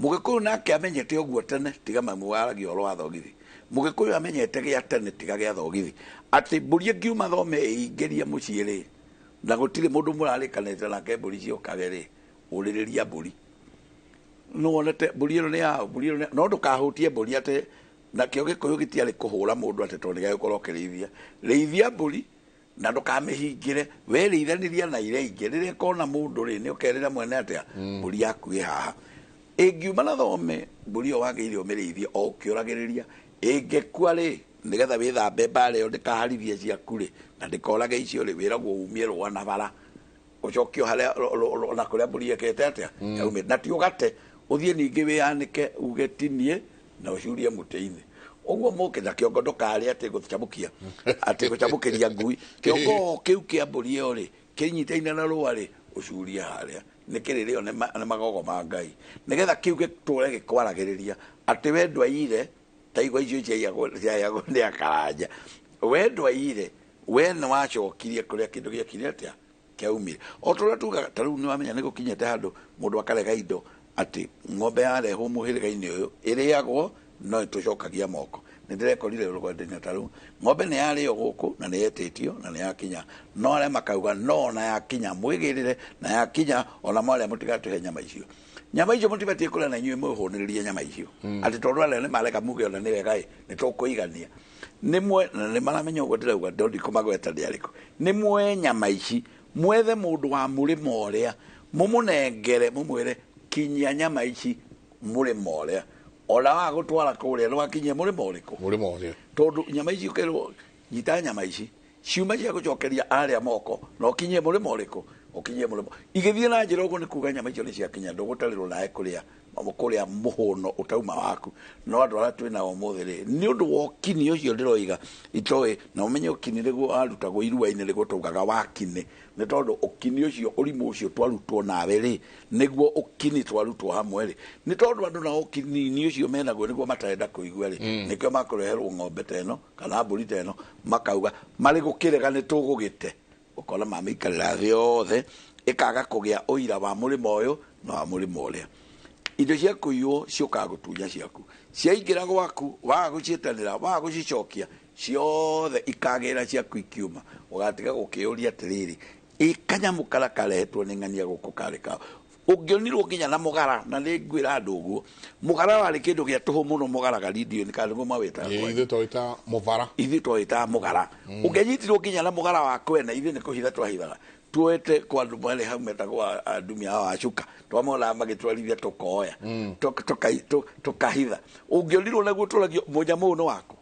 Mũgĩkũyũ nake amenyete ũguo tene, tiga mamu waragia ũhoro wa thogithi. Mũgĩkũyũ amenyete gĩa tene, tiga gĩa thogithi, atĩ mbũri ĩngiuma thome ĩingĩrie mũciĩ rĩ, na gũtirĩ mũndũ mũrarĩkanĩte nake, mbũri ciũkage rĩ, ũrĩrĩria mbũri. Nĩwonete mbũri ĩno nĩ yao, mbũri ĩno no ndũkahutie mbũri. Atĩ nakĩo gĩkũyũ gĩtiarĩ kũhũra mũndũ atĩ tondũ nĩgegũkorwo ũkĩrĩithia. Rĩithia mbũri na ndũkamĩhingĩre, we rĩithanĩria na iria ingĩ. Rĩrĩa ĩkona mũndũ rĩ, nĩ ũkerĩra mwene atĩa, mbũri yaku ĩ haha. Ĩngiuma na thome, mbũri ĩyo wagĩrĩire ũmĩrĩithie o ũkĩũragĩrĩria. Ĩngĩkua rĩ, nĩgetha wĩthambe mbara ĩyo ndĩkaharithie ciaku rĩ, na ndĩkorage icio rĩ, wĩragwo umie rũa na bara, ũcokio harĩa na kũrĩa mbũri ĩkĩte atĩa, yaumĩte. Na ti ũgate ũthiĩ ningĩ wĩyanĩke uge tinie na ũcurie mũtĩ-inĩ ũguo mũke na kĩongo. Ndũkarĩe atĩ gũcamũkia, atĩ gũcamũkĩria ngui kĩongo o kĩu kĩa mbũri ĩyo rĩ, kĩnyitaine na rũa rĩ, ũcurie harĩa nĩ kĩrĩrĩo nĩ magogo ma Ngai, nĩgetha kĩu gĩtũre gĩkwaragĩrĩria atĩ we ndwaire ta igwa icio ciaiyagwo nĩ akaranja. We ndwaire, we nĩ wacokirie kũrĩa kĩndũ gĩekire atĩa, kĩaumire. O tũrĩa tugaga ta rĩu, nĩ wamenya nĩ gũkinyĩte handũ mũndũ akarega indo, atĩ ng'ombe yarehwo mũhĩrĩga-inĩ ũyũ ĩrĩagwo, no ĩtũcokagia moko. Nĩ ndĩrekorire rũgendo-inĩ ta rĩu, ng'ombe nĩ yarĩo gũkũ na nĩ yetĩtio na nĩ yakinya, no arĩa makauga no ona yakinya mwĩgĩrĩre, na yakinya ona mwarĩa mũtigatũhe nyama icio. Nyama icio mũtibatiĩ kũrĩa, na inyuĩ mwĩhũnĩrĩrie nyama icio, atĩ tondũ arĩa nĩ mareka muge ona nĩ wega ĩ, nĩ tũkũigania nĩ mwe na nĩ maramenya ũguo ndĩrauga, ndo ndikũmagweta nĩ arĩkũ. Nĩ mwe nyama ici, mwethe mũndũ wa mũrĩmo ũrĩa, mũmũnengere, mũmwĩre kinyia nyama ici mũrĩmo ũrĩa. Ona wa gũtwara kũrĩa nĩ wakinyia mũrĩmo ũrĩkũ? Mũrĩmo ũrĩa. Tondũ nyama ici ũkerwo nyita nyama ici ciuma cia gũcokeria arĩa moko, na ũkinyie mũrĩmo ũrĩkũ, ũkinyie mũrĩmo. Igĩthiĩ na njĩra ũguo, nĩ kuga nyama icio nĩ ciakinya, ndũgũtarĩrwo nawe kũrĩa kũrĩa mũhũno ũtauma waku. No andũ arĩa twĩ nao ũmũthĩ rĩ, nĩ ũndũ wa ũkini ũcio ndĩroiga itoĩ, na ũmenye ũkini nĩguo warutagwo irua-inĩ, nĩguo taugaga wakini, nĩ tondũ ũkini ũcio, ũrimũ ũcio twarutwo nawe rĩ, nĩguo ũkini twarutwo hamwe rĩ, nĩ tondũ andũ nao ũkinini ũcio menaguo nĩguo matarenda kũigua rĩ, nĩkĩo makũreherwo ng'ombe ta ĩno kana mbũri ta ĩno, makauga marĩ gũkĩrega nĩ tũgũgĩte. Ũkona mamĩikarĩra thĩ yothe, ĩkaga kũgĩa ũira wa mũrĩmo ũyũ na wa mũrĩmo ũrĩa. Indo cia kũiywo ciũkaga gũtunya ciaku, ciaingĩra gwaku, waga gũciĩtanĩra, waga gũcicokia, ciothe ikagĩra ciaku ikiuma. Ũgatiga gũkĩũria atĩrĩrĩ, ĩ kanyamũ karĩa karehetwo nĩ ng'ania gũkũ karĩ kao? Ũngĩonirwo nginya na mũgara, na nĩ ngwĩra andũ ũguo, mũgara warĩ kĩndũ gĩa tũhũ mũno. Mũgaraga rindio-inĩ kana nĩguo mawĩtaga kwanyu? Ithuĩ twawĩtaga mũbara. Ithuĩ twawĩtaga mũgara. Ũngĩanyitirwo nginya na mũgara wa kwena, ithuĩ nĩ kũhitha twahithaga. Tuoete kwa andũ marĩ hau metagwo andumia ao acuka, twamonaga magĩtwarithia, tũkoya, tũkahitha. Ũngĩonirwo naguo, tũragio mũnyamũ ũyũ nĩ waku,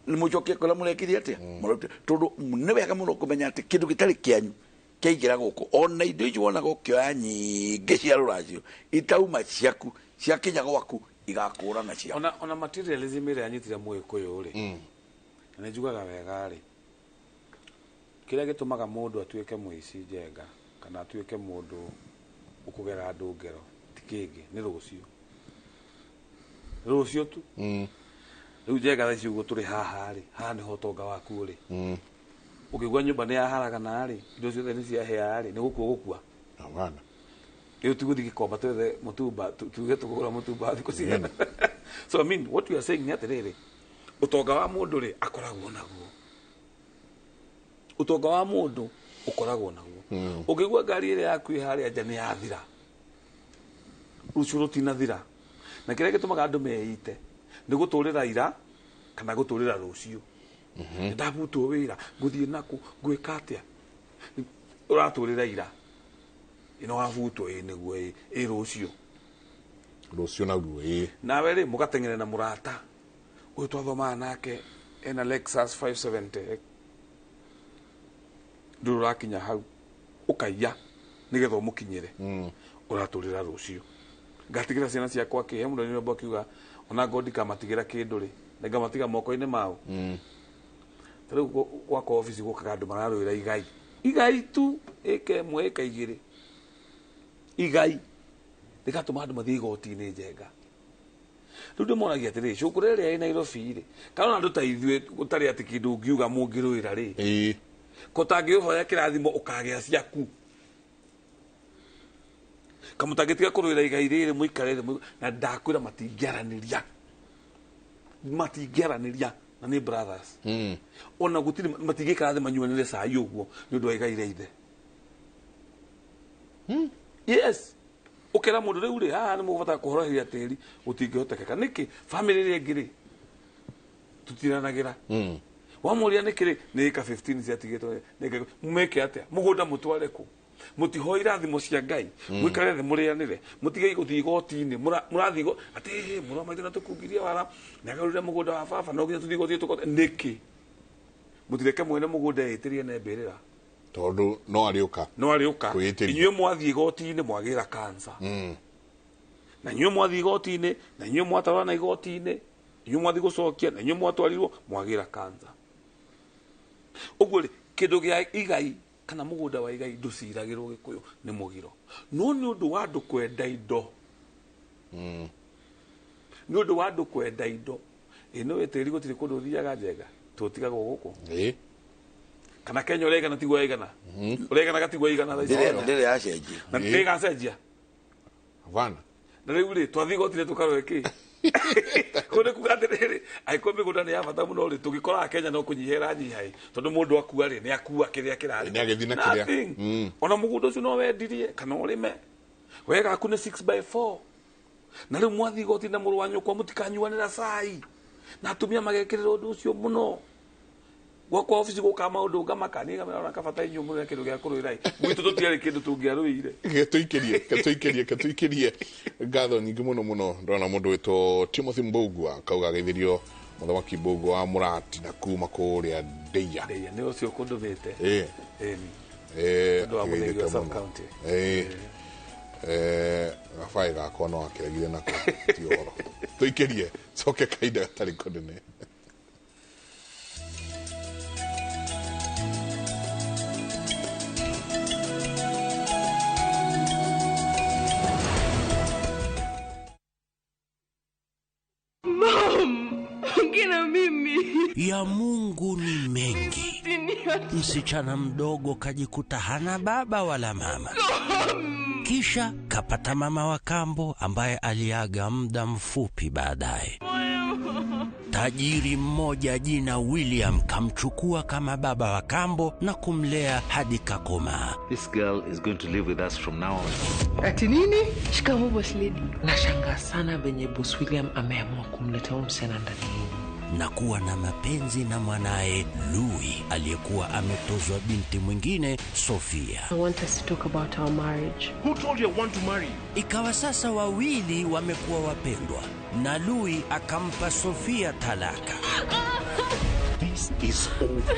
nĩ mũcokie kũrĩa mũrekire atĩa, mũrarutire. Tondũ nĩ wega mũno kũmenya atĩ kĩndũ gĩtarĩ kĩanyu kĩaingĩra gũkũ, ona indo icio wonaga ũkĩoya nyingĩ cia rũracio itauma ciaku, ciakinya gwaku igakũrana ciaku. Ona materialism ĩrĩa yanyitire mũgĩkũyũ rĩ, na nĩ njugaga wega rĩ, kĩrĩa gĩtũmaga mũndũ atuĩke mũici njenga kana atuĩke mũndũ ũkũgera andũ ngero ti kĩngĩ, nĩ rũciũ, rũciũ tu. Rĩu njenga thaa ici ũguo tũrĩ haha rĩ, haha nĩho ũtonga waku ũrĩ. Ũkĩgua nyũmba nĩ yaharagana rĩ, indo ciothe nĩ ciahĩa rĩ, nĩ gũkua gũkua. Hapana. Rĩu tũgũthiĩ gĩkomba twethe mũtumba, tuge tũkũgũra mũtumba wa thikũ cigana? So I mean, what we are saying nĩ atĩrĩrĩ, Utonga wa mundu ri akoragwo naguo. Utonga wa mundu ukoragwo naguo. Ukigua ngari ĩrĩa yaku ĩ harĩa nja nĩ yathira, rũciũ rũtinathira. Na kĩrĩa gĩtũmaga andũ meite nĩ gũtũrĩra ira kana gũtũrĩra rũciũ. Ndabutwo wĩra ngũthiĩ nakũ ngwĩka atĩa? Ũratũrĩra ira ĩno wabutwo ĩ nĩguo ĩ rũciũ. Rũciũ naguo ĩ. Nawe rĩ mũgateng'ere na mũrata ũyũ twathomaga nake ena Lexus 570 ndũrĩ ũrakinya hau ũkaiya nĩgetha ũmũkinyĩre. Ũratũrĩra rũciũ. Ngatigĩra ciana ciakwa kĩ? He mũndũ nyũmba akiuga ona ngo ndikamatigĩra kĩndũ rĩ, nĩngamatiga moko-inĩ mao. Ta rĩu gwakwa obici gũkaga andũ mararũĩra igai. Igai tu ĩka ĩmwe ĩka igĩrĩ. Igai rĩgatũma andũ mathiĩ igoti-inĩ njenga. Rĩu ndĩmoragia atĩrĩrĩ, cũkũra ĩrĩa ĩ Nairobi rĩ, kana ona andũ ta ithuĩ gũtarĩ atĩ kĩndũ ũngiuga mũngĩrũĩra rĩ, ko tangĩũhoya kĩrathimo ũkagĩa ciaku. Kamũtangĩtiga kũrũĩra igai rĩrĩ mũikare thĩ na ndakwĩra matingĩaranĩria. Matingĩaranĩria na nĩ brothers. Ona gũtirĩ matingĩikara thĩ manyuanĩre cai ũguo nĩ ũndũ wa igai rĩa ithe. Yes. Ũkera mũndũ rĩu rĩ, haha nĩ mũgũbatara kũhoroheria tĩri, gũtingĩhotekeka. Nĩkĩ? Famĩlĩ ĩrĩa ĩngĩ rĩ, tũtiranagĩra. Wamũria nĩkĩ rĩ, nĩ ĩka 15 ciatigĩtwo, nĩ meke atĩa? Mũgũnda mũtware kũ? Mũtihoe irathimo cia Ngai, mũikare thĩ mũrĩanĩre, mũtige gũthiĩ igoti-inĩ, mũrathiĩ atĩ mũrũ wa maitũ na tũkungirie wara, nĩagarũrire mũgũnda wa baba, no nginya tũthiĩ igoti-inĩ tũkote. Nĩkĩ? Mũtireke mwene mũgũnda etĩrie na mbĩrĩra. Tondũ no arĩũka. No arĩũka. Inyuĩ mwathiĩ igoti-inĩ mwagĩra cancer. Na inyuĩ mwathiĩ igoti-inĩ, na inyuĩ mwatwarana igoti-inĩ, inyuĩ mwathiĩ gũcokia, na inyuĩ mwatwarirwo mwagĩra cancer. Ũguo rĩ, kĩndũ gĩa igai kana mũgũnda wa igai ndũciragĩrwo Gĩkũyũ nĩ mũgiro. No nĩ ũndũ wa andũ kwenda indo. Nĩ ũndũ wa andũ kwenda indo. Ĩ nĩ tĩri gũtirĩ kũndũ ũthiaga njenga, tũtigagwo gũkũ. Kana Kenya ũraigana tiguo yaigana. Ũraigana gatiguo yaigana thaa ici. Ndĩrĩ yacenjia. Na ndĩgacenjia. Havana. Na rĩu rĩ, twathiĩ igoti-inĩ tũkarore kĩ? Kũu nĩ kuga atĩrĩrĩ, angĩkorwo mĩgũnda nĩ ya bata mũno rĩ, tũgĩkoraga Kenya no kũnyiha ĩranyiha ĩ, tondũ mũndũ akua rĩ, nĩ akua kĩrĩa kĩrarĩ. Nĩ agĩthiĩ na kĩrĩa. Ona mũgũnda ũcio no wendirie kana ũrĩme. We gaku nĩ 6x4. Na rĩu mwathiĩ igoti na mũrũ wa nyũkwa mũtikanyuanĩra cai. Na atumia magekĩrĩra ũndũ ũcio mũno. Gwakwa obici gũkaga maũndũ ngamaka, niĩ ngamera ona kabata inyuĩ mũrĩ na kĩndũ gĩa kũrũĩra ĩ. Gwitũ tũtiarĩ kĩndũ tũngĩarũĩire. Gĩtũikĩrie ngatho nyingĩ mũno mũno. Ndona mũndũ wĩtwo Timothy Mbũgua kauga ageithirio mũthamaki Mbũgua wa Mũrati na kuma kũrĩa Ndeia. Ndeia nĩ ũcio kũndũmĩte. Ĩni. Ũndũ wa mũthĩgi wa sub county. Gabaĩ gakwa no akĩregire nako ti ũhoro. Tũikĩrie coke kahinda gatarĩ kũnene. Ya Mungu ni mengi. Msichana mdogo kajikuta hana baba wala mama. Kisha kapata mama wa kambo ambaye aliaga muda mfupi baadaye. Tajiri mmoja jina William kamchukua kama baba wa kambo na kumlea hadi kakomaa. This girl is going to live with us from now on. Ati nini? Shikamoo boss lady. Nashangaa sana venye boss William ameamua kumleta huyu msichana ndani yenu. Na kuwa na mapenzi na mwanae Louis aliyekuwa ametozwa binti mwingine Sofia. I want us to talk about our marriage. Who told you I want to marry you? Ikawa sasa wawili wamekuwa wapendwa na Louis akampa Sofia talaka. This is over.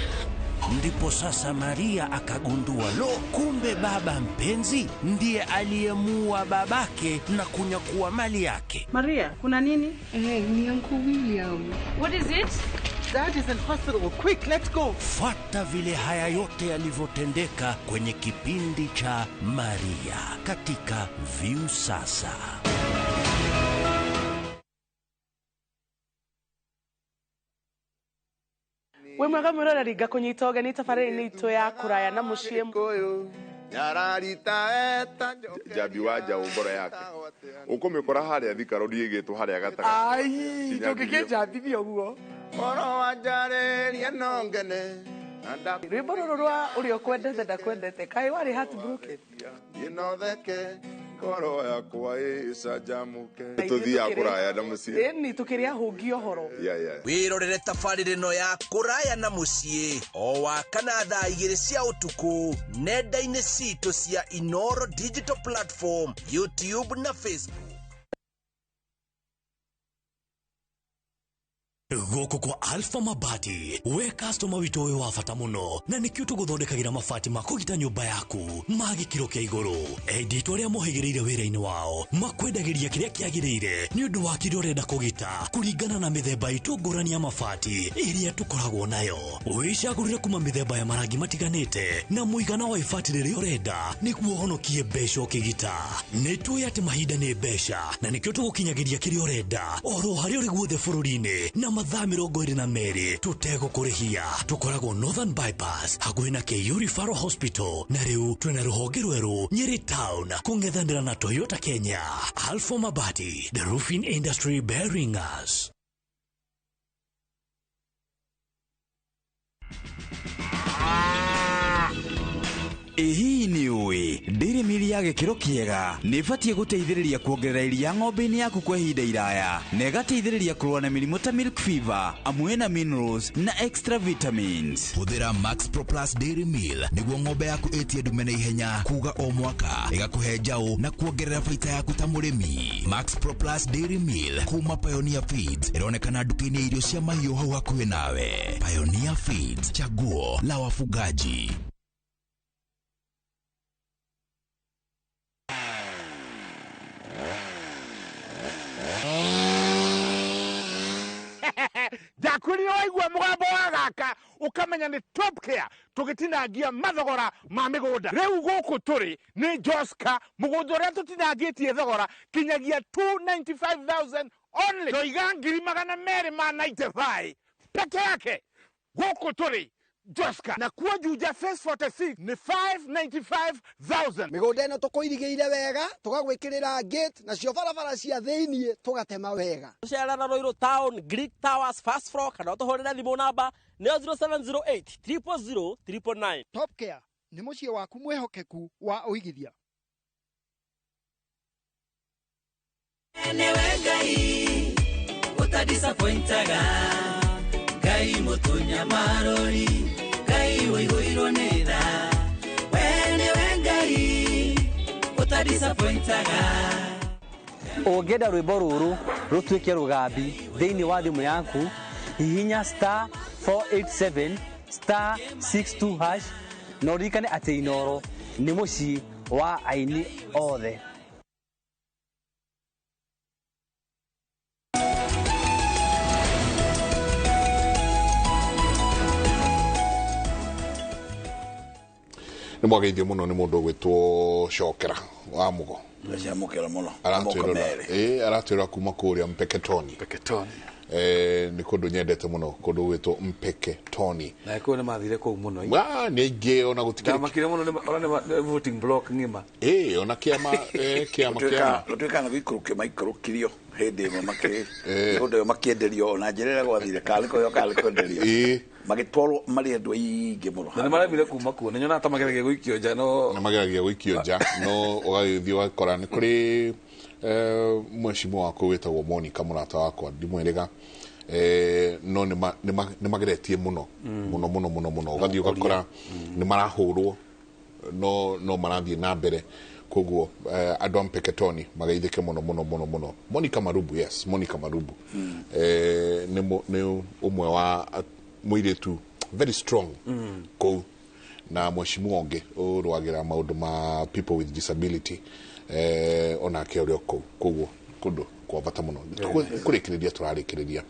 Ndipo sasa Maria akagundua, lo, kumbe baba mpenzi ndiye aliyemuua babake na kunyakua mali yake. Maria, kuna nini? Ni Uncle William. What is it? Dad is in hospital. Quick, let's go. Fuata vile haya yote yalivyotendeka kwenye kipindi cha Maria katika Viusasa. We mwega mwiroreri ngakunyita ũgeni tabarĩra-inĩ itũ ya kũraya na mũciĩ. Nyararita eta Njambi wa njaũ ngoro yake ũkũmĩkora harĩa Thika Road ĩgĩtwo harĩa gatagatĩ. Ai, Kinya ndũngĩkĩnjambithia ũguo. Oro wa njarĩria no ngene. Rwĩmbo rũrũ rwa ũrĩa ũkwendete ndakwendete kaĩ warĩ heartbroken. Inotheke ngoro yakwa ĩcanjamũke. Tũthiaga kũraya na mũciĩ. Ĩni tũkĩrĩa hũngi ũhoro. Yeah. Wĩrorere tabarĩra ĩno ya kũraya na mũciĩ o wa kana thaa 2 cia ũtukũ nenda-inĩ citũ cia Inoro Digital Platform, YouTube na Facebook. Gũkũ kwa Alpha Mabati we customer witũ wĩ wa bata mũno na nĩkĩo tũgũthondekagĩra mabati ma kũgita nyũmba yaku ma gĩkĩro kĩa igũrũ. Endia aitũ arĩa mohĩgĩrĩire wĩra-inĩ wao makwendagĩria kĩrĩa kĩagĩrĩire nĩ ũndũ wa kĩrĩa ũrenda kũgita kũringana na mĩthemba itũ ngũrani ya mabati ĩrĩa tũkoragwo nayo. Wĩcagũrĩre kuma mĩthemba ya marangi matiganĩte na mũigana wa ibati rĩrĩa ũrenda nĩguo ũhonokie mbeca ũkĩgita. Nĩ tũĩ atĩ mahinda nĩ mbeca na nĩkĩo tũgũkinyagĩria kĩrĩa ũrenda oro harĩa ũrĩ guothe bũrũri-inĩ na mathaa 22 tũtegũkũrĩhia. Tũkoragwo Northern Bypass hakuhĩ na KU Referral Hospital na rĩu twĩna rũhonge rwerũ Nyeri Town kũng'ethanĩra na Toyota Kenya. Alpha Mabati, the roofing industry bearing us. Ĩ hihi nĩ ũĩ Dairy Meal ya gĩkĩro kĩega nĩ ĩbatiĩ gũteithĩrĩria kuongerera iria ng'ombe-inĩ yaku kwa ihinda iraya na ĩgateithĩrĩria kũrũa na mĩrimũ ta milk fever amu ĩna minerals na extra vitamins. Hũthĩra Max Pro Plus Dairy Meal nĩguo ng'ombe yaku ĩtie ndume na ihenya kuga o mwaka ĩgakũhe njaũ na kuongerera baita yaku ta mũrĩmi. Max Pro Plus Dairy Meal kuma Pioneer Feeds ĩronekana nduka-inĩ ya irio cia mahiũ hau hakuhĩ nawe. Pioneer Feeds, chaguo la wafugaji. Ndakwĩrire waigua mũgambo wa gaka ũkamenya nĩ Top Care tũgĩtinangia mathogora ma mĩgũnda. Rĩu gũkũ tũrĩ nĩ Joska, mũgũnda ũrĩa tũtinangĩtie thogora kinyagia 295,000 only. Ndoiga 295,000 peke yake. Gũkũ tũrĩ Joska na kuo Juja Phase 46 nĩ 595,000. Mĩgũnda ĩno tũkũirigĩire wega tũgagwĩkĩrĩra gate nacio barabara cia thĩiniĩ tũgatema wega. Tũcerera Ruiru Town, Greek Towers, first floor kana ũtũhũrĩre thimũ namba nĩyo 0708 000 999. Top Care nĩ mũciĩ waku mwĩhokeku wa ũigithia. Nĩwe Ngai ũtadisappointaga, Ngai mũtũnyamarũri, Ngai ũihũirwo nĩ tha. We nĩwe Ngai ũtadisappointaga. Ũngĩenda rwĩmbo rũrũ rũtuĩke rũgambi thĩinĩ wa thimũ yaku, hihinya star 487 star 62 hash na ũririkane atĩ Inoro nĩ mũciĩ wa aini othe. Nĩ mwageithio mũno nĩ mũndũ ũgwĩtwo Cokera wa Mũgo. Ndacamũkĩra mũno. Aratwĩra kuma kũrĩa Mpeketoni. Mpeketoni. Nĩ kũndũ nyendete mũno, kũndũ gwĩtwo Mpeketoni. Na kũu nĩ mathire kũu mũno. Nĩ aingĩ ona gũtikĩrĩ. Ndamakire mũno ona nĩ voting block ng'ima. Ona kĩama kĩama kĩama. Gũtuĩka nĩ gũikũrũkio maikũrũkirio hĩndĩ ĩmwe makĩ mũndũ ũyũ makĩenderio ona njĩra ĩrĩa gwathire karĩ kũheo karĩ kwenderio. Magĩtwarwo marĩ andũ aingĩ mũno. Na nĩ maremire kuma kuo. Nĩ nyonaga ta mageragia gũikio nja no nĩ mageragia gũikio nja no ũgagĩthiĩ ũgakora nĩ kũrĩ mwecimu wakwa wĩtagwo Monica mũrata wakwa ndimwĩrĩga no nĩ mageretie mũno mũno mũno mũno mũno ũgathiĩ ũgakora nĩ marahũrwo no marathiĩ na mbere koguo andũ a Mpeketoni mageithĩke mũno mũno mũno mũno. Monica Marubu, yes, Monica Marubu nĩ ũmwe wa mũirĩtu very strong kũu na mwecimu ũngĩ ũrũagĩra maũndũ ma people with disability onake ũrĩa kũu koguo kũndũ kwa bata mũno. Kũrĩkĩrĩria tũrarĩkĩrĩria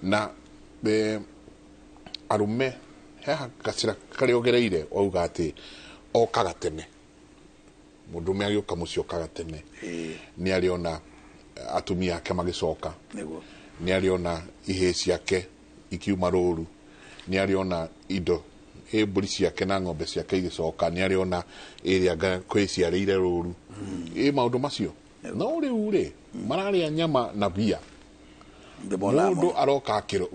na arũme haha gacĩra karĩa ũgereire wauga atĩ okaga tene, mũndũrũme agĩũka mũciĩ okaga tene nĩ arĩona atumia ake magĩcoka, nĩ arĩona ihĩĩ ciake ikiuma rũru, nĩ arĩona indo Ĩ mbũri ciake na ng'ombe ciake igĩcoka nĩ arĩ ona ĩrĩa anga kwĩciarĩire rũru. Ĩ maũndũ macio no rĩu rĩ mararĩa nyama na bia, mũndũ aroka akĩro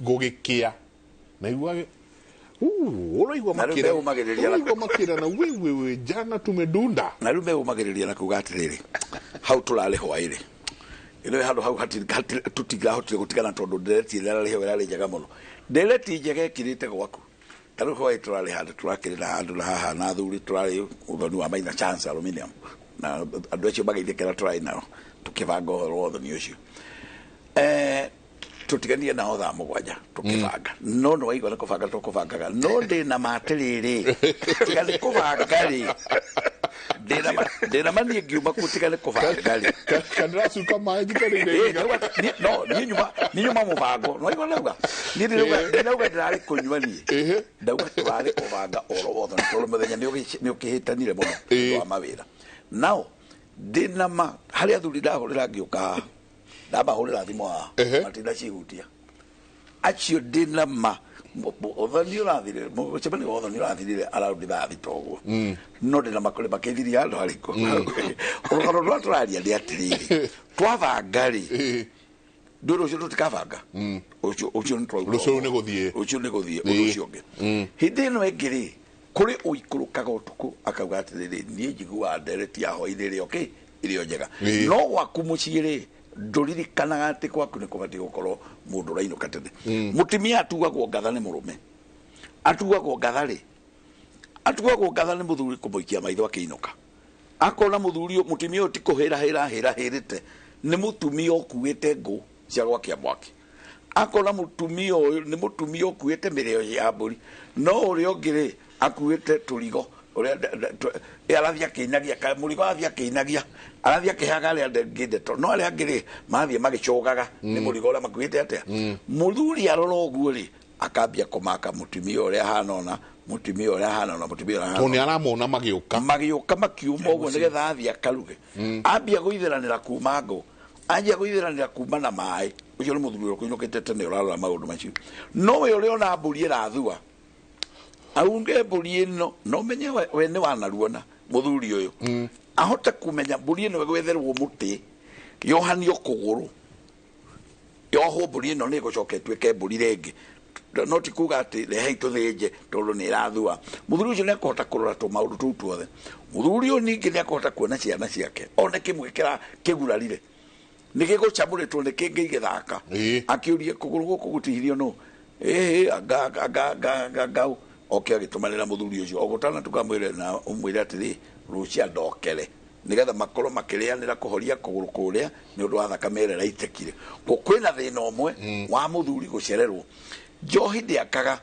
gũgĩkĩa na igua ũraigua Na rĩu makĩra meũmagĩrĩria na- ũraigua makĩra na wĩwĩwĩ jana tumedunda. Na rĩu meũmagĩrĩria na kuga atĩrĩrĩ, hau tũrarĩ hwaĩrĩ ĩno handũ hau tũtingĩrahotire gũtigana tondũ ndereti ĩrĩa ĩrarĩ hau ĩrarĩ njega mũno, ndereti njega ĩkirĩte gwaku. Ta rĩu hwaĩ tũrarĩ handũ tũrakĩrĩ na handũ na haha na athuri tũrarĩ ũthoni wa Maina Chance Aluminium na andũ acio magĩithĩkĩra tũrarĩ nao tũkĩbanga ũhoro wa ũthoni ũcio. Tũtiganie nao thaa 7 tũkĩbanga, no nĩ waigua nĩ kũbanga tũkũbangaga, no ndĩna ma atĩrĩrĩ, tiga nĩ kũbanga rĩ, ndĩna ma niĩ ngiuma kuo, tiga nĩ kũbanga rĩ. Kanĩracuka maĩ njikarĩire. No niĩ nyuma mũbango no waigua ndauga niĩ ndĩrauga ndĩrarĩ kũnyua, niĩ ndauga tũrarĩ kũbanga ũhoro wothe nĩ tondũ mũthenya nĩ ũkĩhĩtanire mũno nĩ ũndũ wa mawĩra. Nao ndĩna ma harĩ athuri ndahũrĩra ngĩũka haha, ndamahũrĩra thimũ haha matinda cihutia acio, ndĩna ma ũthoni ũrathirire, mũcemanio wa ũthoni ũrathirire around thaa 6 ũguo, no ndĩna ma kũrĩ makĩthirie handũ harĩkũ. Rũgano rũrĩa tũraria nĩ atĩrĩrĩ, twabanga rĩ, ndũ rũciũ tũtikabanga ũcio, ũcio nĩ twauga. Rũciũ nĩ gũthiĩ. Rũciũ nĩ gũthiĩ. Ũndũ ũcio ũngĩ, hĩndĩ ĩno ĩngĩ rĩ, kũrĩ ũikũrũkaga ũtukũ akauga atĩrĩrĩ, niĩ njiguaga ndereti ya hwainĩ ĩrĩ okay, ĩrĩ o njega. No gwaku mũciĩ rĩ, ndũririkanaga atĩ gwaku nĩ kũbatiĩ gũkorwo mũndũ ũrainũka tene. Mũtumia atuagwo ngatha nĩ mũrũme, atuagwo ngatha rĩ, atuagwo ngatha nĩ mũthuri kũmũikia maitho akĩinũka, akona mũthuri ũyũ, mũtumia ũyũ ti kũhĩra hĩra hĩra hĩrĩte, nĩ mũtumia ũkuĩte ngũ cia gwakia mwaki, akona mũtumia ũyũ nĩ mũtumia ũkuĩte mĩrĩo ya mbũri, no ũrĩa ũngĩ rĩ akuĩte tũrigo ũrĩa arathiĩ akĩinagia mũrigo, arathiĩ akĩinagia, arathiĩ akĩheaga arĩa angĩ ndeto, no arĩa angĩ rĩ marathiĩ magĩcũgaga nĩ mũrigo ũrĩa makuĩte. Atĩa mũthuri arora ũguo rĩ, akambia kũmaka mũtumia ũrĩa ahana ona mũtumia ũrĩa ahana ona mũtumia ũrĩa ahana. Tondũ nĩ aramona magĩũka. Magĩũka makiuma ũguo nĩgetha athiĩ akaruge, ambia gũithĩranĩra kuma ngũ, anjia gũithĩranĩra kuma na maĩ, ũcio nĩ mũthuri ũrĩa ũkũinũkĩte tene ũrarora maũndũ macio. No we ũrĩa ona mbũri ĩrathua, aunge mbũri ĩno, no menye we nĩ wanaruona mũthuri ũyũ ahote kũmenya mbũri ĩno ĩgwetherwo mũtĩ yohanio kũgũrũ, yohwo, mbũri ĩno nĩ ĩgũcoka ĩtuĩke mbũri rĩngĩ, no ti kuga atĩ rehei tũthĩnje tondũ nĩ ĩrathua. Mũthuri ũcio nĩ akũhota kũrora tũmaũndũ tũu tuothe. Mũthuri ũyũ ningĩ nĩ akũhota kuona ciana ciake, one kĩmwe kĩra kĩgurarire nĩ gĩgũcamũrĩtwo nĩ kĩngĩ igĩthaka, akĩũrie kũgũrũ gũkũ gũtihirio nũ, ĩhĩ anga anga anga anga anga oke agĩtũmanĩra mũthuri ũcio ogũtana tukamwĩre na ũmwĩre atĩrĩ, rũcia ndokere nĩgetha makorwo makĩrĩanĩra kũhoria kũgũrũ kũrĩa nĩ ũndũ wa thakame ĩrĩa ĩraitĩkire. Kwĩna thĩna ũmwe wa mũthuri gũcererwo, njohi ndĩakaga,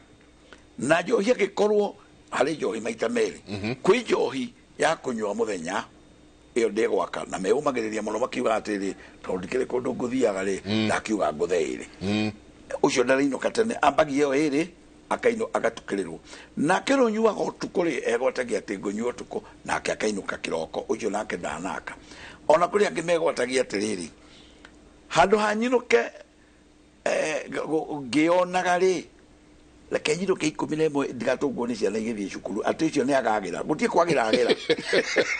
na njohi angĩkorwo harĩ njohi maita merĩ, kwĩ njohi ya kũnyua mũthenya, ĩyo ndĩgwaka, na meũmagĩrĩria mũno makiuga atĩrĩ, tondũ ndikĩrĩ kũndũ ngũthiaga rĩ, ndakiuga ngũthe ĩrĩ, ũcio ndarainũka tene, ambagia ĩyo ĩrĩ akaino agatukĩrĩrwo. Nake ũrĩa ũnyuaga ũtukũ rĩ, egwatagia atĩ ngũnyua ũtukũ, nake akainũka kĩroko, ũcio nake ndanaka. Ona kũrĩ angĩ megwatagia atĩrĩrĩ, handũ ha nyinũke ngĩonaga rĩ, reke nyinũke 11 ndigatũngwo nĩ ciana igĩthiĩ cukuru, atĩ ũcio nĩ agagĩra gũtirĩ kwagĩra agĩra,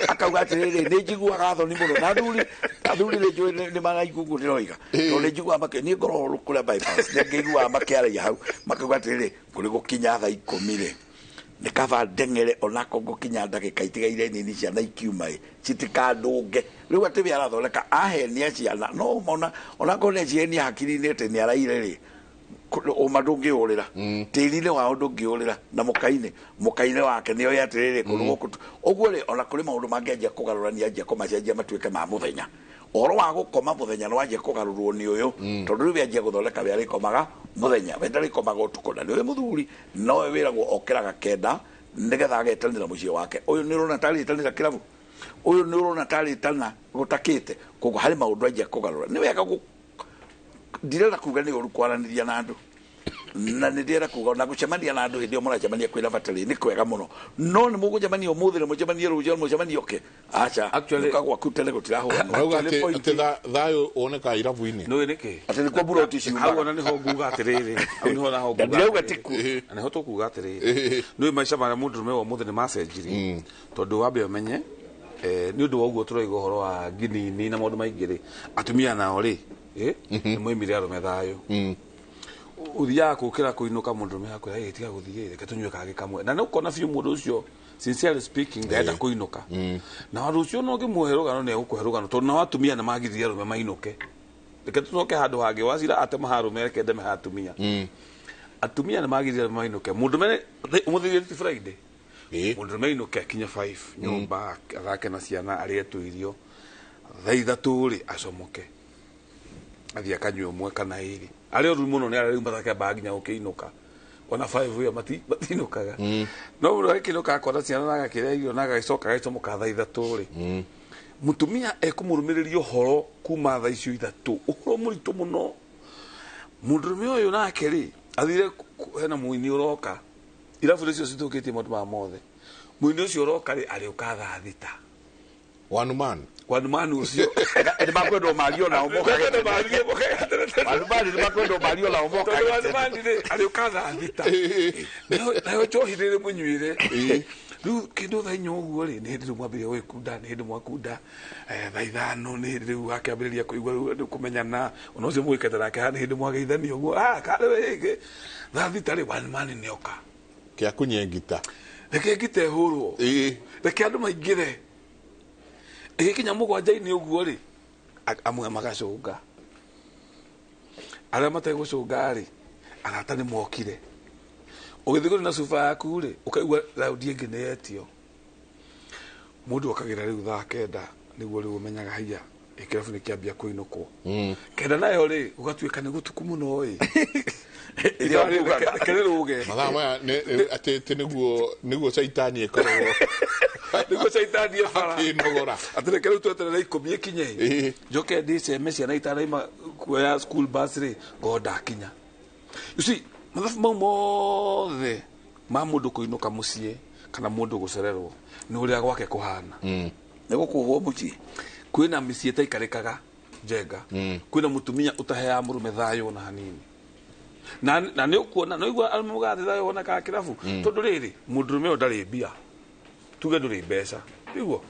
akauga atĩrĩrĩ, nĩ njiguaga thoni mũno na athuri nĩ njũĩ nĩ maraigua ũguo ndĩroiga, tondũ nĩ njiguaga niĩ ngoragwo kũrĩa bypass, nĩ ngĩiguaga makĩaragia hau makauga atĩrĩrĩ, kũrĩ gũkinya thaa 10 rĩ, nĩ kaba ndeng'ere onako ngũkinya ndagĩka itigaire nini ciana ikiuma ĩ citikandũnge. Rĩu atĩ we arathondeka ahenia ciana, no mona onakorwo nĩ acienia hakiri-inĩ atĩ nĩ araire rĩ, ũma ndũngĩũrĩra tĩri-inĩ wao, ndũngĩũrĩra na mũkainĩ wake nĩ oĩ atĩrĩrĩ kũndũ gũkũ ũguo rĩ, ona kũrĩ maũndũ mangĩanjia kũgarũrania, anjia kũmacenjia matuĩke ma mũthenya. Ũhoro wa gũkoma mũthenya nĩ wanjia kũgarũrwo nĩ ũyũ, tondũ rĩu anjia gũthondeka we arĩkomaga mũthenya, we ndarĩkomaga ũtukũ. Na nĩ ũyũ mũthuri nowe wĩragwo okĩraga 9 nĩgetha agetanĩra mũciĩ wake. Ũyũ nĩ ũrona tarĩtanĩra kĩrabu, ũyũ nĩ ũrona tarĩtana gũtakĩte. Koguo harĩ maũndũ anjia kũgarũra. Nĩ wega ndirenda kuga nĩ ũru kwaranĩria na andũ, Na nĩ ndĩrenda kuga ona gũcemania na andũ hĩndĩ ĩyo mũracemania kwĩna bata rĩ nĩ kwega mũno, no nĩ mũgũcemania ũmũthĩ na mũcemanie rũciũ mũcemanie ũke aca nũka gwaku tene gũtirahũrana. Ũrauga atĩ thayũ wonekaga irabu-inĩ. Nĩ nĩkĩ? Atĩ nĩkuo mburoti ciumaga. Hau ona nĩho nguga atĩrĩrĩ, hau nĩho naho nguga. Ndirauga ti kuo. Na nĩho tũkuga atĩrĩrĩ. Nĩ maica marĩa mũndũrũme wa ũmũthĩ nĩ macenjirie. Tondũ wambe ũmenye nĩ ũndũ wa ũguo tũroiga ũhoro wa nginini na maũndũ maingĩ rĩ, atumia nao rĩ, nĩ moimire arũme thayũ. Ũthiaga kũkĩra kũinũka mũndũrũme akwĩra ĩ tiga gũthiĩ reke tũnyue kangĩ kamwe, na nĩ ũkona biũ mũndũ ũcio sincerely speaking ndarenda kũinũka. Na rũciũ no ũngĩmũhe rũgano nĩ egũkũhe rũgano, tondũ nao atumia nĩ magiririe arũme mainũke. Reke tũcoke handũ hangĩ, Wacira atema ha arũme, reke ndeme ha atumia. Atumia nĩ magiririe arũme mainũke. Mũndũrũme ũmũthĩ ti Friday, mũndũrũme ainũke akinye 5 nyũmba athake na ciana arĩe tũirio, thaa 3 rĩ acomoke athiĩ akanyue ũmwe kana ĩrĩ. Arĩa oru mũno nĩ arĩa rĩu matakĩambaga nginya gũkĩinũka, ona 5 ĩyo matinũkaga. No mũndũ agĩkĩinũka akona ciana na agakĩrĩa irio na agagĩcoka agĩcomoka thaa 3 rĩ, mũtumia ekũmũrũmĩrĩria ũhoro kuma thaa icio 3, ũhoro mũritũ mũno. Mũndũrũme ũyũ nake rĩ athire hena mũini ũroka, irabu icio cithũkĩtie maũndũ maya mothe. Mũini ũcio ũroka rĩ arĩũka thaa 6. One man. One man ũcio. Nĩ makwendwo mario nao mokage tene. One man nĩ makwendwo mario nao mokage tene. One man rĩ arĩũka thaa 6. Nayo njohi rĩrĩ mũnyuire. Rĩu kĩndũ thaa 4 ũguo rĩ nĩ hĩndĩ rĩu mwambĩrĩria gwĩkunda, nĩ hĩndĩ mwakunda thaa 5 nĩ hĩndĩ rĩu akĩambĩrĩria kũigua rĩu andũ kũmenyana, ona ũcio mũgĩkete nake haha nĩ hĩndĩ mwageithania ũguo, karĩ wĩ thaa 6 rĩ one man nĩoka. Kĩa kũnyie ngita. Reke ngita ĩhũrwo. Reke andũ maingĩre. Ĩgĩkinya 7-inĩ ũguo rĩ amwe magacũnga, arĩa mategũcũnga rĩ arata nĩ mokire. Ũgĩthiĩ kũrĩ na cuba yaku rĩ ũkaigua raundi ĩngĩ nĩ yetio. Mũndũ okagĩra rĩu thaa 9 nĩguo rĩu ũmenyaga haiya gĩkĩrabu nĩ kĩambia kũinũkwo. 9 nayo rĩ gũgatuĩka nĩ gũtuku mũno ĩ. Reke rĩrũge. Mathaa maya atĩ nĩguo caitani ĩkoragwo. Nĩguo caitani ĩbara. Akĩnogora. Atĩ reke rĩu tweterere 10 ĩkinye. Njoke ndĩceme ciana itanaima kuoya school bus rĩ ngorwo ndakinya. You see, mathabu mau mothe ma mũndũ kũinũka mũciĩ kana mũndũ gũcererwo nĩ ũrĩa gwake kũhana. Nĩ gũkuhwo mũciĩ. Kwĩna mĩciĩ ĩtaikarĩkaga njenga. Kwĩna mũtumia ũtaheaga mũrũme thayũ ona hanini. Na nĩ ũkuona no igua arũme mũgathe thayũ wonekaga kĩrabu. Tondũ rĩrĩ mũndũrũme ũyũ ndarĩ mbia, tuge ndũrĩ mbeca, nĩguo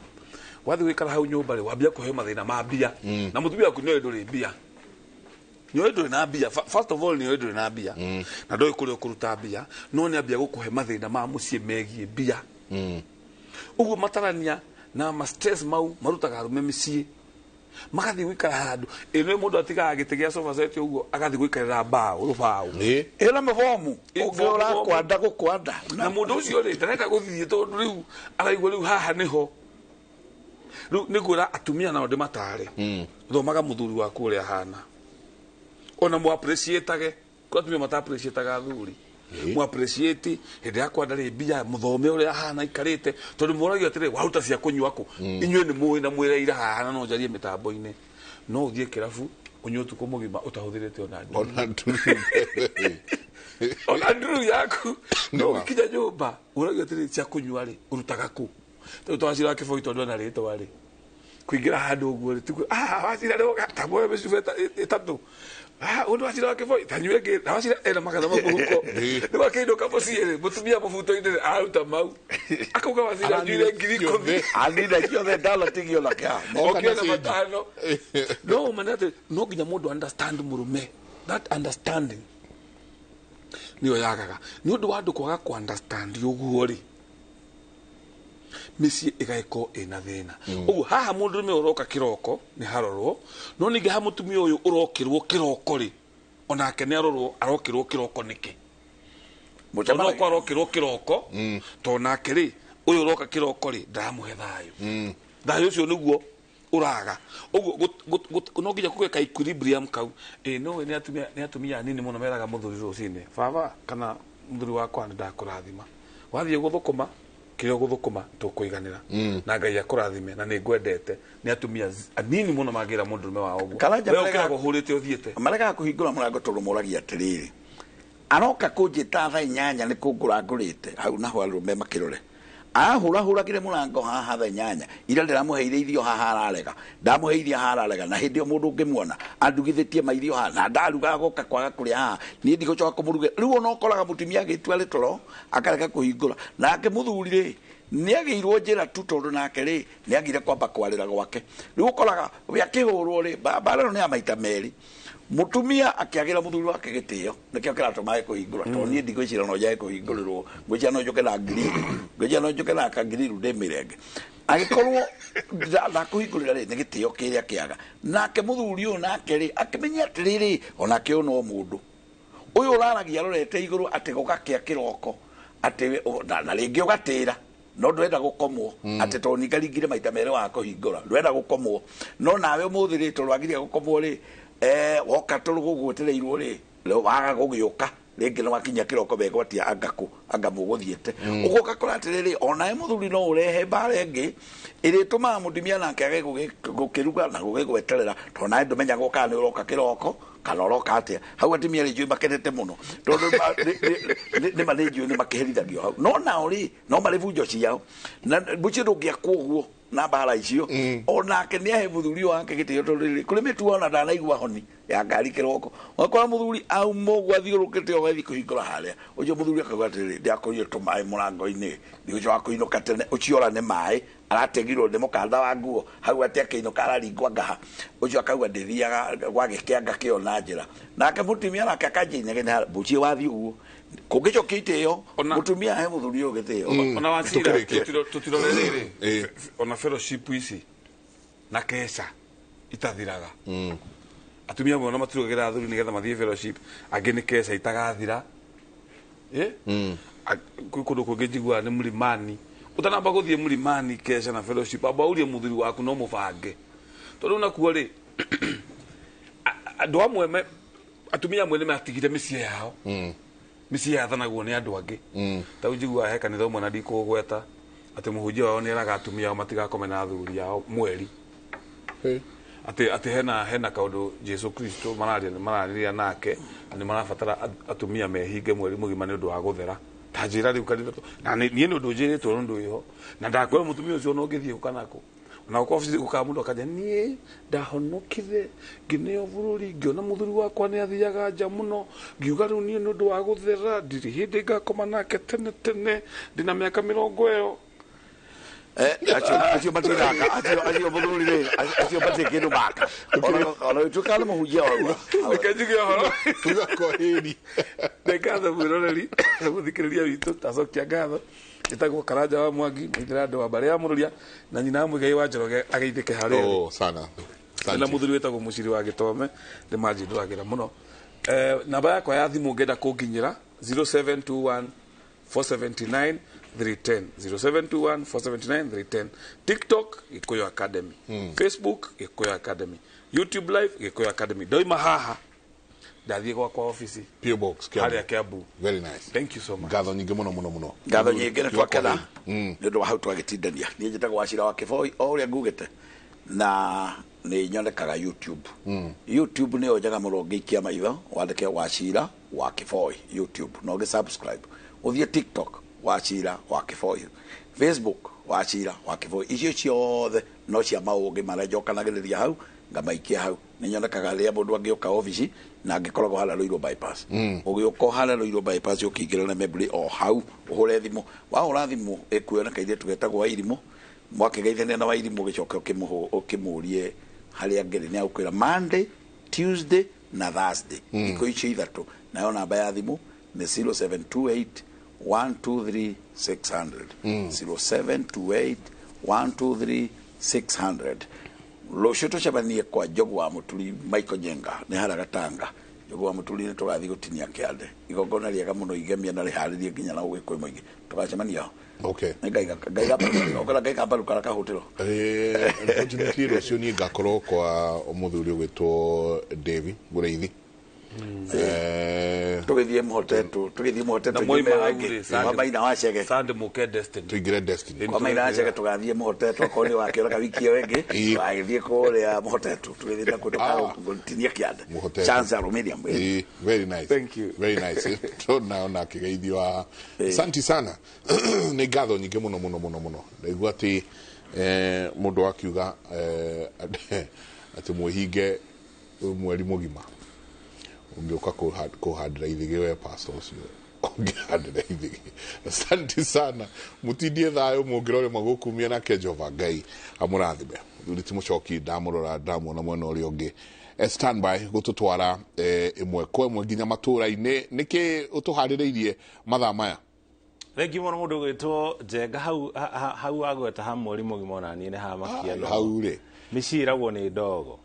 wathiĩ gũikara hau nyũmba rĩ wambia kũheo mathĩna ma mbia. Na mũtumia waku nĩoĩ ndũrĩ mbia, nĩoĩ ndũrĩ na mbia. First of all nĩoĩ ndũrĩ na mbia na ndoĩ kũrĩa ũkũruta mbia, no nĩ ambia gũkũhe mathĩna ma mũciĩ megiĩ mbia. Ũguo matarania na ma stress mau marutaga arũme mĩciĩ magathiĩ gũikara handũ. Ĩno mũndũ atigaga gĩtĩ gĩa sofa set ũguo agathiĩ gũikarĩra mbaũ rũbaũ. Ĩna mĩbomu ũngĩ ũrakwanda gũkwanda. Na mũndũ ũcio rĩ ndarenda gũthiĩ tondũ rĩu araigua rĩu haha nĩho. Rĩu nĩngwĩra atumia nao ndĩmatare, thomaga mũthuri waku ũrĩa ahana, ona mũ appreciate-age. Kũrĩ atumia mata appreciate-aga athuri. Mũ appreciate hĩndĩ ya kwanda rĩ mbia, mũthome ũrĩa ahana aikarĩte, tondũ mũragio atĩrĩ waruta cia kũnyua kũ. Inyuĩ nĩ mũĩ na mwĩreire haha na no njarie mĩtambo-inĩ. No ũthiĩ kĩrabu ũnyue ũtukũ mũgima ũtahũthĩrĩte ona nduru. Ona nduru yaku. No ũgĩkinya nyũmba ũragio atĩrĩ cia kũnyua rĩ ũrutaga kũ. Tondũ twacira Kĩboi tondũ ena rĩtwa rĩ kũingĩra handũ ũguo rĩ tiguo wacira rĩ ta muoyo mĩcuba 3 ũndũ wacira wa Kĩboi tanyue ĩngĩ na wacira ena magetha mau mũhuko nĩ wakĩinũka mũciĩ rĩ mũtumia mũbuto-inĩ rĩ araruta mau akauga wacira nyuire 10,000 anina ciothe ndanatigio na kĩa okĩona 5. No ũmene atĩ no nginya mũndũ understand mũrũme, that understanding nĩyo yagaga. Nĩ ũndũ wa andũ kwaga kũ understand ũguo rĩ mĩciĩ ĩgagĩkorwo ĩna thĩna. Ũguo haha mũndũrũme ũroka kĩroko nĩ harorwo, no ningĩ ha mũtumia ũyũ ũrokĩrwo kĩroko rĩ onake nĩ arorwo arokĩrwo kĩroko nĩkĩ. Tondũ no arokĩrwo kĩroko tondũ nake rĩ ũyũ ũroka kĩroko rĩ ndaramũhe thayũ. Thayũ ũcio nĩguo ũraga. Ũguo no nginya kũgĩe ka equilibrium kau. No nĩ atumia anini mũno meraga mũthuri rũcinĩ, baba kana mũthuri wakwa nĩ ndakũrathima, wathiĩ gũthũkũma kĩrĩa ũgũthũkũma tũkũiganĩra na Ngai akũrathime na nĩ ngwendete. Nĩ atumia anini mũno mangĩra mũndũrũme wao ũguo. Karanja We ũkĩraga ũhũrĩte ũthiĩte. Maregaga kũhingũra mũrango tondũ moragia atĩrĩrĩ, Aroka kũnjĩta thaa 8 nĩ kũngũra ngũrĩte hau naho arũme makĩrore. Ahũrahũragĩre mũrango haha thaa 8 ira ndĩramũheire irio haha ararega, ndamũheire haha ararega, na hĩndĩ ĩyo mũndũ ũngĩmuona andugithĩtie mairio haha na ndaruga agoka kwaga kũrĩa haha, niĩ ndigũcoka kũmũrugĩra. Rĩu ona ũkoraga mũtumia agĩtua rĩtoro akarega kũhingũra, nake mũthuri rĩ nĩagĩirwo njĩra tu tondũ nake rĩ nĩagire kwamba kwarĩra gwake. Rĩu ũkoraga we akĩhũrwo rĩ, mbara ĩno nĩ ya maita merĩ. Mutumia akĩagĩra mũthuri wake gĩtĩo nĩkĩo kĩratũma age kũhingũra, tondũ niĩ ndigwĩciria no njage kũhingũrĩrwo, ngwĩciria no njũke na ngiriru, ngwĩciria no njũke na kangiriru ndĩmĩrenge. Angĩkorwo ndakũhingũrĩra rĩ, nĩ gĩtĩo kĩrĩa kĩaga. Nake mũthuri ũyũ nake rĩ akĩmenya atĩrĩrĩ, onake ũyũ no mũndũ ũyũ ũraragia arorete igũrũ atĩ gũgakĩa kĩroko, atĩ na rĩngĩ ũgatĩra no ndwenda gũkomwo, atĩ tondũ ningaringire maita merĩ wa kũhingũra, ndwenda gũkomwo, no nawe ũmũthĩ rĩ tondũ wagiria gũkomwo rĩ, woka tondũ gũgwetereirwo rĩ, waga gũgĩũka rĩngĩ nĩ wakinya kĩroko megwatia anga kũ anga mũgũthiĩte. Ũguo ũgakora atĩrĩrĩ, onawe mũthuri no ũrehe mbara ĩngĩ ĩrĩtũmaga mũtumia nake age gũkĩruga na gũgĩgweterera, tondũ nawe ndũmenyaga kana nĩ ũroka kĩroko kana ũroka atĩa. Hau atumia rĩ njũĩ makenete mũno tondũ nĩ ma nĩ njũĩ nĩ makĩherithagio hau, no nao rĩ no marĩ bunjo ciao na mũciĩ ndũngĩakwo ũguo na mbara icio. Onake nĩ ahe mũthuri wake gĩtĩo tondũ rĩrĩ kũrĩ mĩtugo ona ndanaigua honi ya ngari kĩroko, wakora mũthuri auma ũguo athiũrũkĩte ũgathiĩ kũhingũra harĩa, ũcio mũthuri akauga atĩrĩrĩ, ndĩrakorire tũmaĩ mũrango-inĩ ndigũcoka kũinũka tene, ũcio ora nĩ maĩ arategirwo nĩ mũkanda wa nguo hau atĩ akĩinũka araringwo ngaha, ũcio akauga ndĩthiaga gwagĩkĩanga kĩo na njĩra. Nake mũtumia nake akanjia inegene mũciĩ wathiĩ ũguo kũngĩcokia itĩo mũtumia ahe mũthuri ũyũ gĩtĩo. Ona Wachira tũtirore rĩrĩ, ona fellowship ici na keca itathiraga. Atumia amwe ona matirugagĩra athuri nĩgetha mathiĩ fellowship, angĩ nĩ keca itagathira. Kwĩ kũndũ kũngĩ njiguaga nĩ Mlimani, ũtanamba gũthiĩ Mlimani keca na fellowship amba ũrie mũthuri waku no mũbange, tondũ nakuo rĩ andũ amwe atumia amwe nĩ matigire mĩciĩ yao, mĩciĩ yathanagwo nĩ andũ angĩ. Ta rĩu njiguaga he kanitha ũmwe na ndikũgweta atĩ mũhunjia wao nĩ eraga atumia ao matigakome na athuri ao mweri, atĩ hena kaũndũ Jesu Kristo mararanĩria nake na nĩ marabatara atumia mehinge mweri mũgima nĩ ũndũ wa gũthera. Ta njĩra rĩu kanitha na niĩ nĩ ũndũ njĩrĩtwo nĩ ũndũ wĩho, na ndakwĩra mũtumia ũcio no ũngĩthiĩ gũka nako na gũka obici gũkaga mũndũ akanja niĩ ndahonokire ngĩneo bũrũri ngĩona mũthuri wakwa nĩ athiaga nja mũno, ngiuga rĩu niĩ nĩ ũndũ wa gũthera ndirĩ hĩndĩ ngakoma nake tene tene ndĩna mĩaka 20. Acio matiraka, acio mũthuri rĩ, acio matirĩ kĩndũ maka. Ona ũtuĩka nĩ mũhunjia waguo. Reke njuge ũhoro. Tuga kwaheri. Nĩ ngatho mwĩroreri mũthikĩrĩria witũ, tacokia ngatho. Njĩtagwo Karanja wa Mwangi, mũithĩra andũ wa mbarĩ ya Mũrũria na nyina wa Mũigai wa Njoroge ageithĩke harĩa arĩ. Oh, sana. Na mũthuri wĩtagwo Mũciri wa Gĩtome nĩ manjindũragĩra mũno. Namba yakwa ya thimũ ũngĩenda kũnginyĩra 0721 479 310, 0721 479 310. TikTok Gikuyu Academy, Facebook Gikuyu Academy, YouTube Live Gikuyu Academy. Ndoima haha ndathiĩ gwakwa ofici PO Box Kiambu, harĩa Kiambu. Very nice. Thank you so much. Ngatho nyingĩ mũno mũno mũno. Ngatho nyingĩ nĩ twakena nĩ ũndũ wa hau twagĩtindania. Niĩ njĩtagwo Wachira wa Kĩboi o ũrĩa ngugĩte, na nĩ nyonekaga YouTube. YouTube nĩyo njega mũno ũngĩikia maitho wandĩke Wachira wa Kĩboi YouTube na ũgĩ subscribe. Ũthiĩ TikTok Wachira wa Kĩboi, Facebook Wachira wa Kĩboi. Icio ciothe no cia maũgĩ marĩa njokanagĩrĩria hau ngamaikia hau. Nĩ nyonekaga rĩrĩa mũndũ angĩũka obici na angĩkoragwo harĩa Ruiru bypass. Ũgĩũka harĩa Ruiru bypass ũkĩingĩra na Membry o hau ũhũre thimũ. Wahũra thimũ ĩkuona kairĩtu getagwo Wairimũ, mwakĩgeithania na Wairimũ ũgĩcoke ũkĩmũrie harĩa angĩrĩ, nĩ agũkwĩra Monday, Tuesday na Thursday. Thikũ icio ithatũ. Nayo namba ya thimũ nĩ 0728 123 600. 0728 123 600. Rũciũ tũcemanie kwa Njogu wa Mũturi Michael Njenga nĩ harĩa Gatanga. Njogu wa Mũturi nĩ tũgathiĩ gũtinia kĩande, igongona rĩega mũno igemia na rĩharĩrie nginya na ũgĩkũyũ mũingĩ. Tũgacemania ho. Okay. Ngaiga mbaru kana kahũtĩro. Unfortunately rũciũ niĩ ngakorwo kwa mũthuri ũgwĩtwo Davy Mũrĩithi. Tũgĩthiĩ mũhotetwo, tũgĩthiĩ mũhotetwo kwa Maina wa Chege. Sunday mũke Destiny. Tũingĩre Destiny. Kwa Maina wa Chege tũgathiĩ mũhotetwo akorwo nĩ wakĩoraga wiki ĩyo ĩngĩ, tũgagĩthiĩ kũrĩa mũhotetwo, tũgĩthiĩ na kũndũ gũtinia kĩanda. Chance aluminium. Very nice. Thank you. Very nice. Tũrona ona akĩgeithio haha. Asante sana. Nĩ ngatho nyingĩ mũno mũno mũno mũno. Ndaigua atĩ mũndũ akiuga atĩ mwĩhinge mweri mũgima ũngĩũka kũhandĩra ithigĩ we pastor ũcio ũngĩhandĩra ithigĩ. Asante sana. Mũtindie thayũ mũngĩrore magũkumia nake Jehova Ngai amũrathime. Mũthuri ti Mũchoki ndamũrora ndamuona mwena ũrĩa ũngĩ. Standby gũtũtwara ĩmwe kwa ĩmwe nginya matũra-inĩ. Nĩkĩ ũtũharĩrĩirie mathaa maya? Thengi mũno mũndũ ũgwĩtwo Njenga hau hau agweta ha mweri mũgima ona niĩ nĩ hamakia no. Hau rĩ mĩciĩ ĩragwo nĩ ndogo.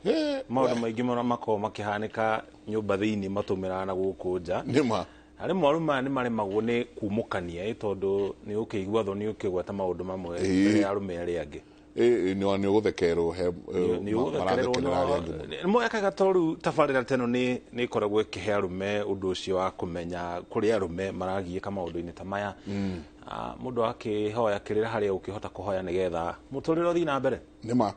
Maũndũ maingĩ mũno makoragwo makĩhanĩka nyũmba thĩinĩ matũmĩraga na gũkũ nja. Nĩma. Na rĩmwe arũme aya nĩ maremagwo nĩ kumũkania tondũ nĩ ũkĩigua thoni ũkĩgweta maũndũ mamwe mbere ya arũme arĩa angĩ. Nĩ ũgũthekererwo he marathekerera arĩa angĩ mũno. Moekaga to rĩu tabarĩra ta ĩno nĩ ĩkoragwo ĩkĩhe arũme ũndũ ũcio wa kũmenya kũrĩa arũme maragiĩka maũndũ-inĩ ta maya. Mũndũ akĩhoya kĩrĩra harĩa ũkĩhota kũhoya nĩgetha mũtũrĩre ũthiĩ na mbere. Nĩma.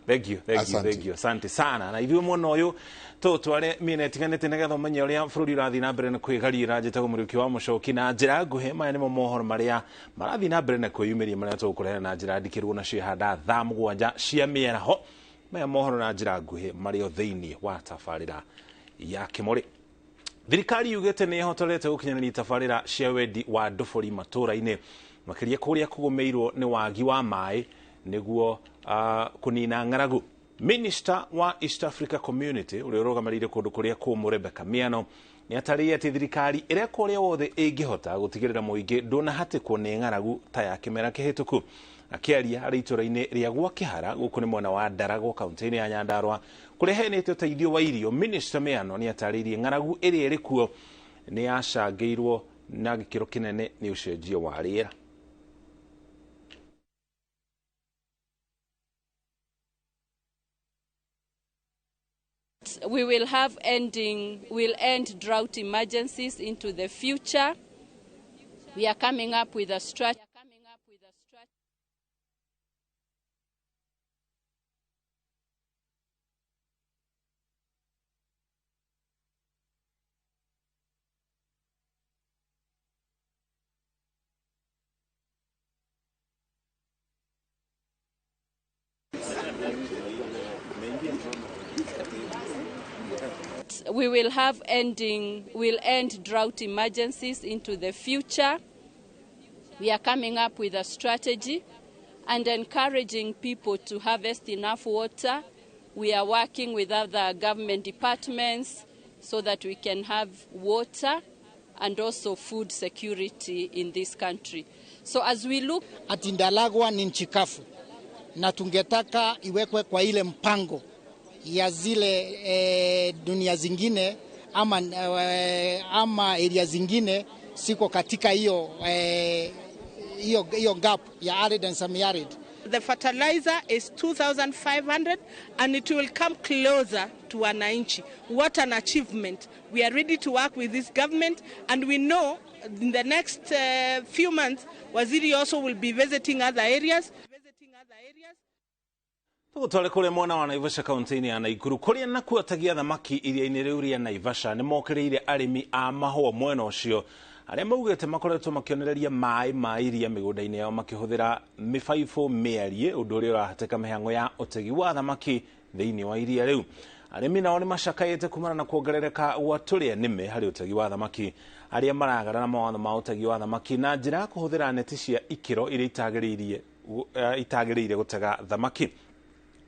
Thank you, thank you, thank you. Asante sana. Na ithuĩ mwena ũyũ tũtware mĩena ĩtiganĩte nĩgetha ũmenye ũrĩa bũrũri ũrathiĩ na mbere na kwĩgariĩra. Njĩtagwo Mũriũki wa Mũcoki na njĩra nguhĩ. Maya nĩmo mohoro marĩa marathiĩ na mbere na kwĩyumĩria marĩa tũgũkũrehera na njĩra ndikĩru na ciĩhanda thaa 7 cia mĩaraho. Maya mohoro na njĩra nguhĩ marĩ o thĩinĩ wa tabarĩra ya Kĩmũrĩ. Thirikari yugĩte nĩ ĩhotorete gũkinyanĩria tabarĩra cia wendi wa ndobori matũũra-inĩ makĩria kũrĩa kũgũmĩirwo nĩ wagi wa maĩ nĩguo kũnina ng'aragu. Minister wa East Africa Community ũrĩa ũrũgamĩrĩire kũndũ kũrĩa kũmũ Rebecca Miano nĩ atarĩirie atĩ thirikari ĩreka ũrĩa wothe ĩngĩhota gũtigĩrĩra mũingĩ ndũnahatĩkwo nĩ ng'aragu ta ya kĩmera kĩhĩtũku. Akĩaria arĩ itũũra-inĩ rĩa Gwakĩhara gũkũ nĩ mwena wa Ndaragwo kaunti-inĩ ya Nyandarua kũrĩa heanĩte ũteithio wa irio, Minister Miano nĩ atarĩirie ng'aragu ĩrĩa ĩrĩ kuo nĩ yacangĩirwo na gĩkĩro kĩnene nĩ ũcenjia wa rĩera. We will have we'll end drought emergencies into the future. We are coming up with a strategy. We will have we'll end drought emergencies into the future. We are coming up with a strategy and encouraging people to harvest enough water. We are working with other government departments so that we can have water and also food security in this country. So as we look at Ndalagwa ni nchi kavu na tungetaka iwekwe kwa ile mpango ya zile dunia zingine ama area zingine siko katika hiyo hiyo gap ya arid and semi-arid. The fertilizer is 2,500 and it will come closer to wananchi. What an achievement. We are ready to work with this government and we know in the next few months Waziri also will be visiting other areas. Tũgũtware kũrĩa mwena wa Naivasha kaunti-inĩ ya Naikuru kũrĩa nakuo ategi a thamaki iria-inĩ rĩu rĩa Naivasha nĩ mokĩrĩire arĩmi a mahũa mwena ũcio arĩa maugĩte makoretwo makĩonereria maĩ ma iria mĩgũnda-inĩ yao makĩhũthĩra mĩbaibũ mĩarie ũndũ ũrĩa ũrahatĩka mĩhang'o ya ũtegi wa thamaki thĩinĩ wa iria rĩu. Arĩmi nao nĩ macakaĩte kumana na kuongerereka gwa tũrĩa nĩme harĩ ũtegi wa thamaki arĩa maragarara mawatho ma ũtegi wa thamaki na njĩra ya kũhũthĩra neti cia ikĩro iria itagĩrĩire gũtega thamaki.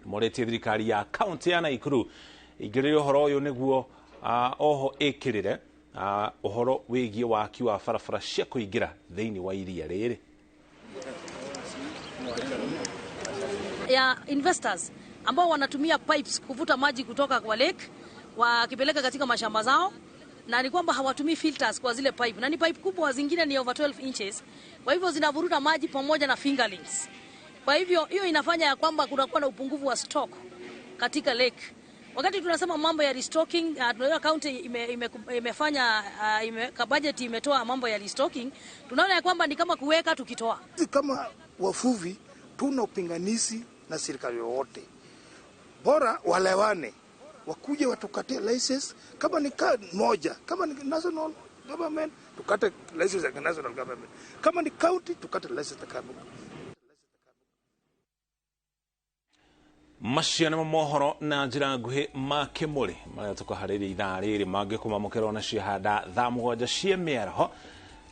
Moretie thirikari ya kaunti ya Naikuru ingĩrĩre ũhoro ũyũ nĩguo oho ĩkĩrĩre ũhoro wĩgiĩ waki wa barabara cia kũingĩra thĩinĩ wa iria rĩrĩ. Ya investors ambao wanatumia pipes kuvuta maji kutoka kwa lake wakipeleka katika mashamba zao, na ni kwamba hawatumii filters kwa zile pipe, na ni pipe kubwa, zingine ni over 12 inches, kwa hivyo zinavuruta maji pamoja na fingerlings. Kwa hivyo hiyo inafanya ya kwamba kunakuwa na upungufu wa stock katika lake. Wakati tunasema mambo ya restocking, tunajua county imefanya budget imetoa mambo ya restocking, tunaona ya kwamba ni kama kuweka tukitoa. Kama wavuvi tuna upinganizi na serikali yoyote, bora walewane, wakuje watukatie license kama ni moja, kama ni national government tukate license ya national government, kama ni county tukate license ya county. Macio nĩmo mohoro na njĩra nguhĩ ma kĩmũrĩ marĩa tũkũharĩria ithaa rĩrĩ mangĩkũmamũkĩra ona ciahanda thaa 7 cia mĩaraho.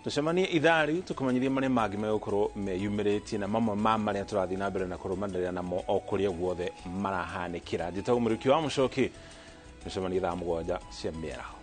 Tũcemanie ithaa rĩu tũkũmenyithie marĩa mangĩ megũkorwo meyumĩrĩtie na mamwe ma marĩa tũrathiĩ na mbere na kũrũmanĩrĩra namo o kũrĩa guothe marahanĩkĩra. Njĩtagwo Mũriũki wa Mũcoki, tũcemanie thaa 7 cia mĩaraho.